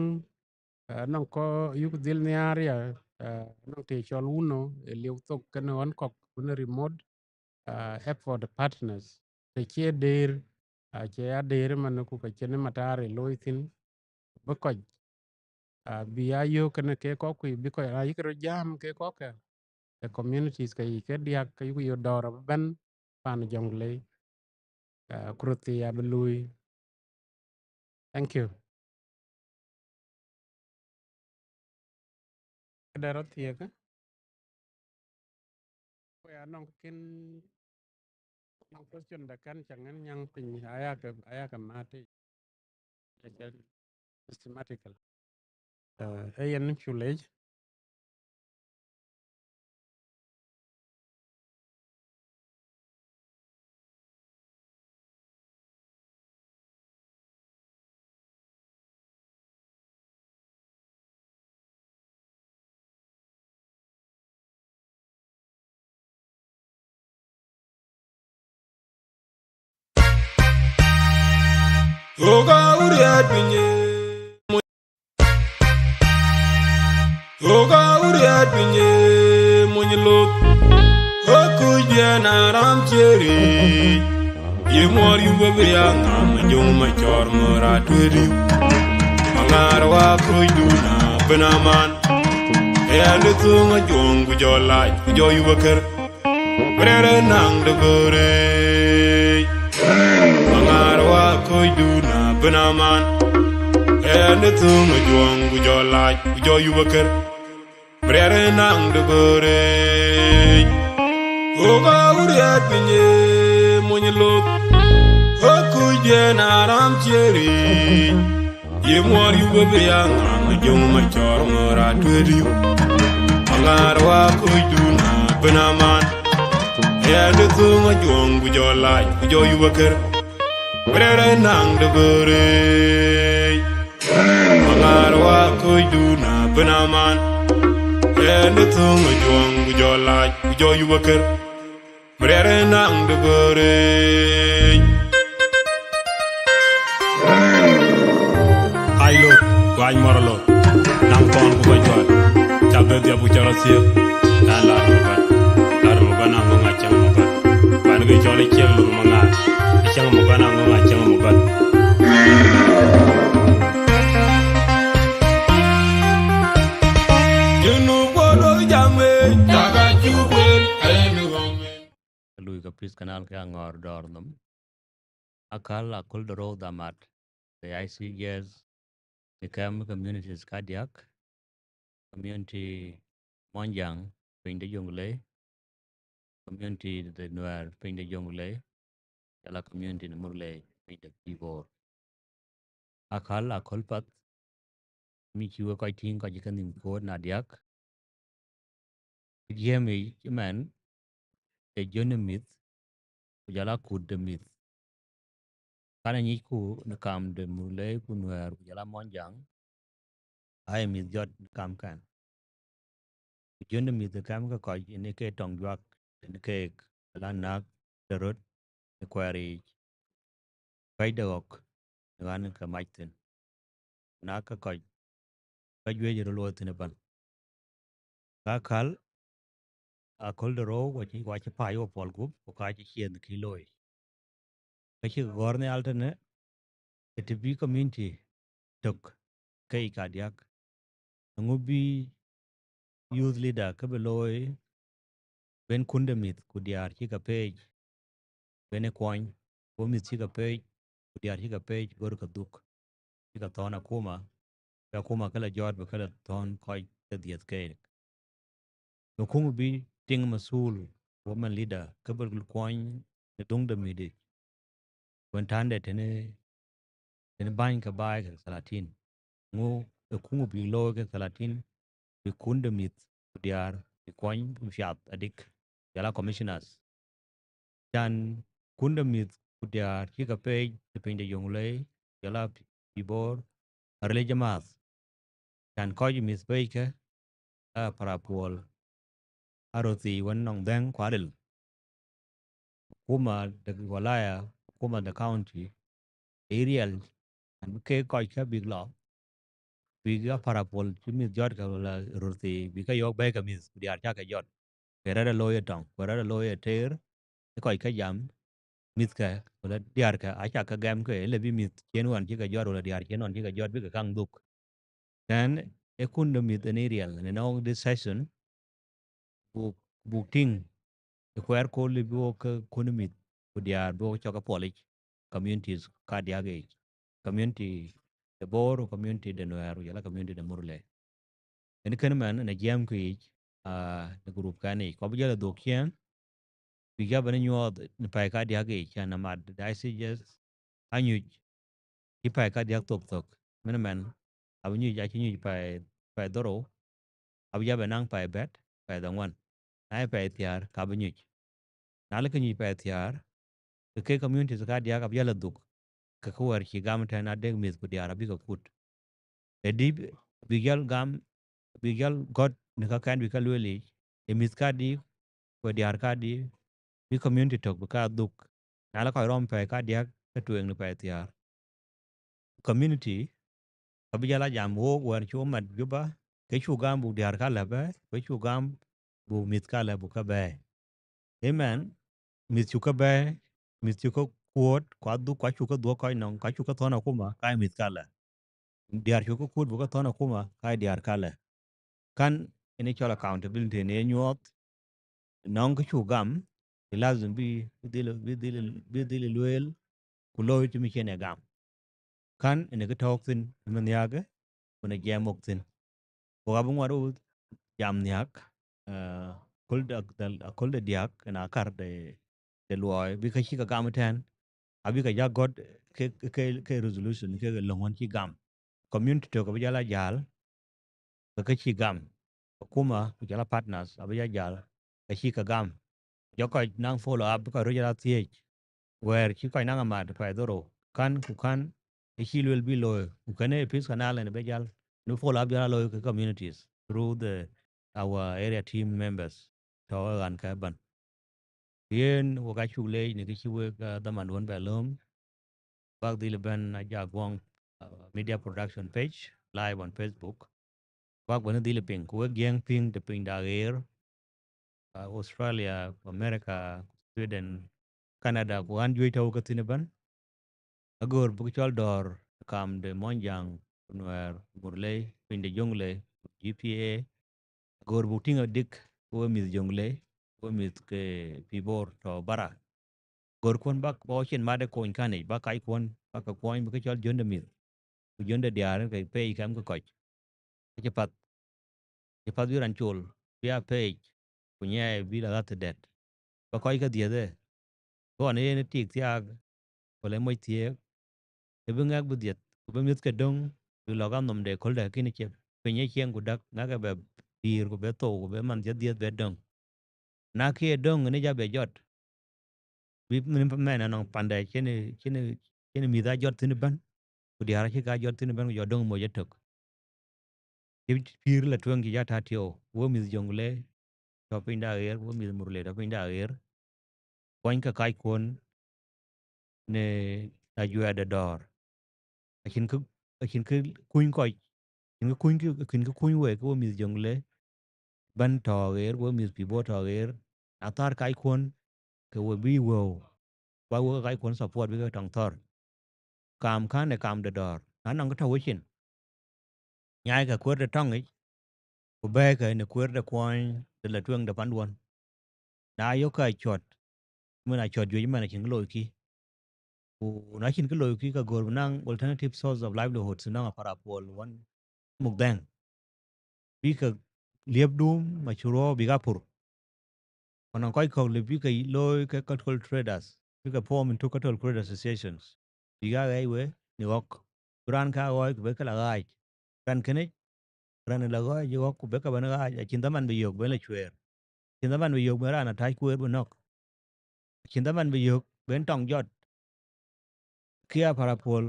ah, nɔŋ kɔc yuk dhil nhiaar ya, ah, nɔŋ të cɔl wuno, ë liep thok kenë ɣɔn kɔ̈k, kenë remote, ah, effort partners. Të cie deer, ah, cie ya deer man ku ka cïn mataar ë looi thïn, bï kɔc, ah, bï ya yök kenë ke kɔc, ku bï kɔc, ah, yïk röt jam ke kɔckë, the communities ke yic ke diäk, ke yuk yök dɔ̈ɔ̈r abï bɛ̈n pan Jonglei, ah, ku röthii abï luui. Thank you. Këdë rɔt thiëëk? Ku ya nɔŋ kë kën, nɔŋ question da kan ca ŋɛn nyaŋ piny, ayakë, ayakë mat tei. Systematical. Uh, ee yen cu lec. Oga uriat pinye. Oga uriat pinye, mony loth. Okuj bien aram cheri. Ye mor yu bebe ya ngam jong ma chor mora tweri. Mangar wa kuj duna benaman. Eande thung a jong ku jo laj, ku jo yu baker. Brere naŋ de göre. Maŋar wa kɔc duna benaman. Ɛn de thöŋ ajuɔŋ ku jɔ lac ku jɔ yup aker. Brere naŋ de göre. Oga uriat pinye mony loth. Okuj bien aram cheri. Ye muɔr yu bebe ya ŋaŋ jong ma cɔr ŋɔr a tuet yu. Aŋaar wa kuc dun a ben aman. Ɛn de thöŋ ajuɔŋ ku jɔ lac ku jɔ yu aker. Rɛrɛ naŋ de göre. Aŋaar wa kuc dun a ben aman. Ɛn de thöŋ ajuɔŋ ku jɔ lac ku jɔ yu aker. Mrɛrɛ naŋ de göre. Ai loth, guany mɔr loth. Naŋ kɔn ku ba juat. Ca be dhiap ku ca rɔ thiek. Kan lar mo ban. Lar mo ban aŋoŋ a cäŋ mo ban. Ban ke cɔl e ciek loth mo ŋaar. E cäŋ mo ban aŋoŋ a cäŋ mo ban. Junu bodo jam e. Jaga cuk wel. Lui ke peace canal ke aŋɔɔr dɔɔr nhom. Akäl aköl de rou dhamat, ke I C Gs, ke kɛm communities kadiäk, community Mɔnyjäŋ piny de Jonglei, community de Nuɛɛr piny de Jonglei, jɔl a community de Murle piny de Pibor. Akäl aköl path, mi cï we kɔc tïŋ kɔc ke nhïm koot na diäk, jiɛɛm yic ëmɛn, ee jön de mïth, ku jɔl a kut de mïth. Kan anyicku në kam de Murle ku Nuɛɛr ku jɔl a Mɔnyjäŋ, aye mïth jɔt në kamkɛn. Ku jön de mïth ë kɛm ke kɔc ënë ke tɔŋ juak, ënë keek, jɔl a näk de röt në kuɛɛr yiic. Kɔc de ɣɔ̈k në ɣän ke mac thïn. Ku na ke kɔc ka juëc röt looi thïn ëbɛ̈n. Ka akäl, aköl de rou, wa cï, wa cï päc wo puɔl gup, ku ka cï ciëëth kï looi. Ka cï gɔ̈ɔ̈r nhial tënë, ë të bï community tök ke yic kadiäk. Eeŋö bï youth leader ke bï looi, ben kun de mïth ku diäär cï ke peec, ben ë kuɔny, go mïth cï ke peec, ku diäär cï ke peec, gör ke dhuk, cï ke thɔ̈n akuma, ke akuma ke la jɔt, bï ke la thɔ̈n kɔc ke dhiëth keek. Në kuŋ bï tiŋ masul, women leader, ke bï kuɔny në dhuŋ de mïth yic. Wën tande tënë, tënë bäny ke baai ke thalatin. Ŋö ë kuŋ bï looi ke thalatin, bï kun de mïth ku diäär, bï kuɔny bï piath adik, jɔl a commissioners. Can kun de mïth ku diäär cï ke peec ë piny de Jonglei, jɔl a Pibor, aril jamaath. Can kɔc mïth peeckë, aa parapuɔl, aa röt thii wën nɔŋ dhɛ̈ŋ ku aril. Akuma de walaya, akuma de county, ë riɛl, an bï keek kɔckë bïk lɔ, bïk aa parapuɔl cï mïth jɔt ke la röt thii, bïk ke yɔ̈ɔ̈k bɛ̈ɛ̈i ke mïth, ku diäär cä ke jɔt. Ku rɛ̈t ë looi ë tɔŋ, ku rɛ̈t ë looi ë teer, ë kɔc ke jam, mïthkë, wala diäärkë, acä ke gɛm ke, ëlë bï mïth ciën ɣɔn cï ke jɔt, wala diäär ciën ɣɔn cï ke jɔt, bï ke kaŋ dhuk. Then, ë kun de mïth ënë riɛl, në nɔŋ this session, buk, buk tïŋ, ë kuɛɛr kööl bï wok ke kun mïth, ku diäär bï wok cɔk ke puɔlic, communities kadiäk yic, community de Bor, community de Nuɛɛr, ku jɔl a community de Murle. Ënë kënë mɛn, në jiɛɛm kë yic, aa, në group kɛn yic. Ku abï jɔl ë dhuk ciëën, bïk ya bɛ̈n nyuɔɔth në pɛɛi kadiäk yiic, cän amat diocese anyuc cï pɛɛi kadiäk thok thök. Mën ëmën, abï nyuc, acï nyuc pɛɛi, pɛɛi dhorou, abï ya bɛ̈n naŋ pɛɛi bɛ̈t, pɛɛi dhoŋuan. Na ye pɛɛi thiäär, ka bï nyuc. Na lë ke nyuc pɛɛi thiäär, ke ke communities kadiäk abï ya la dhuk, ke ke wɛ̈ɛ̈r cï gam tɛ̈n adek mïth ku diäär abï ke kut. Ë dï bïk jäl gam, bïk jäl gɔ̈t në kakɛn bïk ke lueel yiic, ë mïth kadï, ku ë diäär kadï, bï community tök bï ka dhuk. Na la kɔc rɔm pɛɛi kadiäk ke tueŋ në pɛɛi thiäär. Community, ka bï jäl a jam wook wɛ̈ɛ̈r cï wo mat Juba, ke cuk gam buk diäär ka lɛ̈k bɛ̈ɛ̈i, ku cuk gam buk mïth ka lɛ̈k buk ke bɛ̈ɛ̈i. Ëmën, mïth cuk ke bɛ̈ɛ̈i, mïth cuk ke kuɔ̈ɔ̈t, ku adhuk, ku acuk ke dhuɔ̈k kɔc nɔŋ, ku acuk ke thɔ̈n akuma, ka ye mïth ka lɛ̈k. Diäär cuk ke kut buk ke thɔ̈n akuma, ka ye diäär ka lɛ̈k. Kän ënë cɔl accountability në ye nyuɔɔth, nɔŋ kë cuk gam, ë lazim bï, bï dhil, bï dhil, bï dhil lueel, ku looi cï mï cïn ë gam. Kän ënë kë tɔ̈ɔ̈k thïn, ë mën nhiaakë, ku në jiɛɛm wok thïn. Ku abï ŋuɔt wu jam nhiaak, eh, aköl de, aköl de diäk, ëna kär de, de luɔi, bï ka cï ka gam ëtɛ̈ɛ̈n, abï ka ja gɔ̈t ke, ke, ke resolution, ke löŋ wën cï gam. Community tök abï jal a jäl, ke ka cï gam. Akuma, ku jɔl a partners, abï ja jäl, ka cï ka gam. Jɔ kɔc naŋ follow up, bï kɔc röt jal a thiëëc, wɛ̈ɛ̈r cï kɔc naŋ amat pɛɛi dhorou, kän ku kän, ë cï lueel bï looi, ku kënë ë peace canal ënë bï jäl, në follow up jal a looi ke communities through the, our area team members, tɔ̈ ë ɣän kë bɛ̈n. Yen wok acuk leec në kë cï wek, ah, dhaman duɔ̈n bɛ lööm. Bäk dhil bɛ̈n Ajak Guɔŋ, ah, media production page, live on Facebook. Bäk bɛ̈n dhil piŋ, ku wek jiëëŋ piŋ të pinyda ɣeer, ah, Australia, America, Sweden, Canada, ku ɣän juëc tɔ̈u ke thïn ëbɛ̈n. Agör buk cɔl dɔ̈ɔ̈r kam de Muɔnyjäŋ, ku Nuɛɛr, Murle, piny de Jonglei, ku G P A. Agör buk tïŋ adik, ku we mïth Jonglei, ku we mïth ke Pibor tɔ̈ bara. Gör kuɔn bäk bä cin madë kony kän yic, bäk kac kuɔn, bäk ke kuɔny bï ke cɔl jön de mïth, ku jön de diäär ke peec kɛm ke kɔc. Acï path, acï path bï raan col, bï a peec, ku nyiɛɛi bï la ɣäth dɛ̈t. Bä kɔc ke dhiëth ë, ɣɔn yen ë tik thiaak, wala ë moc thiëëk, ë bï ŋɛk bï dhiëth, ku bï mïth ke döŋ, bï lɔ̈k anhom de köldä, kïn cie piny ë cieŋ ku däk, ŋɛk ë bɛ pïïr, ku bɛ thou, ku bɛ man thiëth dhiëth bɛ döŋ. Na kë ye döŋ, ënë ja bɛ jɔt. Bï mɛn, mɛn anɔŋ pandɛ cïn, cïn, cïn mïth a jɔt thïn ëbɛ̈n, ku diäär acï ka jɔt thïn ëbɛ̈n, ku jɔ döŋ moc ëtök. Cï pïïr la tueŋ cï ja tät tiɔu, we mïth Jonglei tɔ̈ pinyda ɣeer, we mïth Murle tɔ̈ pinyda ɣeer. Kuɔny ke kac kuɔn në ajuɛɛr de dɔ̈ɔ̈r. Acïn kë, acïn kë kuny kɔc, acïn kë kuny kë, acïn kë kuny wek, we mïth Jonglei bɛ̈n tɔ̈ ɣeer, we mïth Pibor tɔ̈ ɣeer. Na thär kac kuɔn, ke we bï wëu, bä we kac kuɔn support bï ke tɔŋ thɔ̈r. Kam kän ë kam de dɔ̈ɔ̈r, na nɔŋ kë tɔ̈ wecin, nyaai ke kueer de tɔŋ yic, ku bɛ̈ɛ̈i ke në kueer de kuɔny de la tueŋ de panduɔn. Na yök ke acɔt, mën acɔt juëc mën acïn kë loikï. Ku na cïn kë loikï, ke gör bï naŋ alternative source of livelihoods, nɔŋ aparapuɔl wän muk dhɛ̈ŋ. Bï ke liep dum ma cï ruɔ̈ɔ̈u bïk a pur. Ku nɔŋ kɔc kɔ̈k lëu bï ke looi ke cattle traders, bï ke form into cattle traders associations, bïk a ɣɛɛc we në ɣɔ̈k. Bï raan ka ɣɔɔc ku bï ke la ɣaac. Raan kënë, raan la ɣɔɔc ë ɣɔ̈k ku bï ke bɛ̈n ɣaac, acïn dhaman bï yök bï la cuëër. Acïn dhaman bï yök bï raan atäc kueer bï nɔ̈k. Acïn dhaman bï yök bï tɔŋ jɔt. Kë aparapuɔl,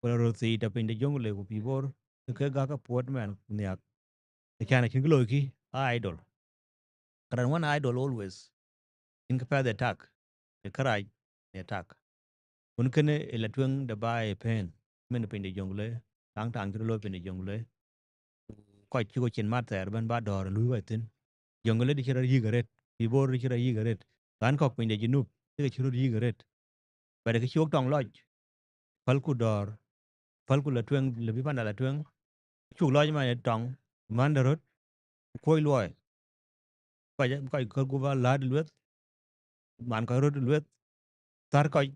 ku la röt thii tɔ̈ piny de Jonglei ku Pibor, ke gäk apuɔ̈t mɛn ku nhiäk. Acän acïn kë loikï, aa idle. Raan wän idle always, cïn kë path ë tak, ë kërac ë tak. Wën kënë ë la tueŋ de baai ë pëën, mën piny de Jonglei, taŋ taŋ cï rɔt looi piny de Jonglei. Kɔc cï kɔc cin mat thɛɛr ëbɛ̈n bä dɔ̈ɔ̈r ë luui kɔc thïn. Jonglei dï cï rɔt yïk arëët, Pibor dï cï rɔt yïk arëët. Ɣän kɔ̈k piny de Junub, cï ke cï rɔt yïk arëët. Bɛ̈t kë cï wok tɔŋ lɔc, pälku dɔ̈ɔ̈r, pälku la tueŋ, lëu bï panda la tueŋ. Cuk lɔc man ë tɔŋ, män de röt, ku kuɔ̈c luɔi. Kɔc, kɔc kɔ̈k gup aa läät lueth, man kɔc röt lueth, thär kɔc.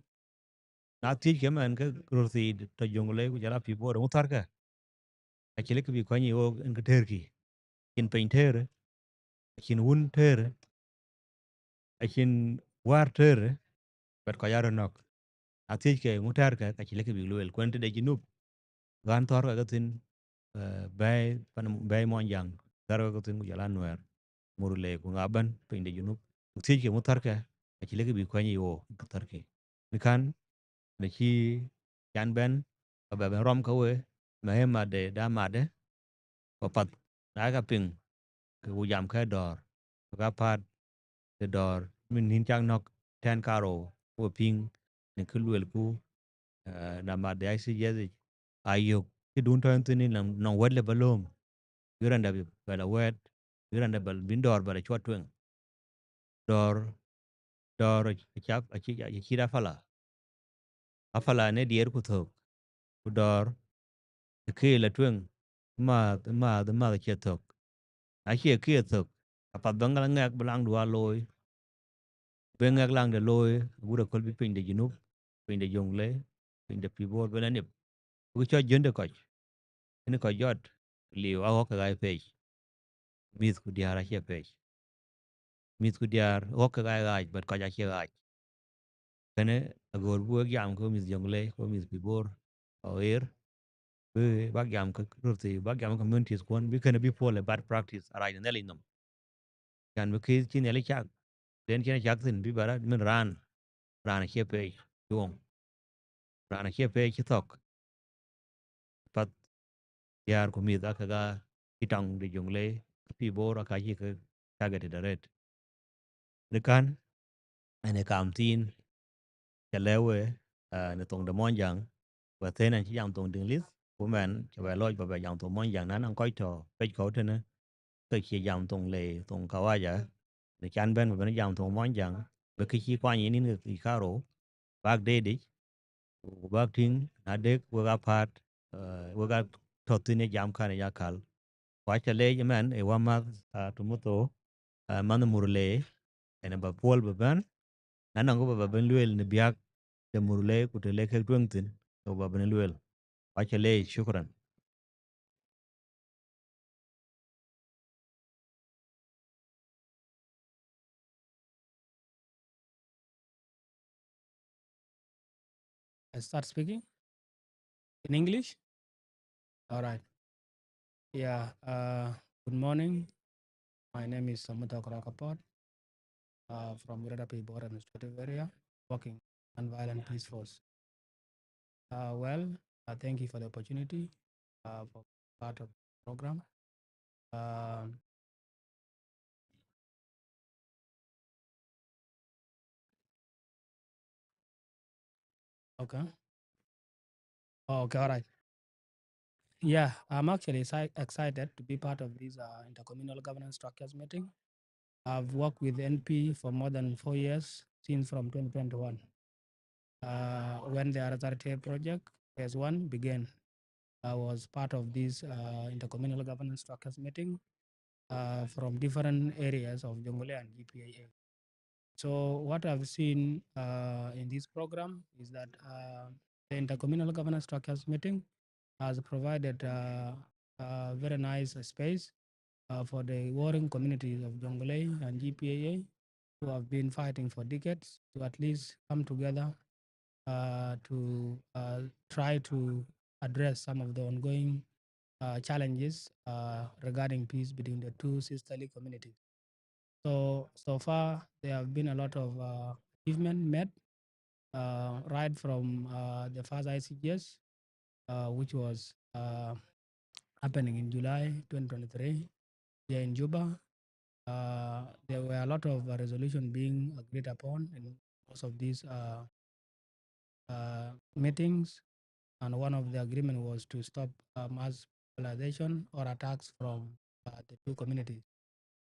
Na thiëc ke mɛn ke röt thii tɔ̈ Jonglei ku jɔl a Pibor, eeŋö thärkë? Acï lëk kë bï kuany ë ɣok en kë tëërkï. Acïn piny tëërë, acïn wun tëërë, acïn Wäär tëër, bɛ̈t kɔc aa röt nɔ̈k. Athiëckë ŋö tɛ̈rkë, ka cï lëkkë bïk lueel. Kuën tëde Junub, ɣän thɔ̈rkë ke thïn, eh, bɛ̈ɛ̈i pan, bɛ̈ɛ̈i Muɔnyjäŋ, thɔ̈rkë ke thïn ku jɔl a Nuɛɛr, Murle ku ŋa bɛ̈n piny de Junub. Ku thiëckë ŋö thɔ̈rkë, ka cï lëkkë bïk kuɛ̈ny ye ɣo ke thɔ̈rkë. Në kän, në cï can bɛ̈n, ka bɛ bɛ̈n rɔm ke we, mahema de da madë, ku path, na ka piŋ, ke ku jam ke dɔ̈ɔ̈r, ku ka päät de dɔ̈ɔ̈r, min nïn cak nɔ̈k tɛ̈n karou, ku piŋ, në kë luelku, eh, na mat de I C J S yic, ayök, cï dun tɔ̈ thïn nɔŋ, nɔŋ wɛ̈t lë ba lööm, bï rɛ̈ndɛ bï la wɛ̈ɛ̈t, bï rɛ̈ndɛ bï dɔ̈ɔ̈r bï la cuɔt tueŋ. Dɔ̈ɔ̈r, dɔ̈ɔ̈r acï, acï, acï cït apala. Apala në diɛɛr ku thök, ku dɔ̈ɔ̈r ë kë la tueŋ, määth, määth, määth acie thök. Na cie kë thök, apath bï ŋɛk, ŋɛk bï laŋdu aa looi. Bï ŋɛk laŋde looi, agut aköl bï piny de Junub, piny de Jonglei, piny de Pibor bï la nip. Ku kë cɔl jön de kɔc, kënë kɔc jɔt, liu aɣɔ̈k kek aa pɛɛc. Mïth ku diäär acie pɛɛc. Mïth ku diäär ɣɔ̈k kek aa ɣaac, but kɔc acie ɣaac. Kënë agoor bï wek jam ke mïth Jonglei, ke mïth Pibor, aɣeer, bï bäk jam ke röt thii, bäk jam communities kuɔn, bï kënë bï puɔl ë bad practice arac në Nhialic nhom. Can bï këth cï Nhialic cak, den cïn acak thïn, bï bɛ rɔt min raan, raan acie pɛɛc, cuɔŋ. Raan acie pɛɛc cï thɔ̈k. Path diäär ku mïth aa kek aa cï tɔŋ de Jonglei, Pibor aa ka cï ke targeted arëët. Në kän, ënë kam thiin, ca lɛ̈k we, ah, në thoŋ de Muɔnyjäŋ, wɛ̈t thëën ɣɛn cï jam thoŋ Diŋlith, ku mɛn ca bɛ lɔc ba bɛ jam thoŋ Muɔnyjäŋ, na nɔŋ kɔc tɔ̈ pɛ̈c kɔ̈u tënë, ke cie jam thoŋ lei, thoŋ kawaja, në can bɛ̈n ba bɛ̈n jam thoŋ Muɔnyjäŋ, bï kë cï kuany yïn yïn ke karou, bäk deet yic, ku bäk tïŋ, na dek wek aa päät, eh, wek aa tɔ̈ thïn ë jam kän ë yakäl. Ku aca leec ëmɛn ë wämäth, ah, Tumutho, ah, manh Murle, ënë ba puɔl bï bɛ̈n, na nɔŋ kë ba, ba bɛ̈n lueel në biäk de Murle, ku të le kek tueŋ thïn, ke ba bɛ̈n lueel. Ku aca leec, shukran. I start speaking in English? All right. Yeah, uh, good morning. My name is Samuel Tokrak Apot, uh, from Greater Pibor Administrative Area, working non-violent peace force. Uh, well, uh, thank you for the opportunity, uh, for part of the program. Um, okay. Oh, okay, all right. Yeah, I'm actually exci-, excited to be part of this, uh, intercommunal governance structures meeting. I've worked with N P for more than four years, since from twenty twenty-one, uh, when the R S R T A project phase one began. I was part of this, uh, intercommunal governance structures meeting, uh, from different areas of Jonglei and G P A A. So what I've seen, uh, in this program is that, uh, the intercommunal governance structures meeting has provided, uh, a very nice space, uh, for the warring communities of Jonglei and G P A A who have been fighting for decades to at least come together, uh, to, uh, try to address some of the ongoing, uh, challenges, uh, regarding peace between the two sisterly communities. So, so far, there have been a lot of, uh, achievement made, uh, right from, uh, the first I C J S, uh, which was, uh, happening in July twenty twenty-three here in Juba. Uh, there were a lot of, uh, resolution being agreed upon in most of these, uh, uh, meetings, and one of the agreement was to stop, uh, mass mobilization or attacks from, uh, the two communities,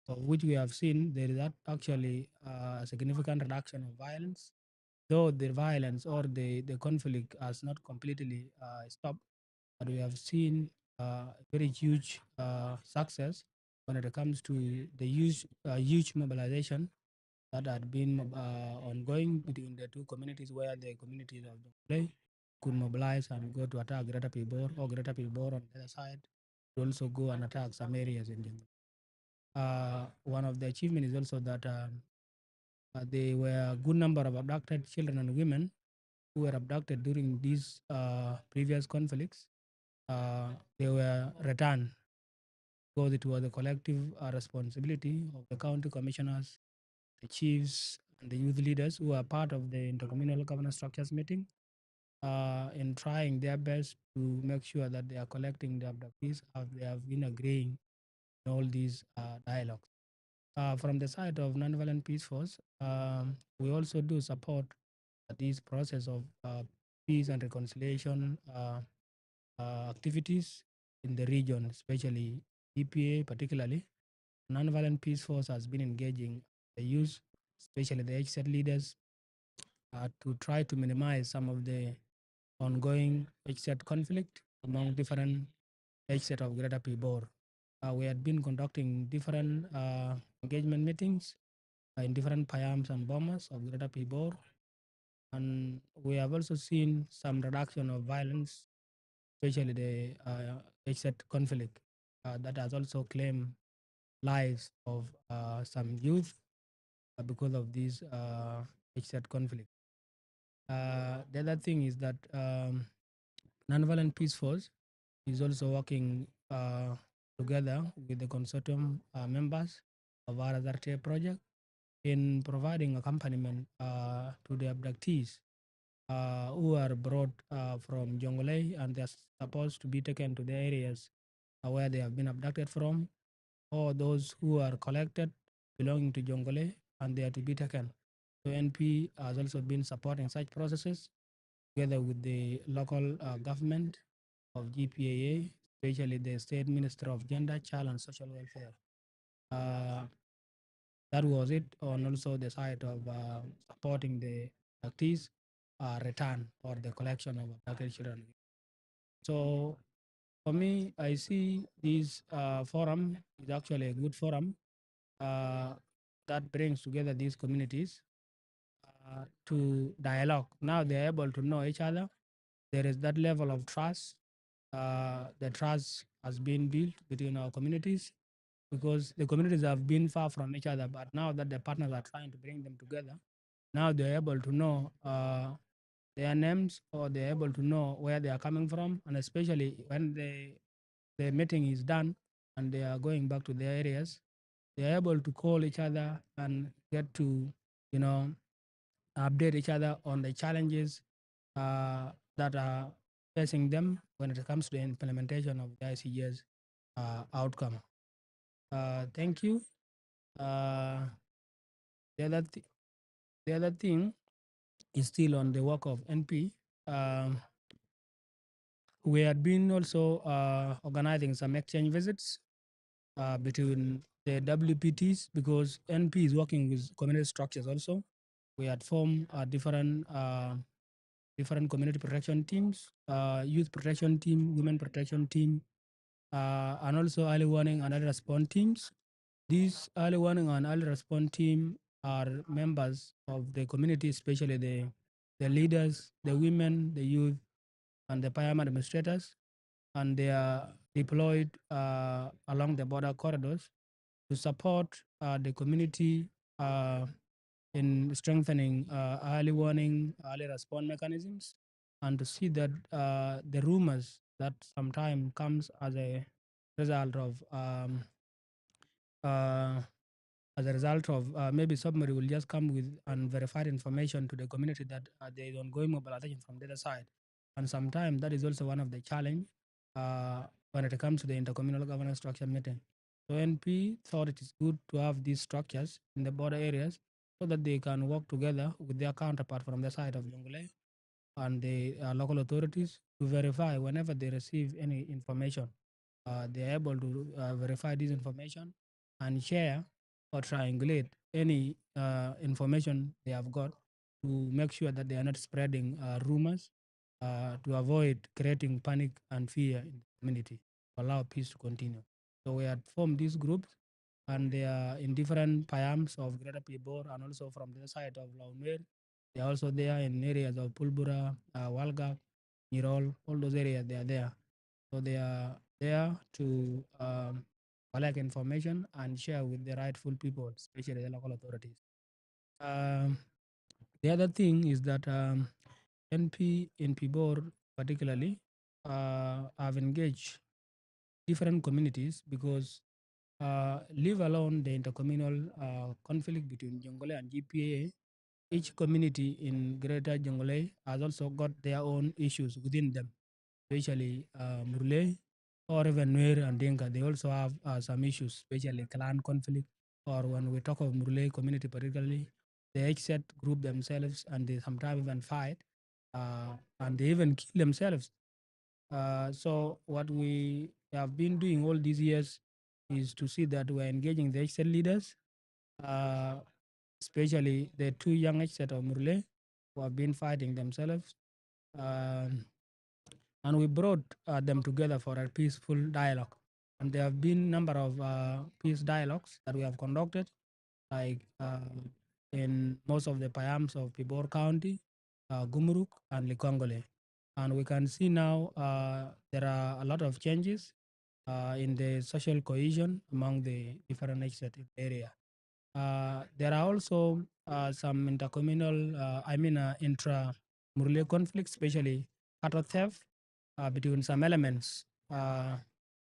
of which we have seen there is that actually, uh, a significant reduction of violence, though the violence or the, the conflict has not completely, uh, stopped, but we have seen, uh, a very huge, uh, success when it comes to the huge, uh, huge mobilization that had been, uh, ongoing between the two communities, where the communities of Jonglei could mobilize and go to attack Greater Pibor, or Greater Pibor on the other side could also go and attack some areas in Jonglei. Uh, one of the achievement is also that, um, Uh, there were a good number of abducted children and women who were abducted during these uh, previous conflicts. Uh, they were returned because it was a collective uh, responsibility of the county commissioners, the chiefs, and the youth leaders who are part of the intercommunal governance structures meeting uh, in trying their best to make sure that they are collecting the abductees as they have been agreeing in all these uh, dialogues. Uh, from the side of Nonviolent Peace Force, um, we also do support uh, this process of uh, peace and reconciliation uh, uh, activities in the region, especially E P A particularly. Nonviolent Peace Force has been engaging the youth, especially the H Z leaders, uh, to try to minimize some of the ongoing H Z conflict among different H Z of Greater Pibor. Uh, we had been conducting different uh, engagement meetings uh, in different payams and bomas of Greater Pibor. And we have also seen some reduction of violence, especially the uh, H Z conflict uh, that has also claimed lives of uh, some youth uh, because of this uh, H Z conflict. Uh, the other thing is that um, Nonviolent Peace Force is also working uh, together with the consortium uh, members of R S R T A project in providing accompaniment uh, to the abductees uh, who are brought uh, from Jonglei, and they're supposed to be taken to the areas uh, where they have been abducted from, or those who are collected belonging to Jonglei and they are to be taken. So N P has also been supporting such processes together with the local uh, government of G P A A, especially the State Ministry of Gender, Child and Social Welfare. Uh, that was it on also the side of uh, supporting the abductees uh, return or the collection of abducted children. So for me, I see this uh, forum is actually a good forum uh, that brings together these communities uh, to dialogue. Now they're able to know each other. There is that level of trust. Uh, the trust has been built between our communities because the communities have been far from each other, but now that the partners are trying to bring them together, now they're able to know uh, their names, or they're able to know where they are coming from, and especially when the, the meeting is done and they are going back to their areas, they are able to call each other and get to, you know, update each other on the challenges uh, that are facing them when it comes to the implementation of the I C J's uh, outcome. Uh, thank you. Uh, the other th- the other thing is still on the work of N P. Um, we had been also uh, organizing some exchange visits uh, between the W P Ts because N P is working with community structures also. We had formed uh, different uh, different community protection teams, uh, youth protection team, women protection team, uh, and also early warning and early response teams. These early warning and early response team are members of the community, especially the, the leaders, the women, the youth, and the payam administrators. And they are deployed uh, along the border corridors to support uh, the community uh, in strengthening uh, early warning, early response mechanisms, and to see that uh, the rumors that sometimes comes as a result of um, uh, as a result of uh, maybe somebody will just come with unverified information to the community that uh, there is ongoing mobilization from the other side. And sometimes that is also one of the challenge uh, when it comes to the intercommunal governance structure meeting. So N P thought it is good to have these structures in the border areas so that they can work together with their counterpart from the side of Jonglei and the uh, local authorities to verify whenever they receive any information. Uh, they are able to uh, verify this information and share or triangulate any uh, information they have got to make sure that they are not spreading uh, rumors uh, to avoid creating panic and fear in the community to allow peace to continue. So we had formed these groups, and they are in different payams of Greater Pibor and also from the side of Launwer. They are also there in areas of Pulbura, uh, Walgak, Nirol, all those areas, they are there. So they are there to um, collect information and share with the rightful people, especially the local authorities. Um, the other thing is that, um, N P in Pibor particularly, uh, have engaged different communities because, uh, leave alone the intercommunal, uh, conflict between Jonglei and G P A A, each community in Greater Jonglei has also got their own issues within them, especially, uh, Murle or even Nuer and Dinka. They also have, uh, some issues, especially clan conflict. Or when we talk of Murle community particularly, they each set group themselves and they sometimes even fight, uh, and they even kill themselves. Uh, so what we have been doing all these years is to see that we're engaging the H Z leaders, uh, especially the two young H Z of Murle who have been fighting themselves. Um, and we brought, uh, them together for a peaceful dialogue. And there have been number of, uh, peace dialogues that we have conducted, like, uh, in most of the payams of Pibor County, uh, Gumruk, and Likongole. And we can see now, uh, there are a lot of changes, uh, in the social cohesion among the different H Z in the area. Uh, there are also, uh, some intercommunal, uh, I mean, uh, intra-Murle conflicts, especially cattle theft, uh, between some elements, uh,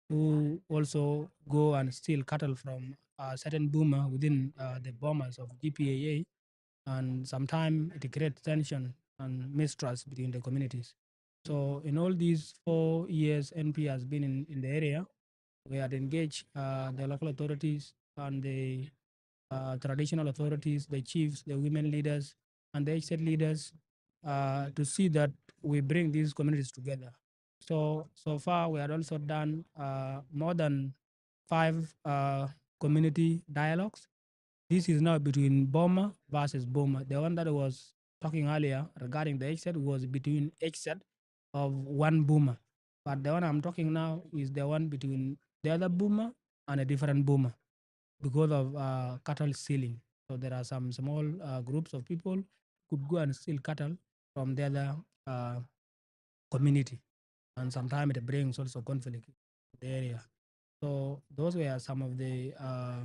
who also go and steal cattle from, uh, certain boma within, uh, the bomas of G P A A, and sometimes it creates tension and mistrust between the communities. So in all these four years N P has been in, in the area, we had engaged, uh, the local authorities and the, uh, traditional authorities, the chiefs, the women leaders, and the H Z leaders, uh, to see that we bring these communities together. So, so far we had also done, uh, more than five, uh, community dialogues. This is now between Boma versus Boma. The one that I was talking earlier regarding the H Z was between H Z of one Boma. But the one I'm talking now is the one between the other Boma and a different Boma because of, uh, cattle stealing. So there are some small, uh, groups of people could go and steal cattle from the other, uh, community, and sometimes it brings also conflict in the area. So those were some of the, uh,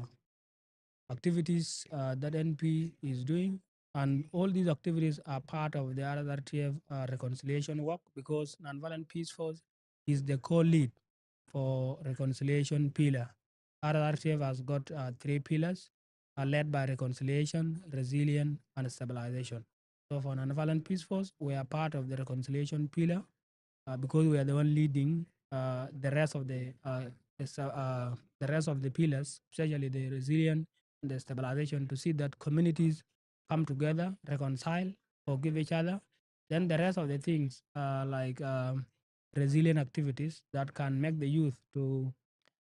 activities, uh, that N P is doing, and all these activities are part of the R R T F, uh, reconciliation work, because Nonviolent Peace Force is the core lead for reconciliation pillar. R R T F has got, uh, three pillars, are led by reconciliation, resilience, and stabilization. So for Nonviolent Peace Force, we are part of the reconciliation pillar, uh, because we are the one leading, uh, the rest of the, uh, the, uh, the rest of the pillars, especially the resilience and the stabilization, to see that communities come together, reconcile, forgive each other. Then the rest of the things, uh, like, um, resilient activities that can make the youth to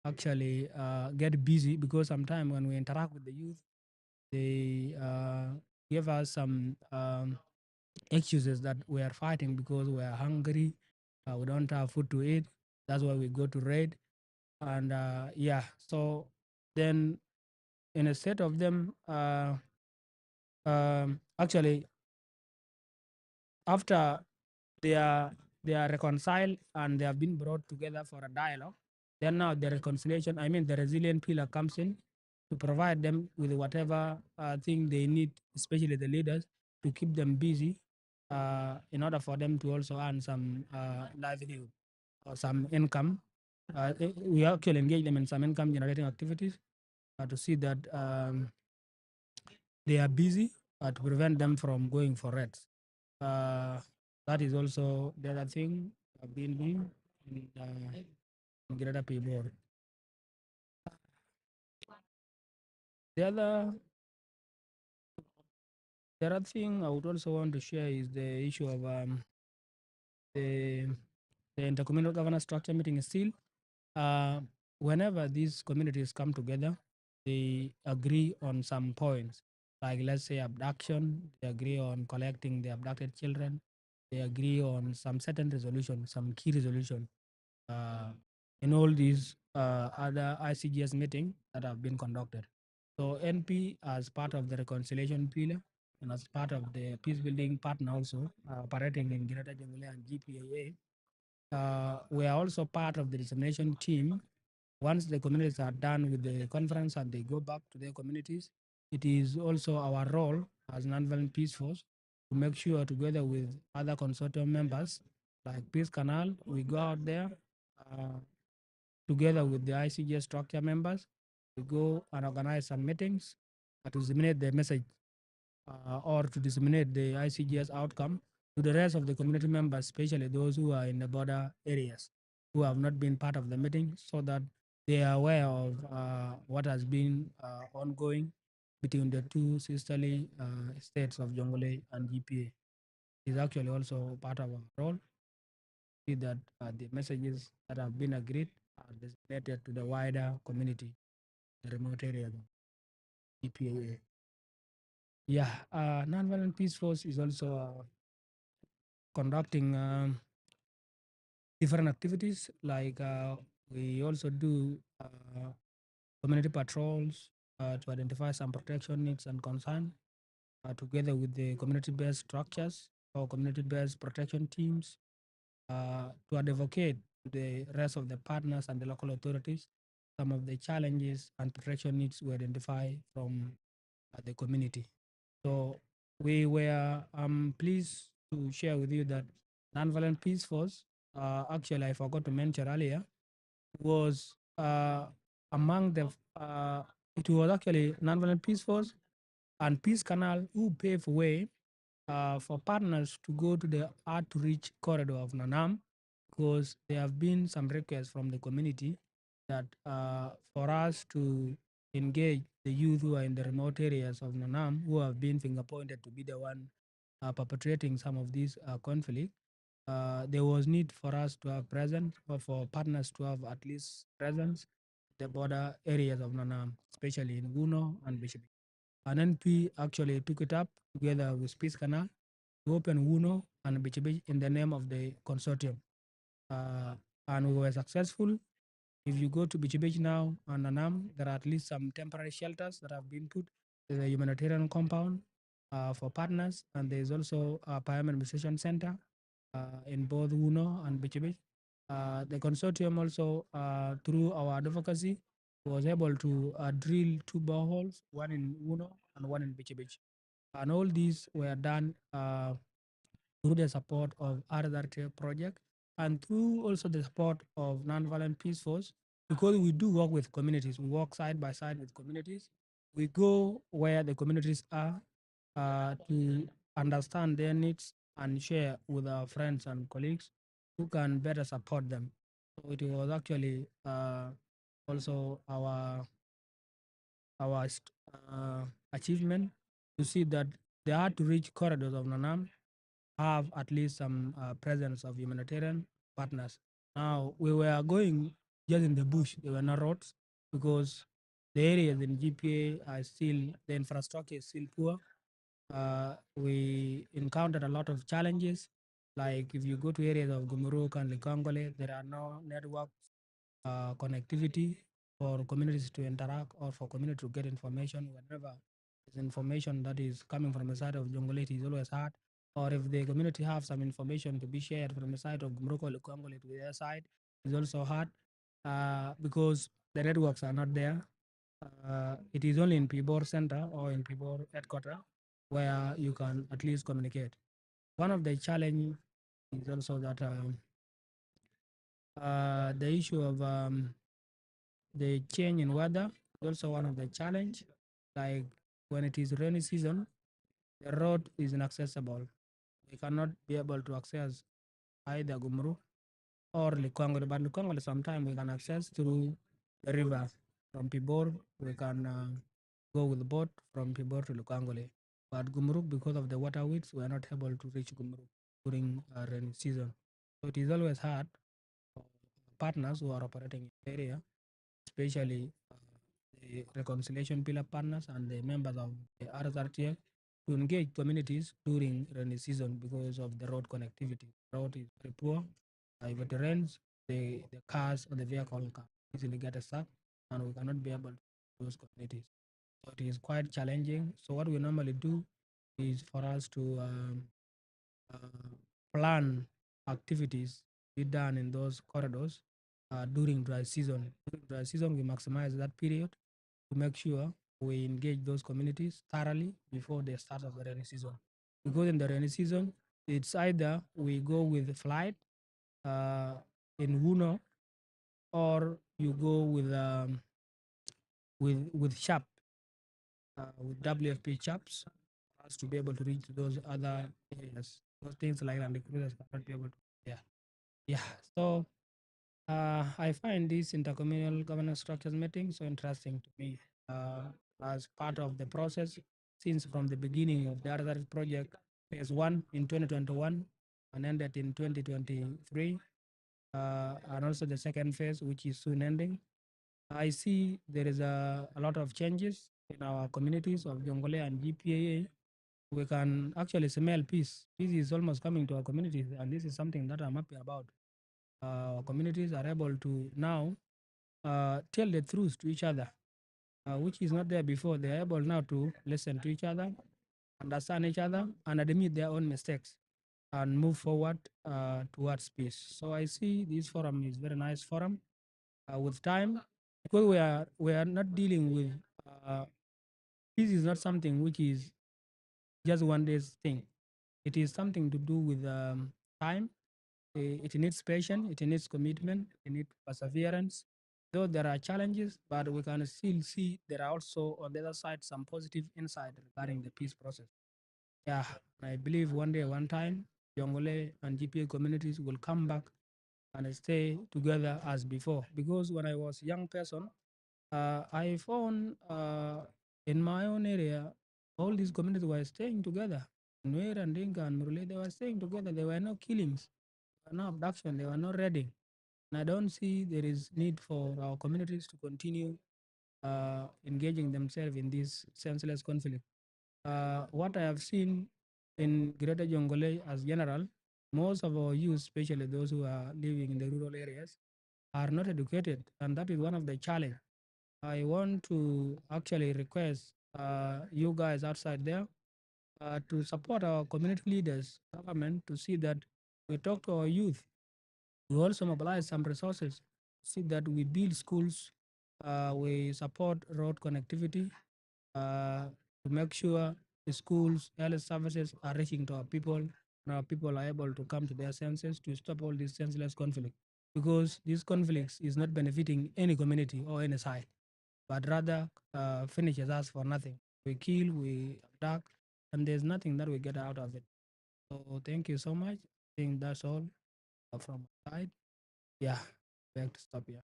actually, uh, get busy, because sometimes when we interact with the youth, they, uh, give us some, um, excuses that we are fighting because we are hungry, uh, we don't have food to eat. That's why we go to raid. And, uh, yeah, so then instead of them, uh, um, actually, after they are, they are reconciled and they have been brought together for a dialogue, then now the reconciliation, I mean, the resilient pillar comes in to provide them with whatever, uh, thing they need, especially the leaders, to keep them busy, uh, in order for them to also earn some, uh, livelihood or some income. Uh, eh, we actually engage them in some income generating activities, uh, to see that, um, they are busy, uh, to prevent them from going for raids. Uh, that is also the other thing I've been doing in, uh, in Greater Pibor. The other, the other thing I would also want to share is the issue of, um, the, the intercommunal governance structure meeting is still. Uh, whenever these communities come together, they agree on some points, like, let's say, abduction, they agree on collecting the abducted children, they agree on some certain resolution, some key resolution, uh, in all these, uh, other I C G S meeting that have been conducted. So N P, as part of the reconciliation pillar and as part of the peace building partner also, uh, operating in Greater Jonglei and G P A A, uh, we are also part of the dissemination team. Once the communities are done with the conference and they go back to their communities, it is also our role as non-violent peace force to make sure, together with other consortium members like Peace Canal, we go out there, uh, together with the I C G S structure members, we go and organize some meetings, uh, to disseminate the message, uh, or to disseminate the I C G S outcome to the rest of the community members, especially those who are in the border areas who have not been part of the meeting, so that they are aware of, uh, what has been, uh, ongoing between the two sisterly, uh, states of Jonglei and G P A. Is actually also part of our role. See that, uh, the messages that have been agreed are disseminated to the wider community, the remote areas of G P A. Yeah, uh, non-violent peace force is also, uh, conducting, um, different activities. Like, uh, we also do, uh, community patrols, uh, to identify some protection needs and concern, uh, together with the community-based structures or community-based protection teams, uh, to advocate to the rest of the partners and the local authorities some of the challenges and protection needs we identify from, uh, the community. So we were, um, pleased to share with you that non-violent peace force, uh, actually, I forgot to mention earlier, was, uh, among the, uh, it was actually non-violent peace force and Peace Canal who paved way, uh, for partners to go to the hard-to-reach corridor of Nanam, because there have been some requests from the community that, uh, for us to engage the youth who are in the remote areas of Nanam, who have been finger pointed to be the one, uh, perpetrating some of these, uh, conflict. Uh, there was need for us to have presence, or for partners to have at least presence, the border areas of Nanam, especially in Wuno and Bishop. And N P actually took it up together with Peace Canal to open Wuno and Bichibich in the name of the consortium. Uh, and we were successful. If you go to Bichibich now and Nanam, there are at least some temporary shelters that have been put. There's a humanitarian compound, uh, for partners, and there's also a Payam Administration Center, uh, in both Wuno and Bichibich. Uh, the consortium also, uh, through our advocacy, was able to, uh, drill two boreholes, one in Wuno and one in Bichibich. And all these were done, uh, through the support of R S R T project and through also the support of non-violent peace force, because we do work with communities. We work side by side with communities. We go where the communities are, uh, to understand their needs and share with our friends and colleagues who can better support them. So it was actually, uh, also our, our st-, uh, achievement to see that the hard-to-reach corridors of Nanam have at least some, uh, presence of humanitarian partners. Now, we were going just in the bush. There were no roads because the areas in G P A are still, the infrastructure is still poor. Uh, we encountered a lot of challenges. Like, if you go to areas of Gumruk and Likongole, there are no network, uh, connectivity for communities to interact or for community to get information whenever there's information that is coming from the side of Jonglei, it is always hard. Or if the community have some information to be shared from the side of Gumruk or Likongole to their side, it's also hard, uh, because the networks are not there. Uh, it is only in Pibor Center or in Pibor headquarter where you can at least communicate. One of the challenge is also that, um, uh, the issue of, um, the change in weather is also one of the challenge. Like, when it is rainy season, the road is inaccessible. We cannot be able to access either Gumruk or Likongole, but Likongole sometimes we can access through the river. From Pibor, we can, uh, go with the boat from Pibor to Likongole. But Gumruk, because of the water width, we are not able to reach Gumruk during, uh, rainy season. So it is always hard for partners who are operating in the area, especially, uh, the reconciliation pillar partners and the members of the R S R T F, to engage communities during rainy season because of the road connectivity. Road is very poor. Uh, if it rains, the, the cars or the vehicle can easily get stuck, and we cannot be able to those communities. So it is quite challenging. So what we normally do is for us to, um, uh, plan activities be done in those corridors, uh, during dry season. During dry season, we maximize that period to make sure we engage those communities thoroughly before the start of the rainy season. Because in the rainy season, it's either we go with flight, uh, in Wuno, or you go with, um, with, with shop, uh, with W F P shops, for us to be able to reach to those other areas. Those things like land cruisers cannot be able to, yeah. Yeah, so, uh, I find this intercommunal governance structures meeting so interesting to me, uh, as part of the process since from the beginning of the R S R project phase one in twenty twenty-one and ended in twenty twenty-three, uh, and also the second phase, which is soon ending. I see there is a, a lot of changes in our communities of Jonglei and G P A A. We can actually smell peace. Peace is almost coming to our communities, and this is something that I'm happy about. Uh, our communities are able to now, uh, tell the truth to each other, uh, which is not there before. They are able now to listen to each other, understand each other, and admit their own mistakes and move forward, uh, towards peace. So I see this forum is very nice forum, uh, with time, because we are, we are not dealing with, uh, peace is not something which is just one day's thing. It is something to do with, um, time. Eh, it needs patience, it needs commitment, it needs perseverance. Though there are challenges, but we can still see there are also on the other side some positive insight regarding the peace process. Yeah, and I believe one day, one time, Jonglei and G P A communities will come back and stay together as before. Because when I was a young person, uh, I found, uh, in my own area, all these communities were staying together. Nuer and Dinka and Murle, they were staying together. There were no killings, there were no abduction, there were no raiding. And I don't see there is need for our communities to continue, uh, engaging themselves in this senseless conflict. Uh, what I have seen in Greater Jonglei as general, most of our youth, especially those who are living in the rural areas, are not educated, and that is one of the challenge. I want to actually request, uh, you guys outside there, uh, to support our community leaders, government, to see that we talk to our youth. We also mobilize some resources, see that we build schools, uh, we support road connectivity, uh, to make sure the schools, health services are reaching to our people, and our people are able to come to their senses to stop all this senseless conflict. Because this conflict is not benefiting any community or any side, but rather, uh, finishes us for nothing. We kill, we attack, and there's nothing that we get out of it. So thank you so much. I think that's all, uh, from my side. Yeah, back to stop here.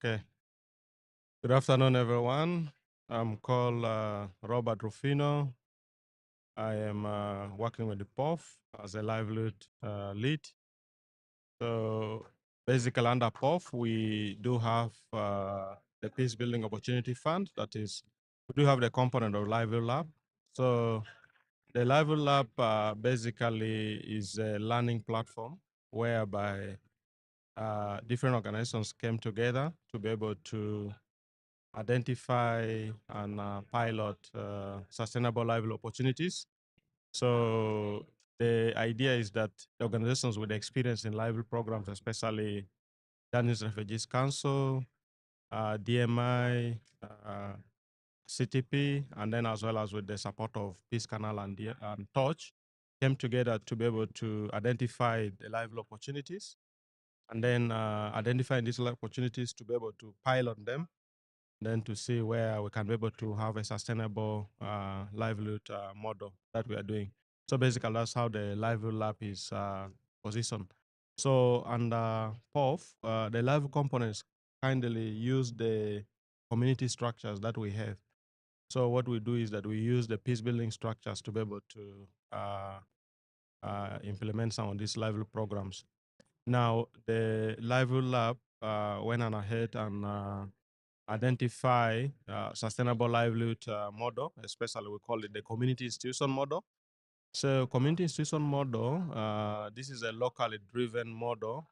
Okay. Good afternoon, everyone. I'm called, uh, Robert Rufino. I am uh, working with the POF as a livelihood uh, lead. So basically under POF, we do have uh, the Peace Building Opportunity Fund. That is, we do have the component of Livelihood Lab. So the Livelihood Lab uh, basically is a learning platform whereby uh, different organizations came together to be able to identify and uh, pilot uh, sustainable livelihood opportunities. So the idea is that the organizations with experience in livelihood programs, especially Danish Refugees Council, uh, D M I, uh, C T P, and then as well as with the support of Peace Canal and, D- and Torch, came together to be able to identify the livelihood opportunities, and then uh, identifying these opportunities to be able to pilot them, then to see where we can be able to have a sustainable uh, livelihood uh, model that we are doing. So basically, that's how the Livelihood Lab is uh, positioned. So under POF, uh, the livelihood components kindly use the community structures that we have. So what we do is that we use the peace building structures to be able to uh, uh, implement some of these livelihood programs. Now, the Livelihood Lab uh, went on ahead and uh, identify uh, sustainable livelihood uh, model, especially we call it the community institution model. So community institution model, uh, this is a locally driven model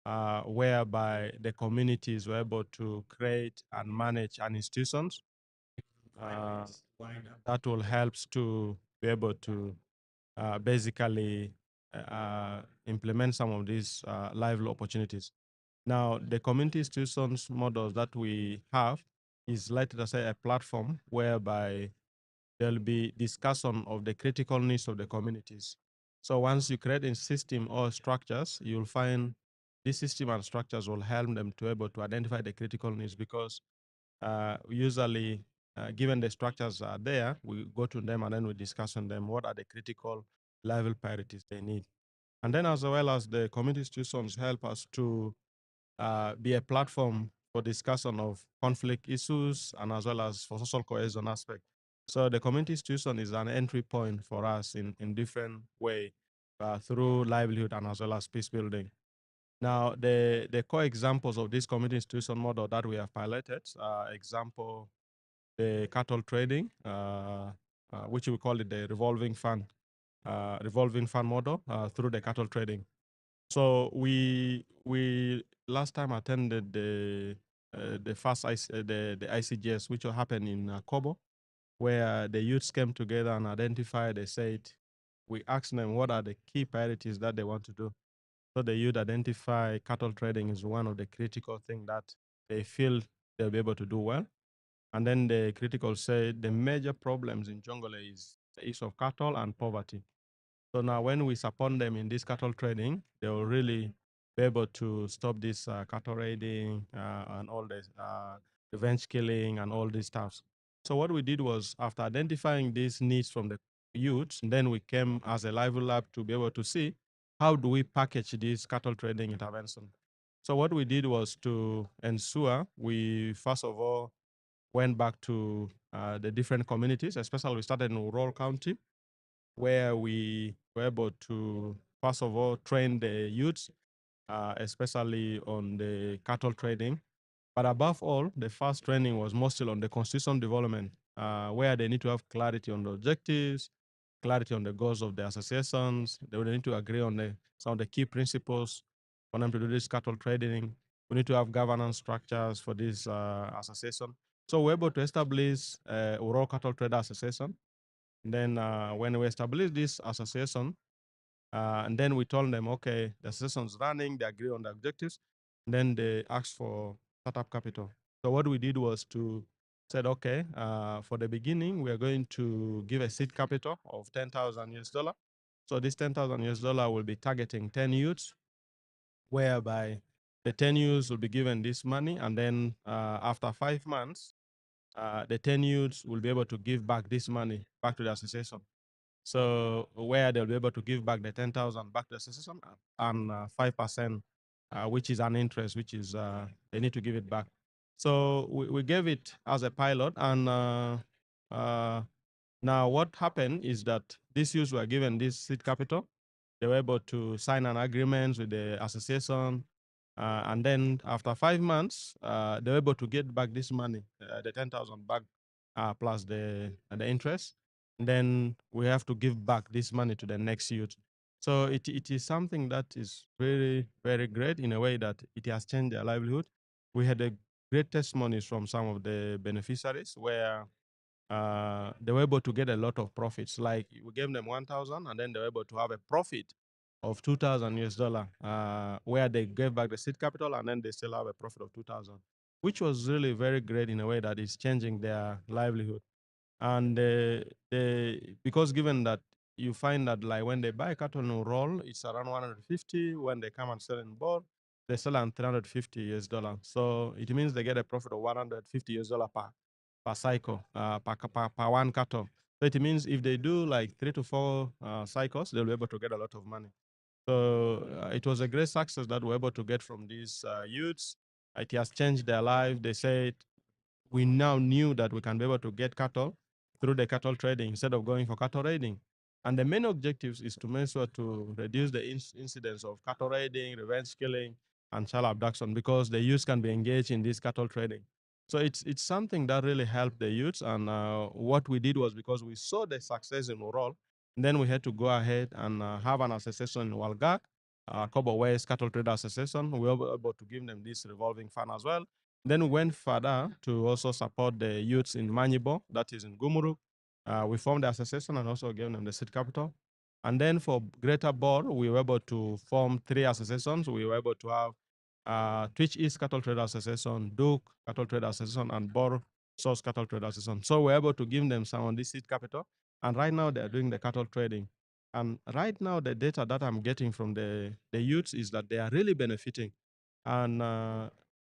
uh, whereby the communities were able to create and manage an institutions uh, that will help to be able to uh, basically uh, implement some of these uh, livelihood opportunities. Now, the community institutions models that we have is, let us say, a platform whereby there'll be discussion of the critical needs of the communities. So once you create a system or structures, you'll find this system and structures will help them to able to identify the critical needs, because uh, usually, uh, given the structures are there, we go to them and then we discuss on them what are the critical livelihood priorities they need. And then, as well as the community institutions help us to uh, be a platform for discussion of conflict issues and as well as for social cohesion aspect. So the community institution is an entry point for us in, in different way uh, through livelihood and as well as peace building. Now, the, the core examples of this community institution model that we have piloted are, example, the cattle trading, uh, uh, which we call it the revolving fund, uh, revolving fund model uh, through the cattle trading. So we we last time attended the uh, the first I C, uh, the, the I C G S, which will happen in uh, Kobo, where the youths came together and identified. They said, we asked them what are the key priorities that they want to do. So the youth identify cattle trading is one of the critical things that they feel they'll be able to do well. And then the critical said the major problems in Jonglei is the issue of cattle and poverty. So now when we support them in this cattle trading, they will really be able to stop this uh, cattle raiding uh, and all the uh, revenge killing and all these stuffs. So what we did was, after identifying these needs from the youths, then we came as a livelihood lab to be able to see how do we package this cattle trading intervention. So what we did was to ensure we first of all went back to uh, the different communities, especially we started in Urol County, where we were able to first of all train the youths, uh, especially on the cattle trading. But above all, the first training was mostly on the constitution development, uh, where they need to have clarity on the objectives, clarity on the goals of the associations. They will need to agree on the, some of the key principles for them to do this cattle trading. We need to have governance structures for this uh, association. So we're able to establish uh, Urol Cattle Trader Association. And then uh, when we established this association, uh, and then we told them, okay, the association is running, they agree on the objectives, and then they asked for startup capital. So what we did was to said, okay, uh, for the beginning, we are going to give a seed capital of ten thousand U S dollar. So this ten thousand U S dollar will be targeting ten youths, whereby the ten youths will be given this money, and then uh, after five months, uh, the ten youths will be able to give back this money back to the association. So where they'll be able to give back the ten thousand back to the association and uh, five percent, uh, which is an interest, which is uh, they need to give it back. So we, we gave it as a pilot, and uh, uh, Now, what happened is that these youths were given this seed capital. They were able to sign an agreement with the association. Uh, and then after five months, uh, they were able to get back this money, uh, the ten thousand back, uh, plus the, the interest. And then we have to give back this money to the next youth. So it, it is something that is very, very great in a way that it has changed their livelihood. We had a great testimonies from some of the beneficiaries where uh, they were able to get a lot of profits. Like, we gave them one thousand, and then they were able to have a profit of two thousand U S dollar, uh, where they gave back the seed capital, and then they still have a profit of two thousand, which was really very great in a way that is changing their livelihood. And uh, they, because given that you find that, like, when they buy cattle in Urol, it's around one hundred fifty. When they come and sell in Bor, they sell around three hundred fifty U S dollar. So it means they get a profit of one hundred fifty U S dollar per, per cycle, uh, per, per, per one cattle. So it means if they do, like, three to four, uh, cycles, they'll be able to get a lot of money. So uh, it was a great success that we're able to get from these, uh, youths. It has changed their life. They said, "We now knew that we can be able to get cattle through the cattle trading instead of going for cattle raiding." And the main objectives is to make sure to reduce the inc-, incidence of cattle raiding, revenge killing, and child abduction, because the youths can be engaged in this cattle trading. So it's, it's something that really helped the youths. And uh, what we did was, because we saw the success in Urol, and then we had to go ahead and uh, have an association in Walgak, uh, Akobo West Cattle Trader Association. We were able to give them this revolving fund as well. Then we went further to also support the youths in Manyibo, that is in Gumruk. Uh, we formed the association and also gave them the seed capital. And then for Greater Bor, we were able to form three associations. We were able to have uh, Twic East Cattle Trader Association, Duk Cattle Trader Association, and Bor South Cattle Trader Association. So we're able to give them some of this seed capital. And right now they are doing the cattle trading. And right now the data that I'm getting from the, the youths is that they are really benefiting. And uh,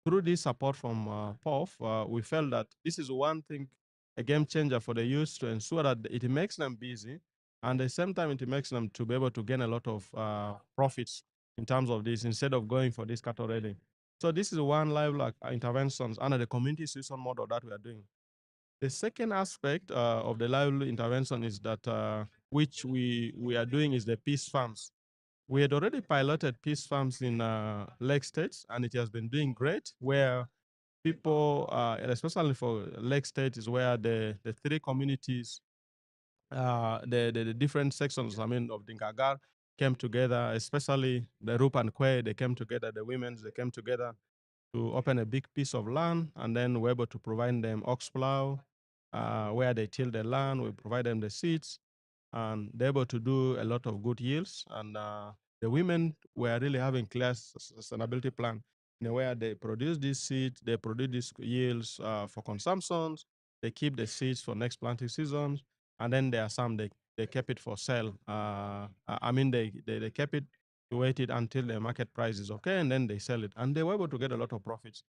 through this support from uh, POF, uh, we felt that this is one thing, a game changer for the youths, to ensure that it makes them busy, and at the same time it makes them to be able to gain a lot of uh, profits in terms of this, instead of going for this cattle raiding. So this is one livelihood interventions under the community institution model that we are doing. The second aspect uh, of the livelihood intervention is that uh, which we, we are doing is the peace farms. We had already piloted peace farms in uh, Lake States, and it has been doing great, where people, uh, and especially for Lake State, is where the, the three communities, uh, the, the, the different sections, I mean, of Dinka Gar came together, especially the Rup and Kwe, they came together, the women, they came together to open a big piece of land, and then we're able to provide them ox plow, uh, where they till the land, we provide them the seeds, and they're able to do a lot of good yields. And uh, the women were really having clear s-, sustainability plan, you know, where they produce this seed, they produce these yields uh, for consumptions, they keep the seeds for next planting seasons, and then there are some they, they keep it for sale. Uh, I I mean, they, they, they keep it to wait it until the market price is okay, and then they sell it. And they were able to get a lot of profits.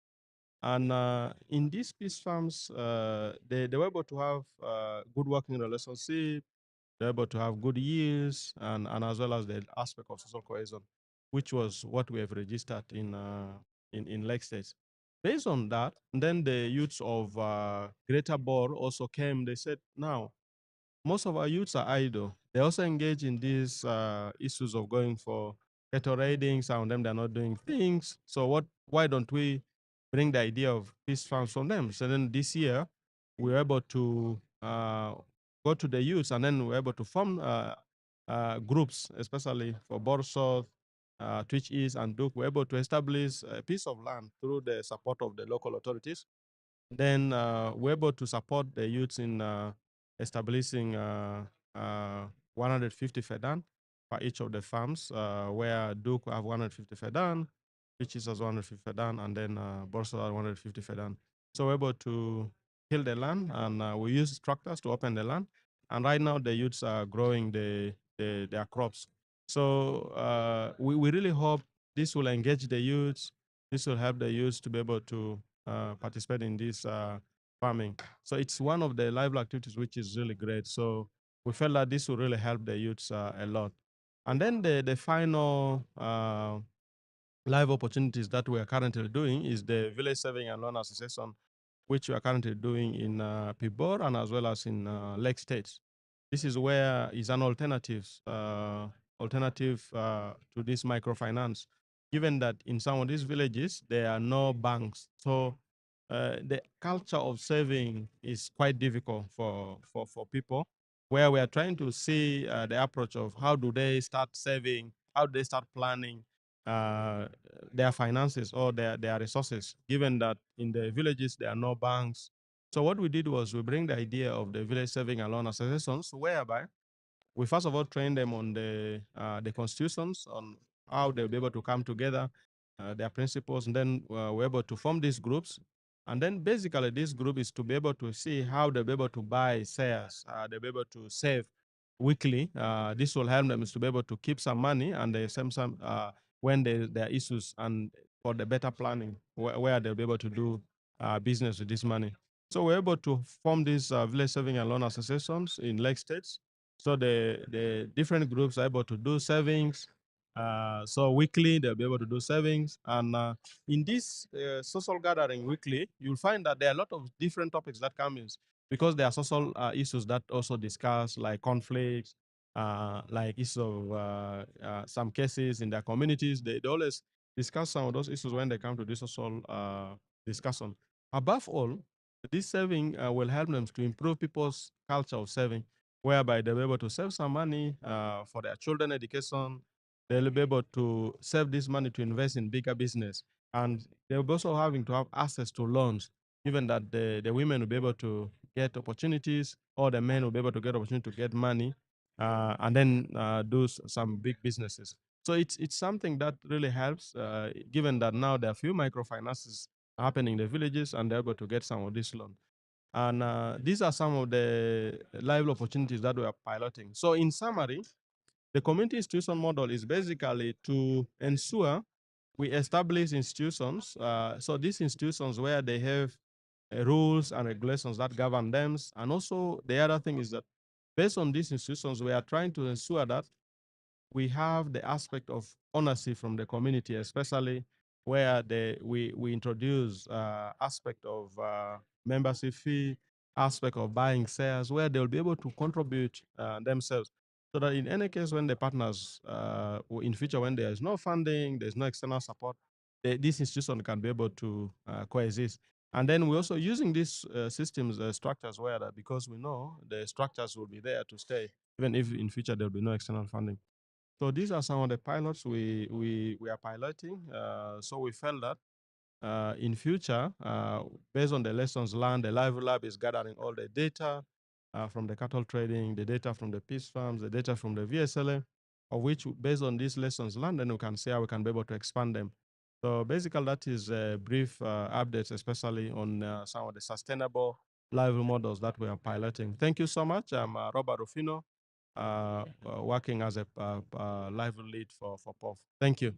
And uh, in these peace farms, uh, they, they were able to have uh, good working relationship, they were able to have good yields, and, and as well as the aspect of social cohesion, which was what we have registered in, uh, in, in Lake States. Based on that, and then the youths of uh, Greater Bor also came, they said, "Now, most of our youths are idle. They also engage in these uh, issues of going for cattle raiding. Some of them, they're not doing things. So what? Why don't we bring the idea of peace farms from them?" So then this year, we were able to uh, go to the youths, and then we were able to form uh, uh, groups, especially for Bor South, uh, Twic East, and Duk. We were able to establish a piece of land through the support of the local authorities. Then uh, we were able to support the youths in uh, establishing uh, uh, one hundred fifty fedan for each of the farms, uh, where Duk have one hundred fifty fedan, Twic East has one hundred fifty fedan, and then uh, Bor South has one hundred fifty fedan. So we're able to till the land, and uh, we use tractors to open the land. And right now, the youths are growing the, the, their crops. So uh, we, we really hope this will engage the youths. This will help the youths to be able to uh, participate in this uh, farming. So it's one of the lively activities which is really great. So we felt that this will really help the youths uh, a lot. And then the, the final uh, live opportunities that we are currently doing is the Village Saving and Loan Association, which we are currently doing in uh, Pibor and as well as in uh, Lake States. This is where is an alternative, uh, alternative uh, to this microfinance, given that in some of these villages there are no banks. So uh, the culture of saving is quite difficult for, for, for people, where we are trying to see uh, the approach of how do they start saving, how do they start planning uh, their finances or their, their resources, given that in the villages there are no banks. So what we did was we bring the idea of the village saving and loan associations, whereby we first of all train them on the uh, the constitutions, on how they'll be able to come together, uh, their principles, and then uh, we're able to form these groups. And then basically this group is to be able to see how they'll be able to buy shares, uh, they'll be able to save weekly. Uh, this will help them to be able to keep some money and they save some uh, when they, there are issues and for the better planning where, where they'll be able to do uh, business with this money. So we're able to form these uh, village saving and loan associations in Lake States. So the, the different groups are able to do savings. Uh, so weekly, they'll be able to do savings. And uh, in this uh, social gathering weekly, you'll find that there are a lot of different topics that come in because there are social uh, issues that also discuss, like conflicts, uh, like issues of uh, uh, some cases in their communities. They, they always discuss some of those issues when they come to this social uh, discussion. Above all, this saving uh, will help them to improve people's culture of saving, whereby they'll be able to save some money uh, for their children education. They'll be able to save this money to invest in bigger business. And they'll be also having to have access to loans, given that the, the women will be able to get opportunities or the men will be able to get opportunity to get money uh, and then uh, do s- some big businesses. So it's, it's something that really helps, uh, given that now there are few microfinances happening in the villages and they're able to get some of this loan. And uh, these are some of the lively opportunities that we are piloting. So in summary, the community institution model is basically to ensure we establish institutions. Uh, so these institutions where they have uh, rules and regulations that govern them. And also the other thing is that based on these institutions, we are trying to ensure that we have the aspect of ownership from the community, especially where they, we, we introduce uh, aspect of uh, membership fee, aspect of buying shares, where they will be able to contribute uh, themselves. So that in any case, when the partners, uh, or in future, when there is no funding, there's no external support, the, this institution can be able to uh, coexist. And then we're also using these uh, systems, uh, structures where that, because we know the structures will be there to stay, even if in future there'll be no external funding. So these are some of the pilots we, we, we are piloting. Uh, so we felt that uh, in future, uh, based on the lessons learned, the Live Lab is gathering all the data uh, from the cattle trading, the data from the peace farms, the data from the V S L A, of which, based on these lessons learned, then we can see how we can be able to expand them. So basically, that is a brief uh, update, especially on uh, some of the sustainable livelihood models that we are piloting. Thank you so much. I'm uh, Robert Rufino, uh, uh, working as a uh, uh, livelihood lead for, for P O F. Thank you.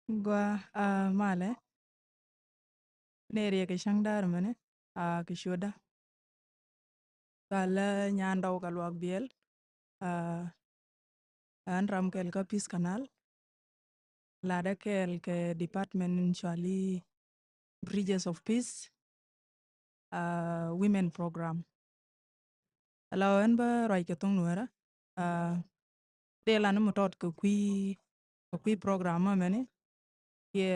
Gua, ah, malë. Në riɛk ë cäŋ däär mënë, ah, kë cuɔtda. Ka lä nyan dɔu ka luak biɛl, ah, an ram kɛl ka Peace Canal. Ladë kɛl ke department in cuali Bridges of Peace, ah, Women Program. Ala ɣɛn bä ruac ke thoŋ Nuɛɛrä, ah, de lan ë mutɔt ke kuï, ke kuï program ëmënë, ye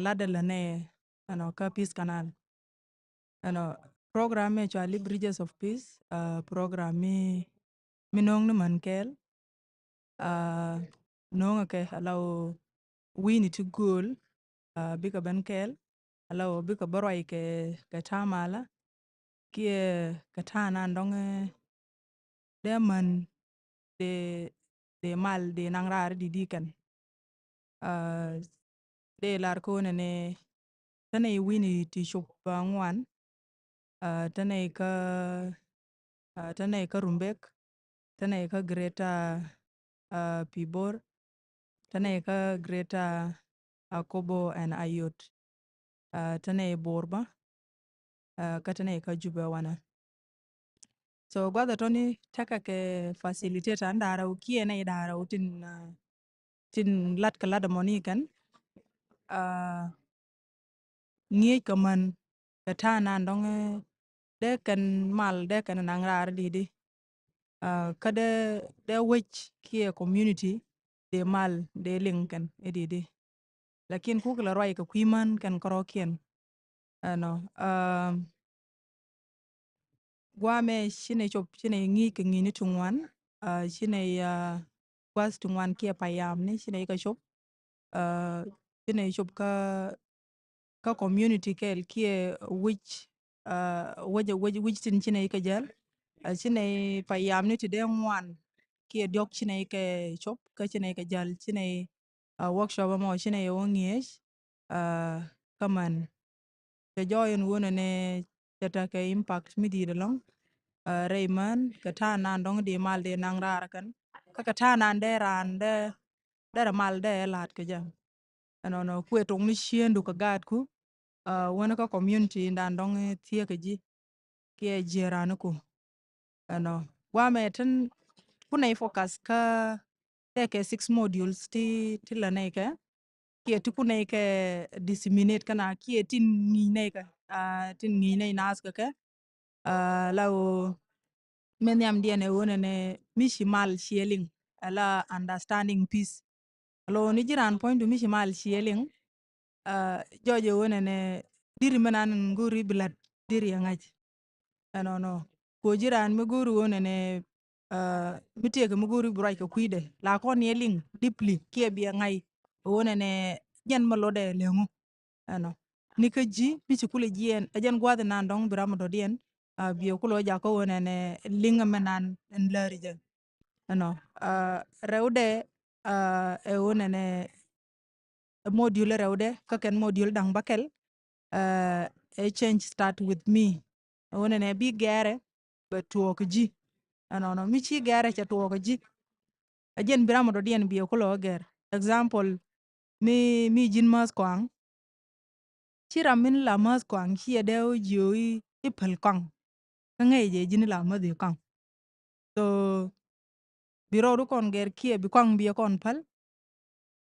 ladë lënë, you know, ka Peace Canal. You know, program ë cuali Bridges of Peace, ah, program mi, mi nööŋ në män kɛl, ah, nööŋ ke ala ɣo wïn ë tï gööl, ah, bï ke bɛ̈n kɛl, ala ɣo bï ke bä ruac ke, ke tääu malä, kiɛ ke tääu nan dɔŋ, eh, de män de, de mal de naŋ raar dït dï kɛn. Ah, de lar kɔn ënë, tënë wïn ë tï cop, ah, ŋuan, ah, tënë ka, ah, tënë ka Rumbek, tënë ka Greater, ah, Pibor, tënë ka Greater Akobo and Ayot, ah, tënë Bor bä, ah, ka tënë ka Juba wanä. So guath atɔ̈ ni tekë ke facilitator an daara u kiɛ nɛy daara u tin, ah, tin lat ke lat amɔni kɛn, ah, ŋiëc ke män ke tääu nan dɔŋ, eh, de kɛn mal de kɛn naŋ raar dït dï. Ah, ka de, de wec kiɛ community de mal de liŋ kɛn ë dït dï. Lakin kuk la ruac ke kuï män kɛn kärɔɔkiɛn. Ɛnɔ, ah, guamɛ cïn ë cop, cïn ë ŋic ke ŋic ni tuŋuan, ah, cïn ë, ah, guath tuŋuan kiɛ payam ni cïn ë ke cop, ah, cïn ë cop ka, ka community kɛl kiɛ wic, ah, wic, wic, wic tin cïn ë ke jäl, ah, cïn ë payam ni tëde ŋuan kiɛ diɔ̈k cïn ë ke cop, ka cïn ë ke jäl, cïn ë, ah, workshop amɔ cïn ë ye wo ŋiëc, ah, ka män. Cä jɔ yen wun ënë cä tak ke impact mi dït alɔŋ, ah, rɛy män, ke tääu nan dɔŋ de mal de naŋ raar kɛn. Ka ke tääu nan de raan de, de raan mal de ë laat ke jam. Ɛnɔnɔ, ku ë toŋ ni ciëëndu ke gaatku, ah, wën ka community dan dɔŋ, eh, thiëëk ke jiëë, kiɛ jiëë raan ku. Ɛnɔ, guamɛ tën ku nɛy focus ka tëë ke six modules ti, ti la nɛy ke, kiɛ ti ku nɛy ke disseminate kana, kiɛ tin ŋic nɛy ke, ah, tin ŋic nɛy naath ke ke, ah, la ɣo, me nhiamdiɛn ë ɣön ënë mi cï mal cie liŋ, ala understanding peace. Alo ni jiran puɔ̈ny du mi cï mal cie liŋ, ah, jɔc ë ɣön ënë dïri mën an ŋuri bï lat dïri ë ŋac. Ɛnɔnɔ. Ku jiran mi ŋuri ɣön ënë, ah, mi tiek mi ŋuri bï ruac ke kuide. La kɔn ye liŋ deeply, kiɛ bï ë ŋac ɣön ënë jɛn ma lodɛ leŋu. Ɛnɔ. Ni ke jï, mi cï kul ë jiɛn, ë jɛn guath nan dɔŋ bï ram dɔdiɛn, ah, bï ë kulo jakɔ ɣön ënë liŋ ëmën an ën lääri jɛ. Ɛnɔ. Ah, rɛwdɛ, ah, ë ɣön ënë module rɛwdɛ, ka kɛn module daŋ bakɛl, ah, ë change start with me. Ë ɣön ënë bï gɛɛrɛ bɛ tuɔɔk jï. Ɛnɔnɔ, mi cï gɛɛrɛ cɛ tuɔɔk jï. Ë jɛn bï ram dɔdiɛn bï ë kulo gɛɛr. Example, mi, mi jïn mäth kɔaŋ. Cï ram min la mäth kɔaŋ, cï ë dɛ ɣo jiö ë, ë päl kɔaŋ. Kä ŋɛi jɛ jïn la mäth ë kɔaŋ. So, bï rɔɔdu kɔn gɛɛr kiɛ bï kɔaŋ bï ë kɔn päl,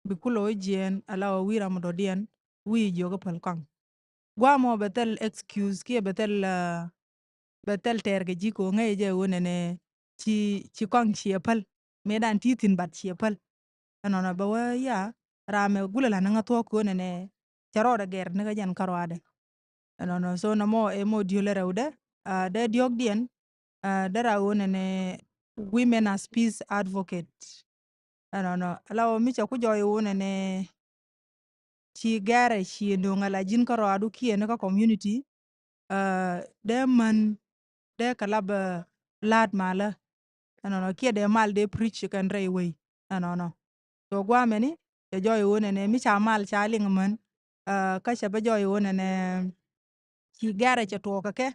bï kulo jiɛn, ala ɣo wïï ram dɔdiɛn, wïï jiök ë päl kɔaŋ. Guamɔ bɛ thɛl excuse kiɛ bɛ thɛl, ah, bɛ thɛl tɛɛr ke jï ko ŋɛi jɛ ɣön ënë cï, cï kɔaŋ cie päl. Medan tï thïn bat cie päl. Ɛnɔnɔ bɛ wä ya, ram ë gulë la ni ŋa thuɔɔk ɣön ënë cä rɔɔdɛ gɛɛr ni ke jɛn karuadɛ. Ɛnɔnɔ, so nɔmɔ ë module rɛwdɛ, ah, de diɔ̈kdiɛn, ah, de ra ɣön ënë women as peace advocate. Ɛnɔnɔ, ala ɣo mi cä ku jɔɔc ɣön ënë cï gɛɛrɛ cï nöŋ ala jïn karuadu kiɛ ni ka community, ah, de män de ka la bä laat malä. Ɛnɔnɔ, kiɛ de mal de preach kɛn rɛy wei. Ɛnɔnɔ. So guamɛni, cɛ jɔɔc ɣön ënë mi ca mal ca liŋ män, ah, ka cɛ bä jɔɔc ɣön ënë cï gɛɛrɛ cɛ tuɔɔk ke kɛ.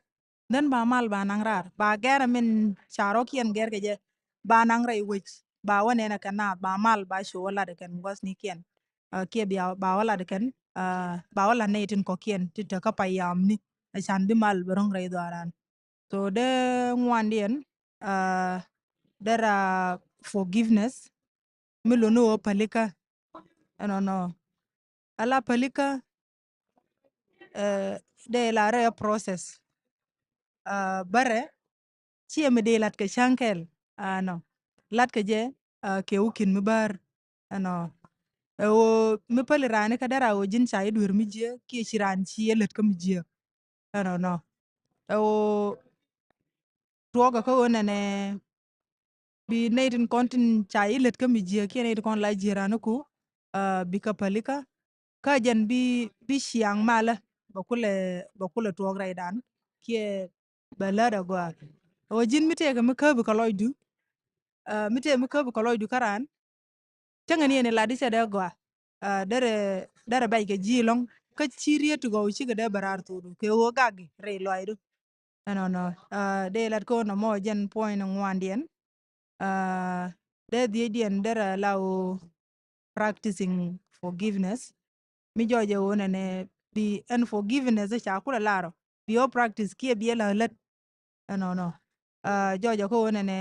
Then ba mal ba naŋ raar, ba gɛɛrɛ min ca rɔkiɛn gɛɛr ke jɛ, ba naŋ rɛy wec, ba wä nɛn ë kɛn naath, ba mal ba cu wä lat ë kɛn guathnikiɛn. ah, kiɛ bia, ba wä lat kɛn, ah, ba wä lat nɛy tin kɔkiɛn ti tɔ̈ kä payamni, acan bï mal bï röŋ rɛy dhuaaran. So de ŋuandiɛn, ah, dera forgiveness, mi lon ë ɣo pälikä, ɛnɔnɔ. Ala pälikä, eh, de la rɛ process. Ah, bärɛ, cie mi de lat ke cäŋ kɛl, ah, nɔ. Lat ke jɛ, ah, ke wukin mi bär, ɛnɔ. Ë ɣo mi päli raan ë ka dera ɣo jin ca ye duër mi jiëë, kiɛ ci raan ci ye lät kä mi jiëë. Ɛnɔnɔ. Ë ɣo tuɔɔk kä ɣo nɛnɛ, bï nɛy tin kɔn tin ca yï lät kä mi jiëë, kiɛ nɛy tin kɔn la jiëë raan ku, ah, bï kä pälikä. Kä jɛn bï, bï ciaŋ malä, ba kulɛ, ba kulɛ tuɔɔk rɛydan, kiɛ ba lät agɔaa. Ɣo jin mi tëëkë mi kääpë kä lɔcdu, ah, mi tëëkë mi kääpë kä lɔcdu kä raan, cäŋ yen yen ë lat ë cä dɛ gɔaa, ah, derɛ, derɛ bɛc ke jiëë lɔŋ, kä cï riet tï gɔu cï ke dɛ bä raar thokdu, ke ɣo gakï rɛy lɔcdu. Ɛnɔnɔ, ah, de lat ke ɣo nɔmɔ jɛn point ŋuandiɛn, ah, de dhiëcdiɛn derɛ la ɣo practicing forgiveness. Mi jɔɔc ë ɣo nɛnɛ bï ɛn forgiveness ë ca kulɛ laarɔ, bï ɣo practice kiɛ bï ë la lät. Ɛnɔnɔ. Ah, jɔɔc ë ke ɣo nɛnɛ,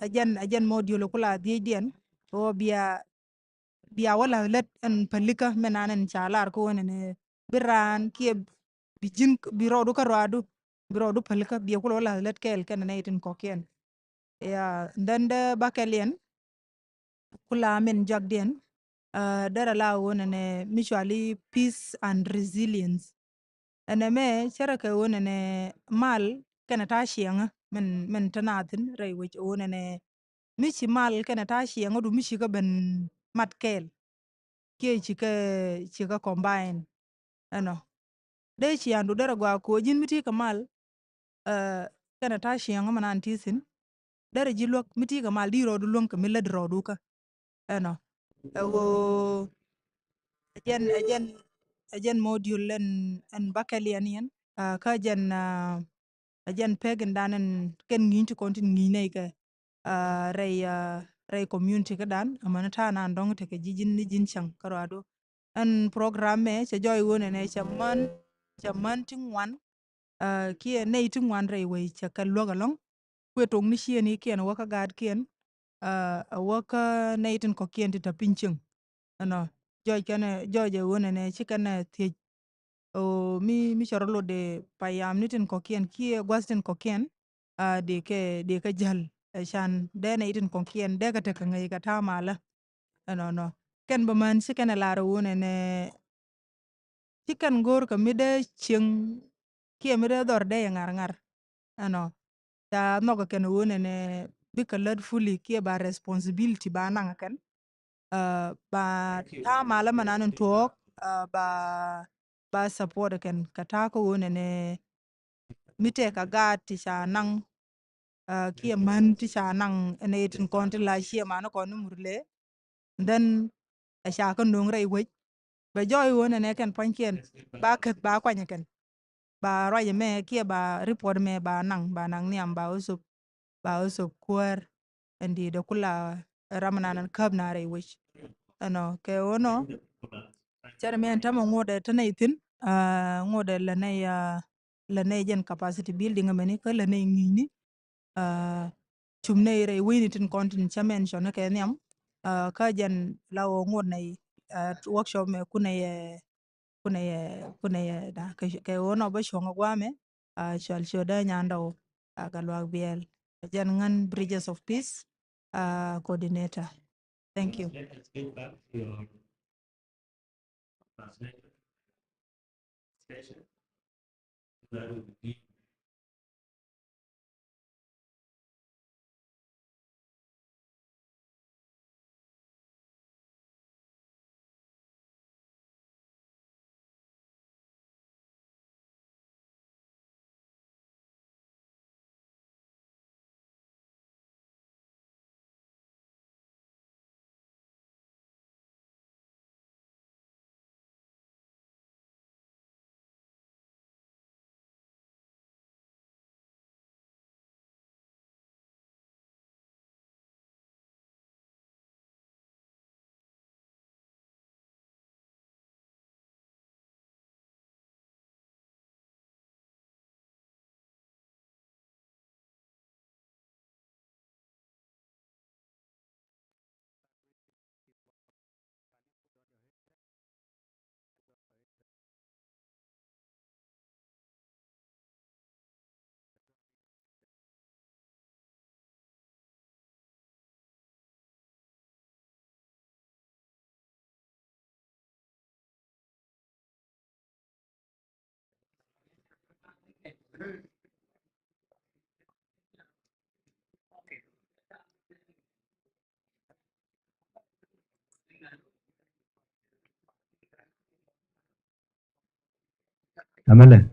ajɛn, ajɛn module kula dhiëcdiɛn, ɣo bia, bia wä la lät ɛn pälikä, mɛn an ɛn ca lar ke ɣo nɛnɛ bï raan kiɛ bï jin, bï rɔɔdu kä rɔɔdu, bï rɔɔdu pälikä, bia kula wä la lät kɛɛl kɛn nɛy tin kɔkiɛn. Ya, and then de bä kɛliɛn, kula min juakdiɛn, ah, derɛ la ɣo nɛnɛ mutually peace and resilience. Ɛnɛ mɛ cärɛ ke ɣo nɛnɛ mal kɛnɛ ta ciɛŋä, min, min tënathin rɛy wec ɣo nɛnɛ mi ci mal kɛnɛ ta ciɛŋä du mi ci ke ben mat kɛɛl, kiɛ ci ke, ci ke combine. Ɛnɔ. De ciɛŋdu derɛ gɔaa koc jin mi tïï ke mal, eh, kɛnɛ ta ciɛŋä man an tïï thin. Derɛ ji̱ luäk mi tïï ke mal di rɔɔdu luäŋ ke mi lät rɔɔdu kä. Ɛnɔ. Ë ɣo, ajɛn, ajɛn, ajɛn module ɛn, ɛn bä kɛliɛn yɛn. Ah, kä ajɛn, ah, ajɛn pek in dan ɛn kɛn ŋi̱ny ti kɔn tin ŋi̱ny nɛy kɛ, ah, rɛy, ah, rɛy community kädan, amäni ta̱a̱ nan dɔ̱ŋ tekɛ ji̱ ji̱n ni ji̱n cäŋ kä rɔɔdu. Ɛn program ë cɛ jɔɔc ɣöö nɛnɛ cɛ män, cɛ män ti ŋuan, ah, kiɛ nɛy ti ŋuan rɛy wei cɛ kɛ luäk alɔŋ. Kuɛ toŋ ni ciëën ikiɛn, awäkä gaatkiɛn, ah, awäkä nɛy tin kɔkiɛn ti tɔ piny cieŋ. Ɛnɔ, jɔɔc kɛn, jɔɔc ë ɣöö nɛnɛ cï kɛn ë thiëc. O mi, mi cɔr lotde payam ni tin kɔkiɛn kiɛ gua̱th tin kɔkiɛn, ah, de kɛ, de kɛ jäl, eh, can dɛ nɛy tin kɔkiɛn dɛ kɛ tekɛ ŋäc kɛ ta̱a̱ malä. Ɛnɔnɔ. Kɛn bä män cï kɛn ë lar ɣöö nɛnɛ, cï kɛn go̱o̱r kɛ mi dɛ cieŋ kiɛ mi dɛ dhɔr dɛ ye ŋarŋar. Ɛnɔ. Ca nhɔk kɛn ɣöö nɛnɛ bikɛ lät fully kiɛ ba responsibility ba naŋ kɛn. Ah, ba ta̱a̱ malä man an tuɔɔk, ah, ba, ba support kɛn kɛ ta̱a̱ kä ɣöö nɛnɛ mi tɛk a gaat ti ca naŋ, ah, kiɛ män ti ca naŋ ɛn ë tin kɔn ti la ciɛ man kɔn ni Murle. Then aca kä nöŋ rɛy wec. Bɛ jɔɔc ɣöö nɛnɛ kɛn puɔ̱nykiɛn ba käth ba kuany kɛn. Ba ruac ëmɛ kiɛ ba report ëmɛ ba naŋ, ba naŋ nhiam ba wosop, ba wosop kuäär. Ɛn di̱i̱t ë kula ram nan ɛn käp na rɛy wec. Ɛnɔ, kɛ ɣöö nɔ, cɛn ëmɛ ɛn tämɛ ŋot ɛ tënɛ ithin, ah, ŋot ɛ länɛ, ah, länɛ jɛn capacity building ëmɛni, kä länɛ ŋi̱i̱cni, ah, cum nɛy rɛy wëini tin kɔn tin cä mention kɛ nhiam, ah, kä jɛn la ɣöö ŋot nɛy, ah, workshop mɛ kunɛ yɛ, kunɛ yɛ, kunɛ yɛ da, kɛ, kɛ ɣöö nɔ bä cuɔ̱ŋ ë gua̱a̱mɛ, ah, cual cuɔ̱dä nyandɔu, ah, ka luak biɛl. Jɛn ŋän Bridges of Peace, ah, coordinator. Thank you. Amele.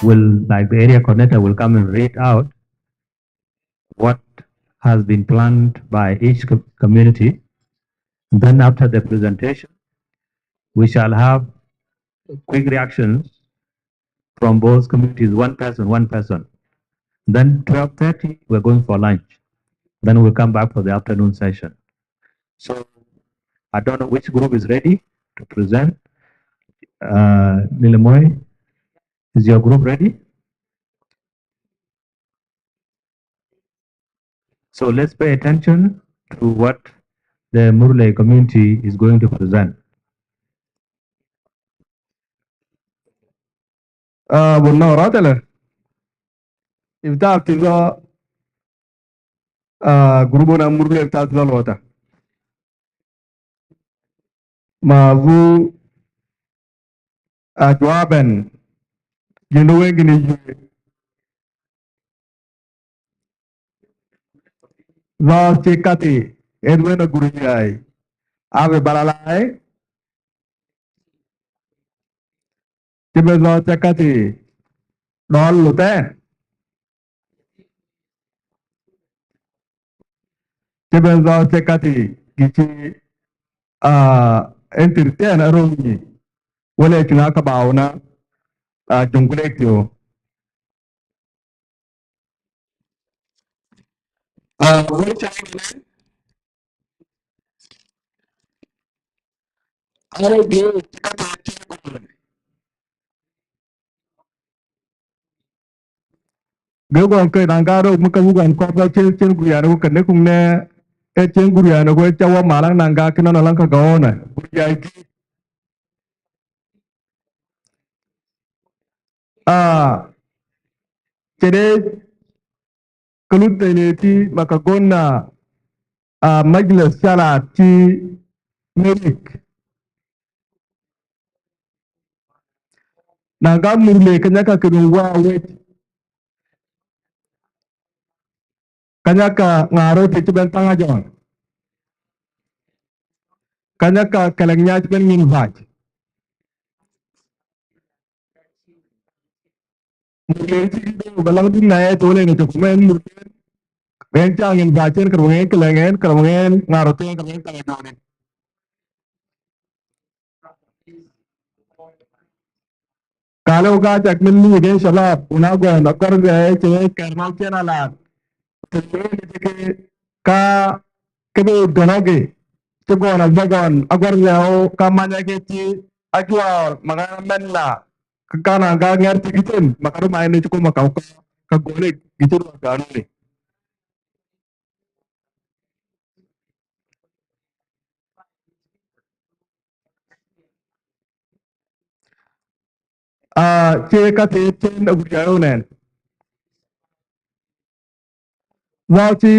Will, like, the area coordinator will come and read out what has been planned by each co-, community. And then after the presentation, we shall have quick reactions from both communities, one person, one person. Then twelve thirty, we're going for lunch. Then we'll come back for the afternoon session. So I don't know which group is ready to present. Uh, Nilemoy, is your group ready? So let's pay attention to what the Murle community is going to present. Ah, bueno, ratele. Iftar tigo, ah, grupo na Murle iftar tigo lota. Ma bu, ah, juaben. Jindo wengine yue. Lɔ cï kathi, en wen agurnyai. Awe balalai. Cï bï lɔ cï kathi. Dɔl luthɛn. Cï bï lɔ cï kathi. Kï cï, ah, entertain aröŋ nyi. Wala cï ŋa ka bauna, ah, jongulek tio. Ah, wek cä ŋic ënɛn, arëk diëëu cï ka thar cïn guɔ̈n. Gë guɔ̈n ke naŋ ka rou mi ka wuk ɣɛn kɔ̈p ka cïn, cïn gurian ku kënë kuŋ ne, e cïn gurian ku ca wä malaŋ naŋ ka kï nɔn alaŋ ka gɔ̈ɔ̈nɛ. Gurian kï. Ah, cï de Ke luth thënëtï ma ka gonna, ah, majlis calat cï Merik. Na gam Murle kanyaka ke dun wa wec. Kanyaka ŋaar röt cï ben thaŋ ajɔn. Kanyaka kɛlɛk nyac ben nyin bac. Murle cï döŋ ba laŋ dït na ye thol en ëcök, mɛn Murle. Ɣɛn ca ŋin ba cen kërë ŋɛn, këlë ŋɛn, kërë ŋɛn, ŋaar röt thëën kërë ŋɛn, kërë ŋɛn. Kale wok aa cak min liik en shabab, una gɔn, akɔr bɛ cï kɛr nɔm cien alaat. Të cï ke ka ke bï gɔn agi, cï gɔn abä gɔn, akɔr bɛ o ka many ake cï ajuɔɔr, ma ŋa mɛn la, ka kan aga ŋɛr cï kï cin, ma ka ruma en cï kum akau ka, ka gɔn ë kï cï ruɔk ganuni. Ah, cï ka thiëëc cen agut ya ënɛn. Wä cï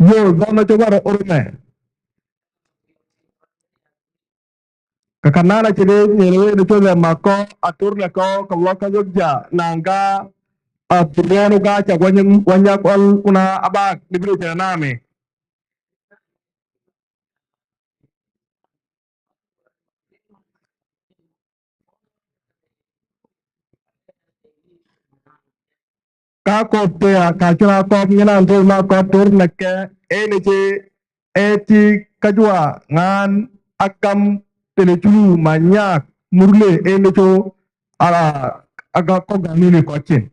yo dhɔn acï wär orumɛ. Ka kanan acï de nyin wëën ë codhɛ ma kɔ atur në kɔ, ka wä ka yök ja naŋ ka atur yen u ka cak wany, wany akuɔl kuna abak Liberation Army. Ka kɔp të ya ka cïn a kɔp nyin an tëë ma kɔp tur në kɛ en ë cï ë ti Kajwa, Ŋaan, Agam, Pelechulu, Manyak, Murle, ë në co, ala, aga kɔ̈k gam në kɔc cin.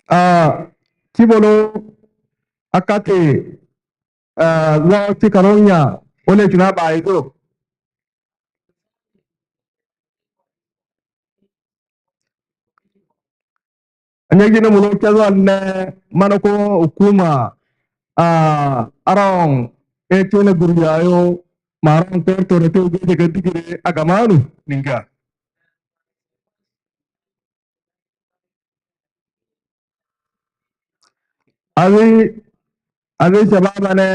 Ah, Cibolo, Akate, ah, Lɔ Cikaronya, Ole Cuna Baido. Anyek jin mulo cazal ne manako hukuma, ah, arɔŋ e cene guryayo, ma arɔŋ per tore te uge ke digire agamanu ninga. Adhi, adhi shabab ane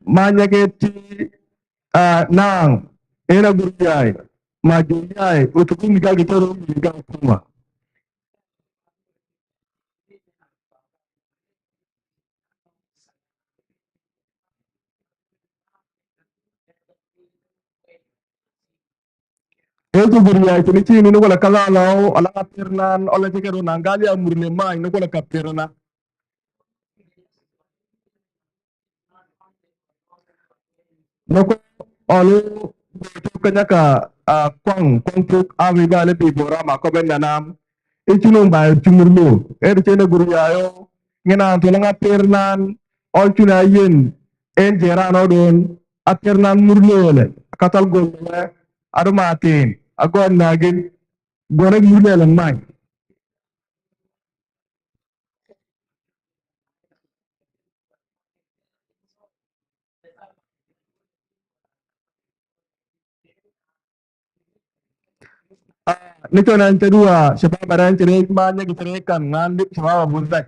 manya ke ti, ah, naŋ, ena gurjai, ma jujai, utukum ga gitoro ga kuma. Ëë cï gurjai tënë cï ni, ni wala kala lɔ, ala ka pirnan, ala cï ke ro na gali amur le mai, ni wala ka pirna. Noko ɔlu tuk kanyaka, ah, kuaŋ, kuaŋ tuk awi bale bi bora ma kɔben nanam. Icunum ba cumur lo. Er cene gurjayo. Ngina to langa pirnan, ɔl cuna yen, en jeran odon, a pirnan mur lo le, katal gol le, adu matin, agon nagin, gorek mur le le mai. Ah, ni con an tedua, shabab aran tere ma nyek tere kan ngan di shabab abun tak.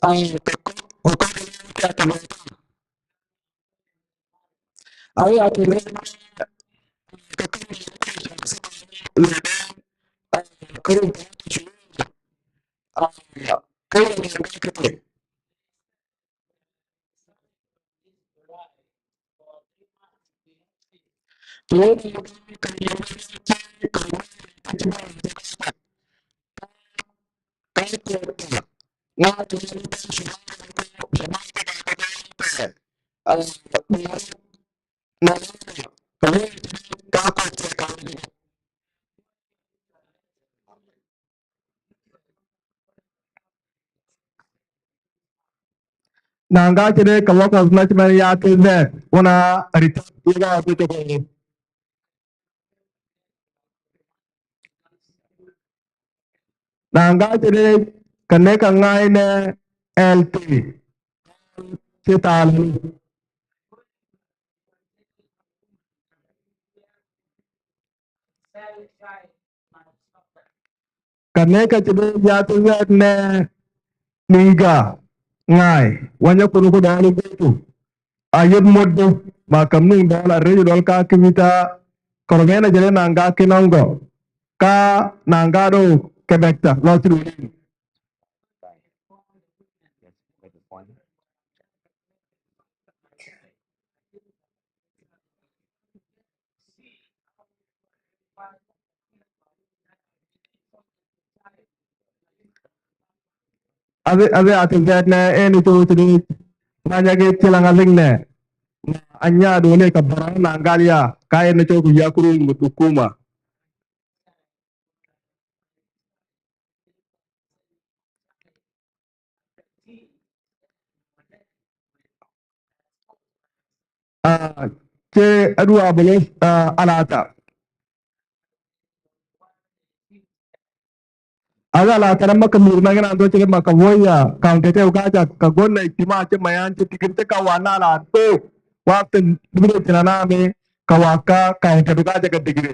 Ai, ka ko, ko ka ka ka ka. Ai, ati le. Nanga cï de ka workers na cï man ya ke zɛk, wana retire, ye ga ke cɔk. Nanga cï de ka ne ka ŋai ne L T, cï taal ni. Ka ne ka cï de ya ke zɛk ne niga ŋai, wanya kunu ku dɔɔni gutu. A yet mot de, ma kam nuŋ dɔl a rëc dɔl ka kivita, kɔrmɛn a jële naŋ ga kinɔŋ gɔ, ka naŋ ga do ke bɛkta lɔ ci duni. Adhi, adhi, ati zɛt nɛ en ico cini manya ke cilaŋ aliŋ nɛ. Anya dole ka bɔrɔ na gal ya, ka en ico ku ya kurun mut hukuma. Ah, ke adua bolo, ah, alata. Ala la tara maka mir na gana ndo cire maka woya, kan tete ka ja ka gonna ijtima ce mayan ce tikir ce ka wana la to. Waktin bigire tina na me ka waka kan tete ka ja ka digire.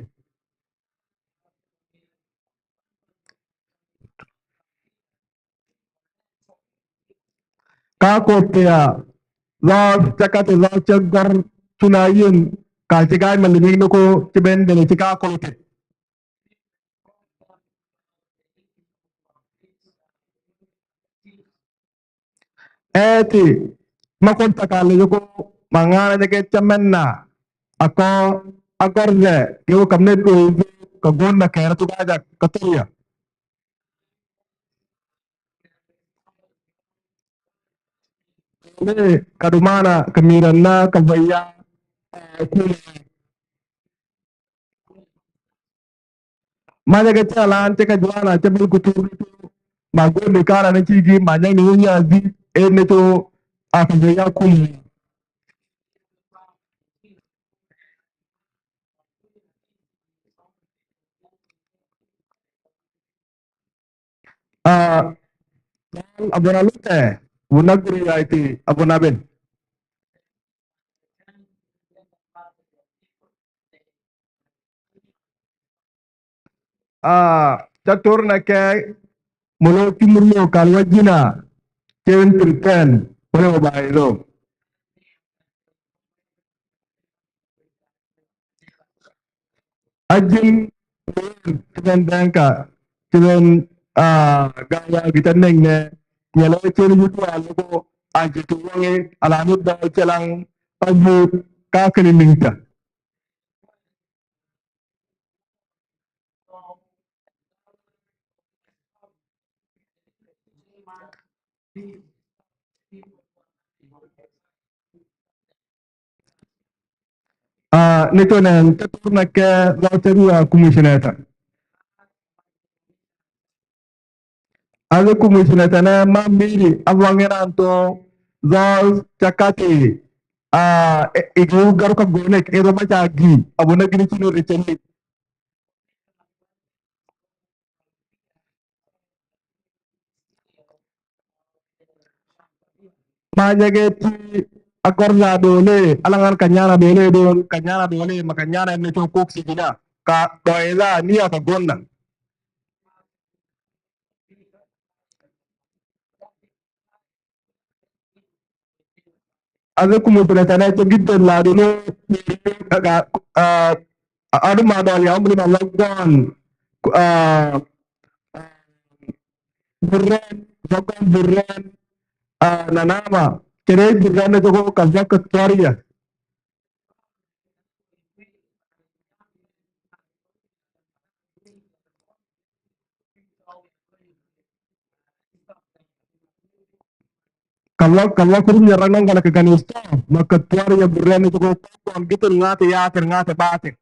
Ka ko pia la cakate la cakgar tuna yin ka ci gai malimin ko ci ben bene ci ka ko te. Eti, ma kon takale yoko, Maŋaŋ Ajaget Camɛnna, Akɔɔr Agɔrthɛ, ke wo kam ne doi, ka gun na kɛɛr thok Ajak ka thoria. Le Kadumana, ka Miranna, ka Vaya, eh, Kuma. Maja ke ca lan, cï ka juana, cï bï ku tuur, ma gun de kara ne cï gi, ma nyaŋ ni nya di, e ne to, a ka Vaya Kuma. Ah, abuna lute, buna guri yaiti, abuna ben. Ah, ca tor na ke, mulo ki murlo kan wajina, ken pretend, wala wa bai do. Ajin, tï ben Dɛŋka, tï ben, ah, Gaya, gït anɛŋ nɛ, nyɛl ë cen yut wal lëkö, an cï tu waŋi, ala ni dɔl cɛ laŋ, abuk, ka kënë niŋ tɛ. Ah, ni to nɛn, ke tur na ke, la te ruwa commissioner ta. Aze commissioner ta na ma miri, abuang ran to, zol chakati, ah, e, e, gu garu ka gonek, e ro ma cha gi, abu na gini chino richeni. Ma nyege ti Agɔrthɛ Adole, alaŋan Kanyana Adole don, Kanyana Adole, ma Kanyana ne cho kok sigina, ka doida ni aka gonna. Aze kumu pele tane to gidden la dolo, ah, ah, adu ma dol ya umri ma lagon, ah, Burren, Zagon Burren, ah, Nanama, kere Burren ne joko ka zaka tuaria. Kalla, kalla kurum ya rang nang kala ke gani usta, ma ka tuaria Burren ne joko kon gitin ŋate yatir ŋate batir.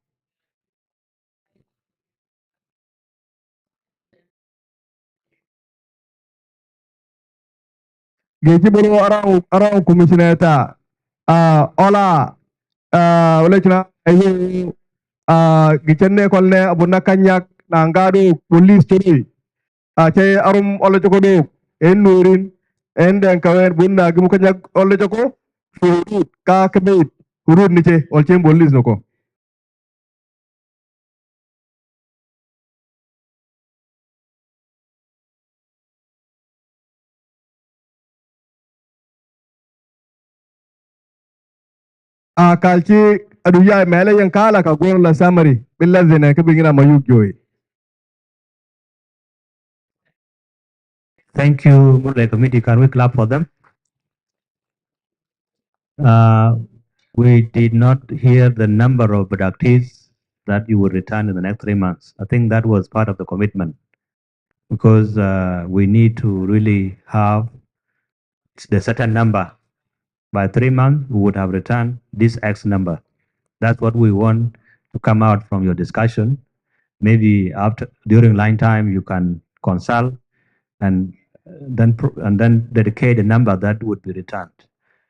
Geci bolo arau, arau commissioner ta, ah, ola, ah, wala cina, ayo, ah, gicen ne kol ne abu na kanyak na ngado police ciri. Ah, cɛ arum ola coko dok, en nurin, en den kawen bun na gimu kanyak ola coko, fi hudud, ka kebeit, hudud ni ce, ol cen police noko. A kal ci adu yai mɛlɛ yen kala ka guɔn la summary, bi la zene ke bi ŋina ma yuk joi. Thank you, Murle committee. Can we clap for them? Uh, we did not hear the number of abductees that you will return in the next three months. I think that was part of the commitment, because, uh, we need to really have the certain number. By three months, we would have returned this X number. That's what we want to come out from your discussion. Maybe after, during line time, you can consult and then pro-, and then dedicate a number that would be returned.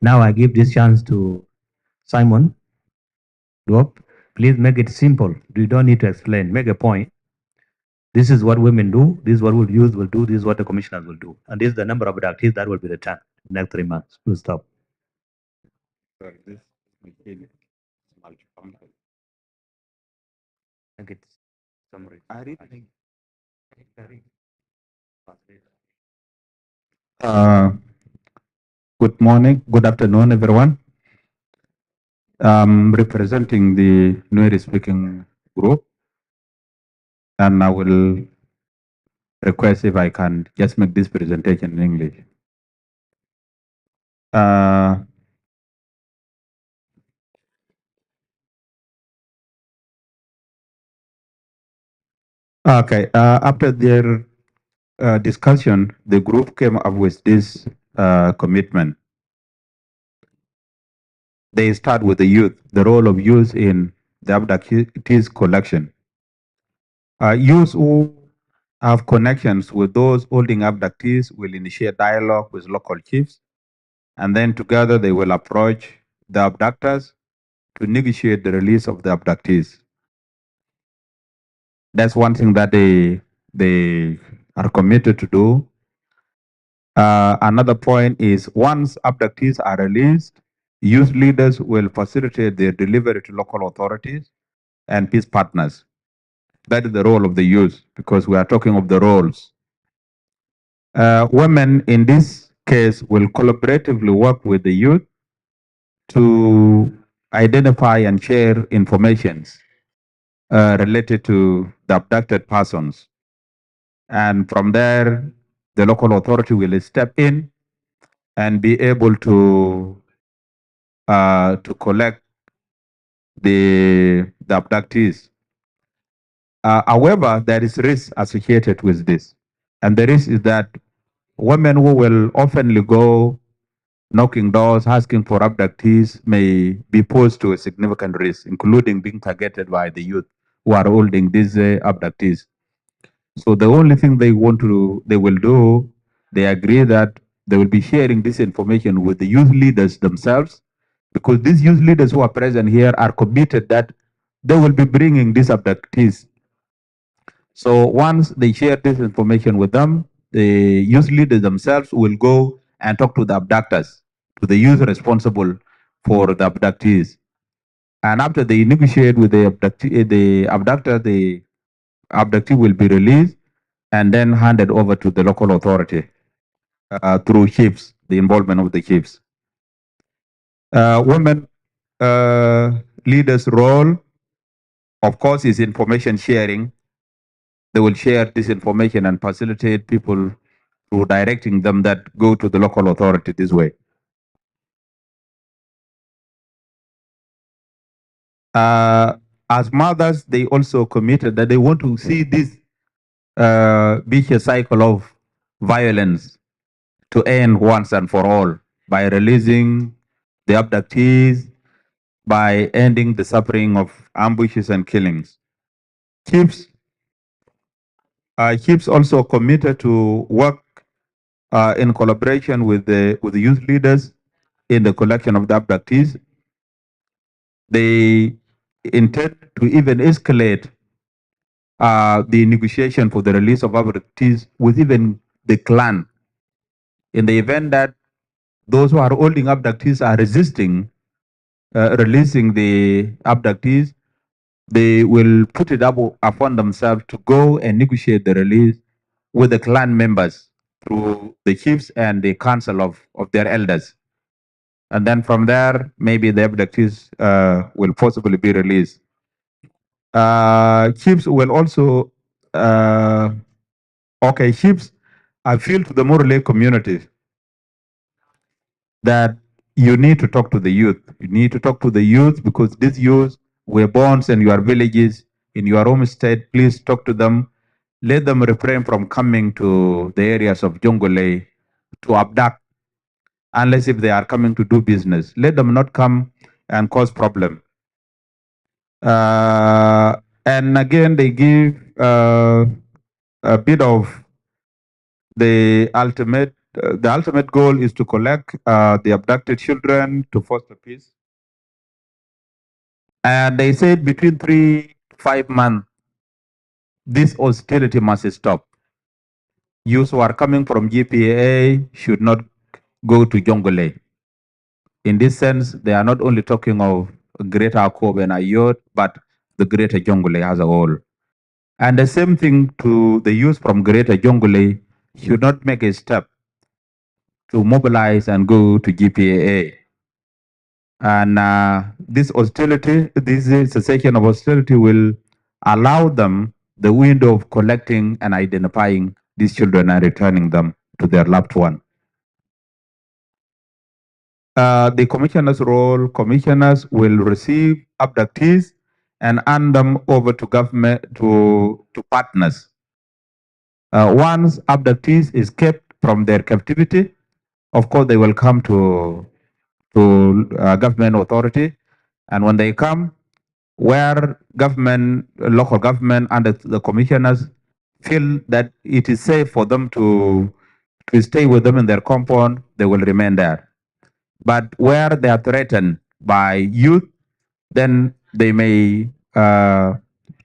Now I give this chance to Simon Duop. Please make it simple. You don't need to explain. Make a point. This is what women do. This is what youth will do. This is what the commissioners will do. And this is the number of abductees that will be returned in the next three months. Full stop. Sorry, this is Michael. Multifunction. Make it summary. I read. Uh, good morning, good afternoon, everyone. I'm representing the Nuer speaking group, and I will request if I can just make this presentation in English. Uh, Okay, uh, after their uh, discussion, the group came up with this uh, commitment. They start with the youth, the role of youth in the abductees collection. Uh, youth who have connections with those holding abductees will initiate dialogue with local chiefs, and then together they will approach the abductors to negotiate the release of the abductees. That's one thing that they they are committed to do. Uh, another point is, once abductees are released, youth leaders will facilitate their delivery to local authorities and peace partners. That is the role of the youth, because we are talking of the roles. Uh, women in this case will collaboratively work with the youth to identify and share informations uh, related to the abducted persons. And from there, the local authority will step in and be able to uh, to collect the, the abductees. Uh, however, there is risk associated with this. And the risk is that women who will oftenly go knocking doors, asking for abductees, may be posed to a significant risk, including being targeted by the youth who are holding these uh, abductees. So the only thing they want to, they will do, they agree that they will be sharing this information with the youth leaders themselves, because these youth leaders who are present here are committed that they will be bringing these abductees. So once they share this information with them, the youth leaders themselves will go and talk to the abductors, to the youth responsible for the abductees. And after they negotiate with the, abductee, the abductor, the abductee will be released and then handed over to the local authority uh, through chiefs, the involvement of the chiefs. Uh, women uh, leaders' role, of course, is information sharing. They will share this information and facilitate people through directing them that go to the local authority this way. Uh, as mothers, they also committed that they want to see this uh, vicious cycle of violence to end once and for all by releasing the abductees, by ending the suffering of ambushes and killings. Chiefs, uh, chiefs also committed to work uh, in collaboration with the with the youth leaders in the collection of the abductees. They intend to even escalate uh, the negotiation for the release of abductees with even the clan. In the event that those who are holding abductees are resisting uh, releasing the abductees, they will put it up upon themselves to go and negotiate the release with the clan members through the chiefs and the council of, of their elders. And then from there, maybe the abductees uh, will possibly be released. Uh, chiefs will also, uh, okay, chiefs appeal to the Murle community that you need to talk to the youth. You need to talk to the youth because these youth were born in your villages, in your home state. Please talk to them. Let them refrain from coming to the areas of Jonglei to abduct, unless if they are coming to do business. Let them not come and cause problem. Uh, and again, they give uh, a bit of the ultimate. Uh, the ultimate goal is to collect uh, the abducted children to foster peace. And they said between three to five months, this hostility must stop. Youths who are coming from G P A should not go to Jonglei. In this sense, they are not only talking of Greater Akobo and Ayod, but the Greater Jonglei as a whole. And the same thing to the youth from Greater Jonglei should not make a step to mobilize and go to G P A. And uh, this hostility, this cessation of hostility will allow them the window of collecting and identifying these children and returning them to their loved one. Uh, the commissioner's role, commissioners will receive abductees and hand them over to government, to, to partners. Uh, once abductees escape from their captivity, of course they will come to, to, uh, government authority, and when they come, where government, local government, and the, the commissioners feel that it is safe for them to, to stay with them in their compound, they will remain there. But where they are threatened by youth, then they may, uh,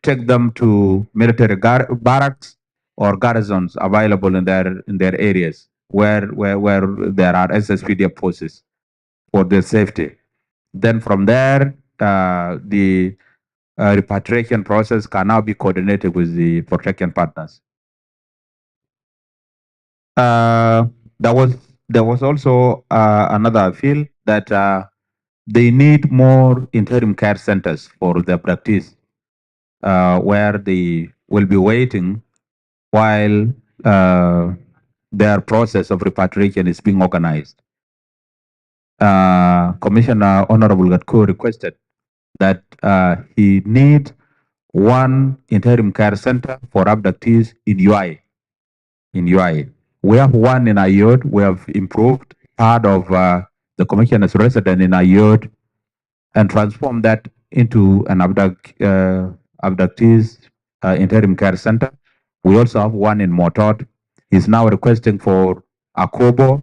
take them to military gar-, barracks or garrisons available in their, in their areas where, where, where there are S S P D F forces for their safety. Then from there, uh, the, uh, repatriation process can now be coordinated with the protection partners. Uh, there was, there was also, uh, another appeal that, uh, they need more interim care centers for the abductees, uh, where they will be waiting while, uh, their process of repatriation is being organized. Uh, Commissioner Honorable Gatko requested that, uh, he need one interim care center for abductees in Yuai. In Yuai, we have one in Ayod. We have improved part of, uh, the commissioner's residence in Ayod and transformed that into an abduct, uh, abductees, uh, interim care center. We also have one in Motot. He's now requesting for Akobo,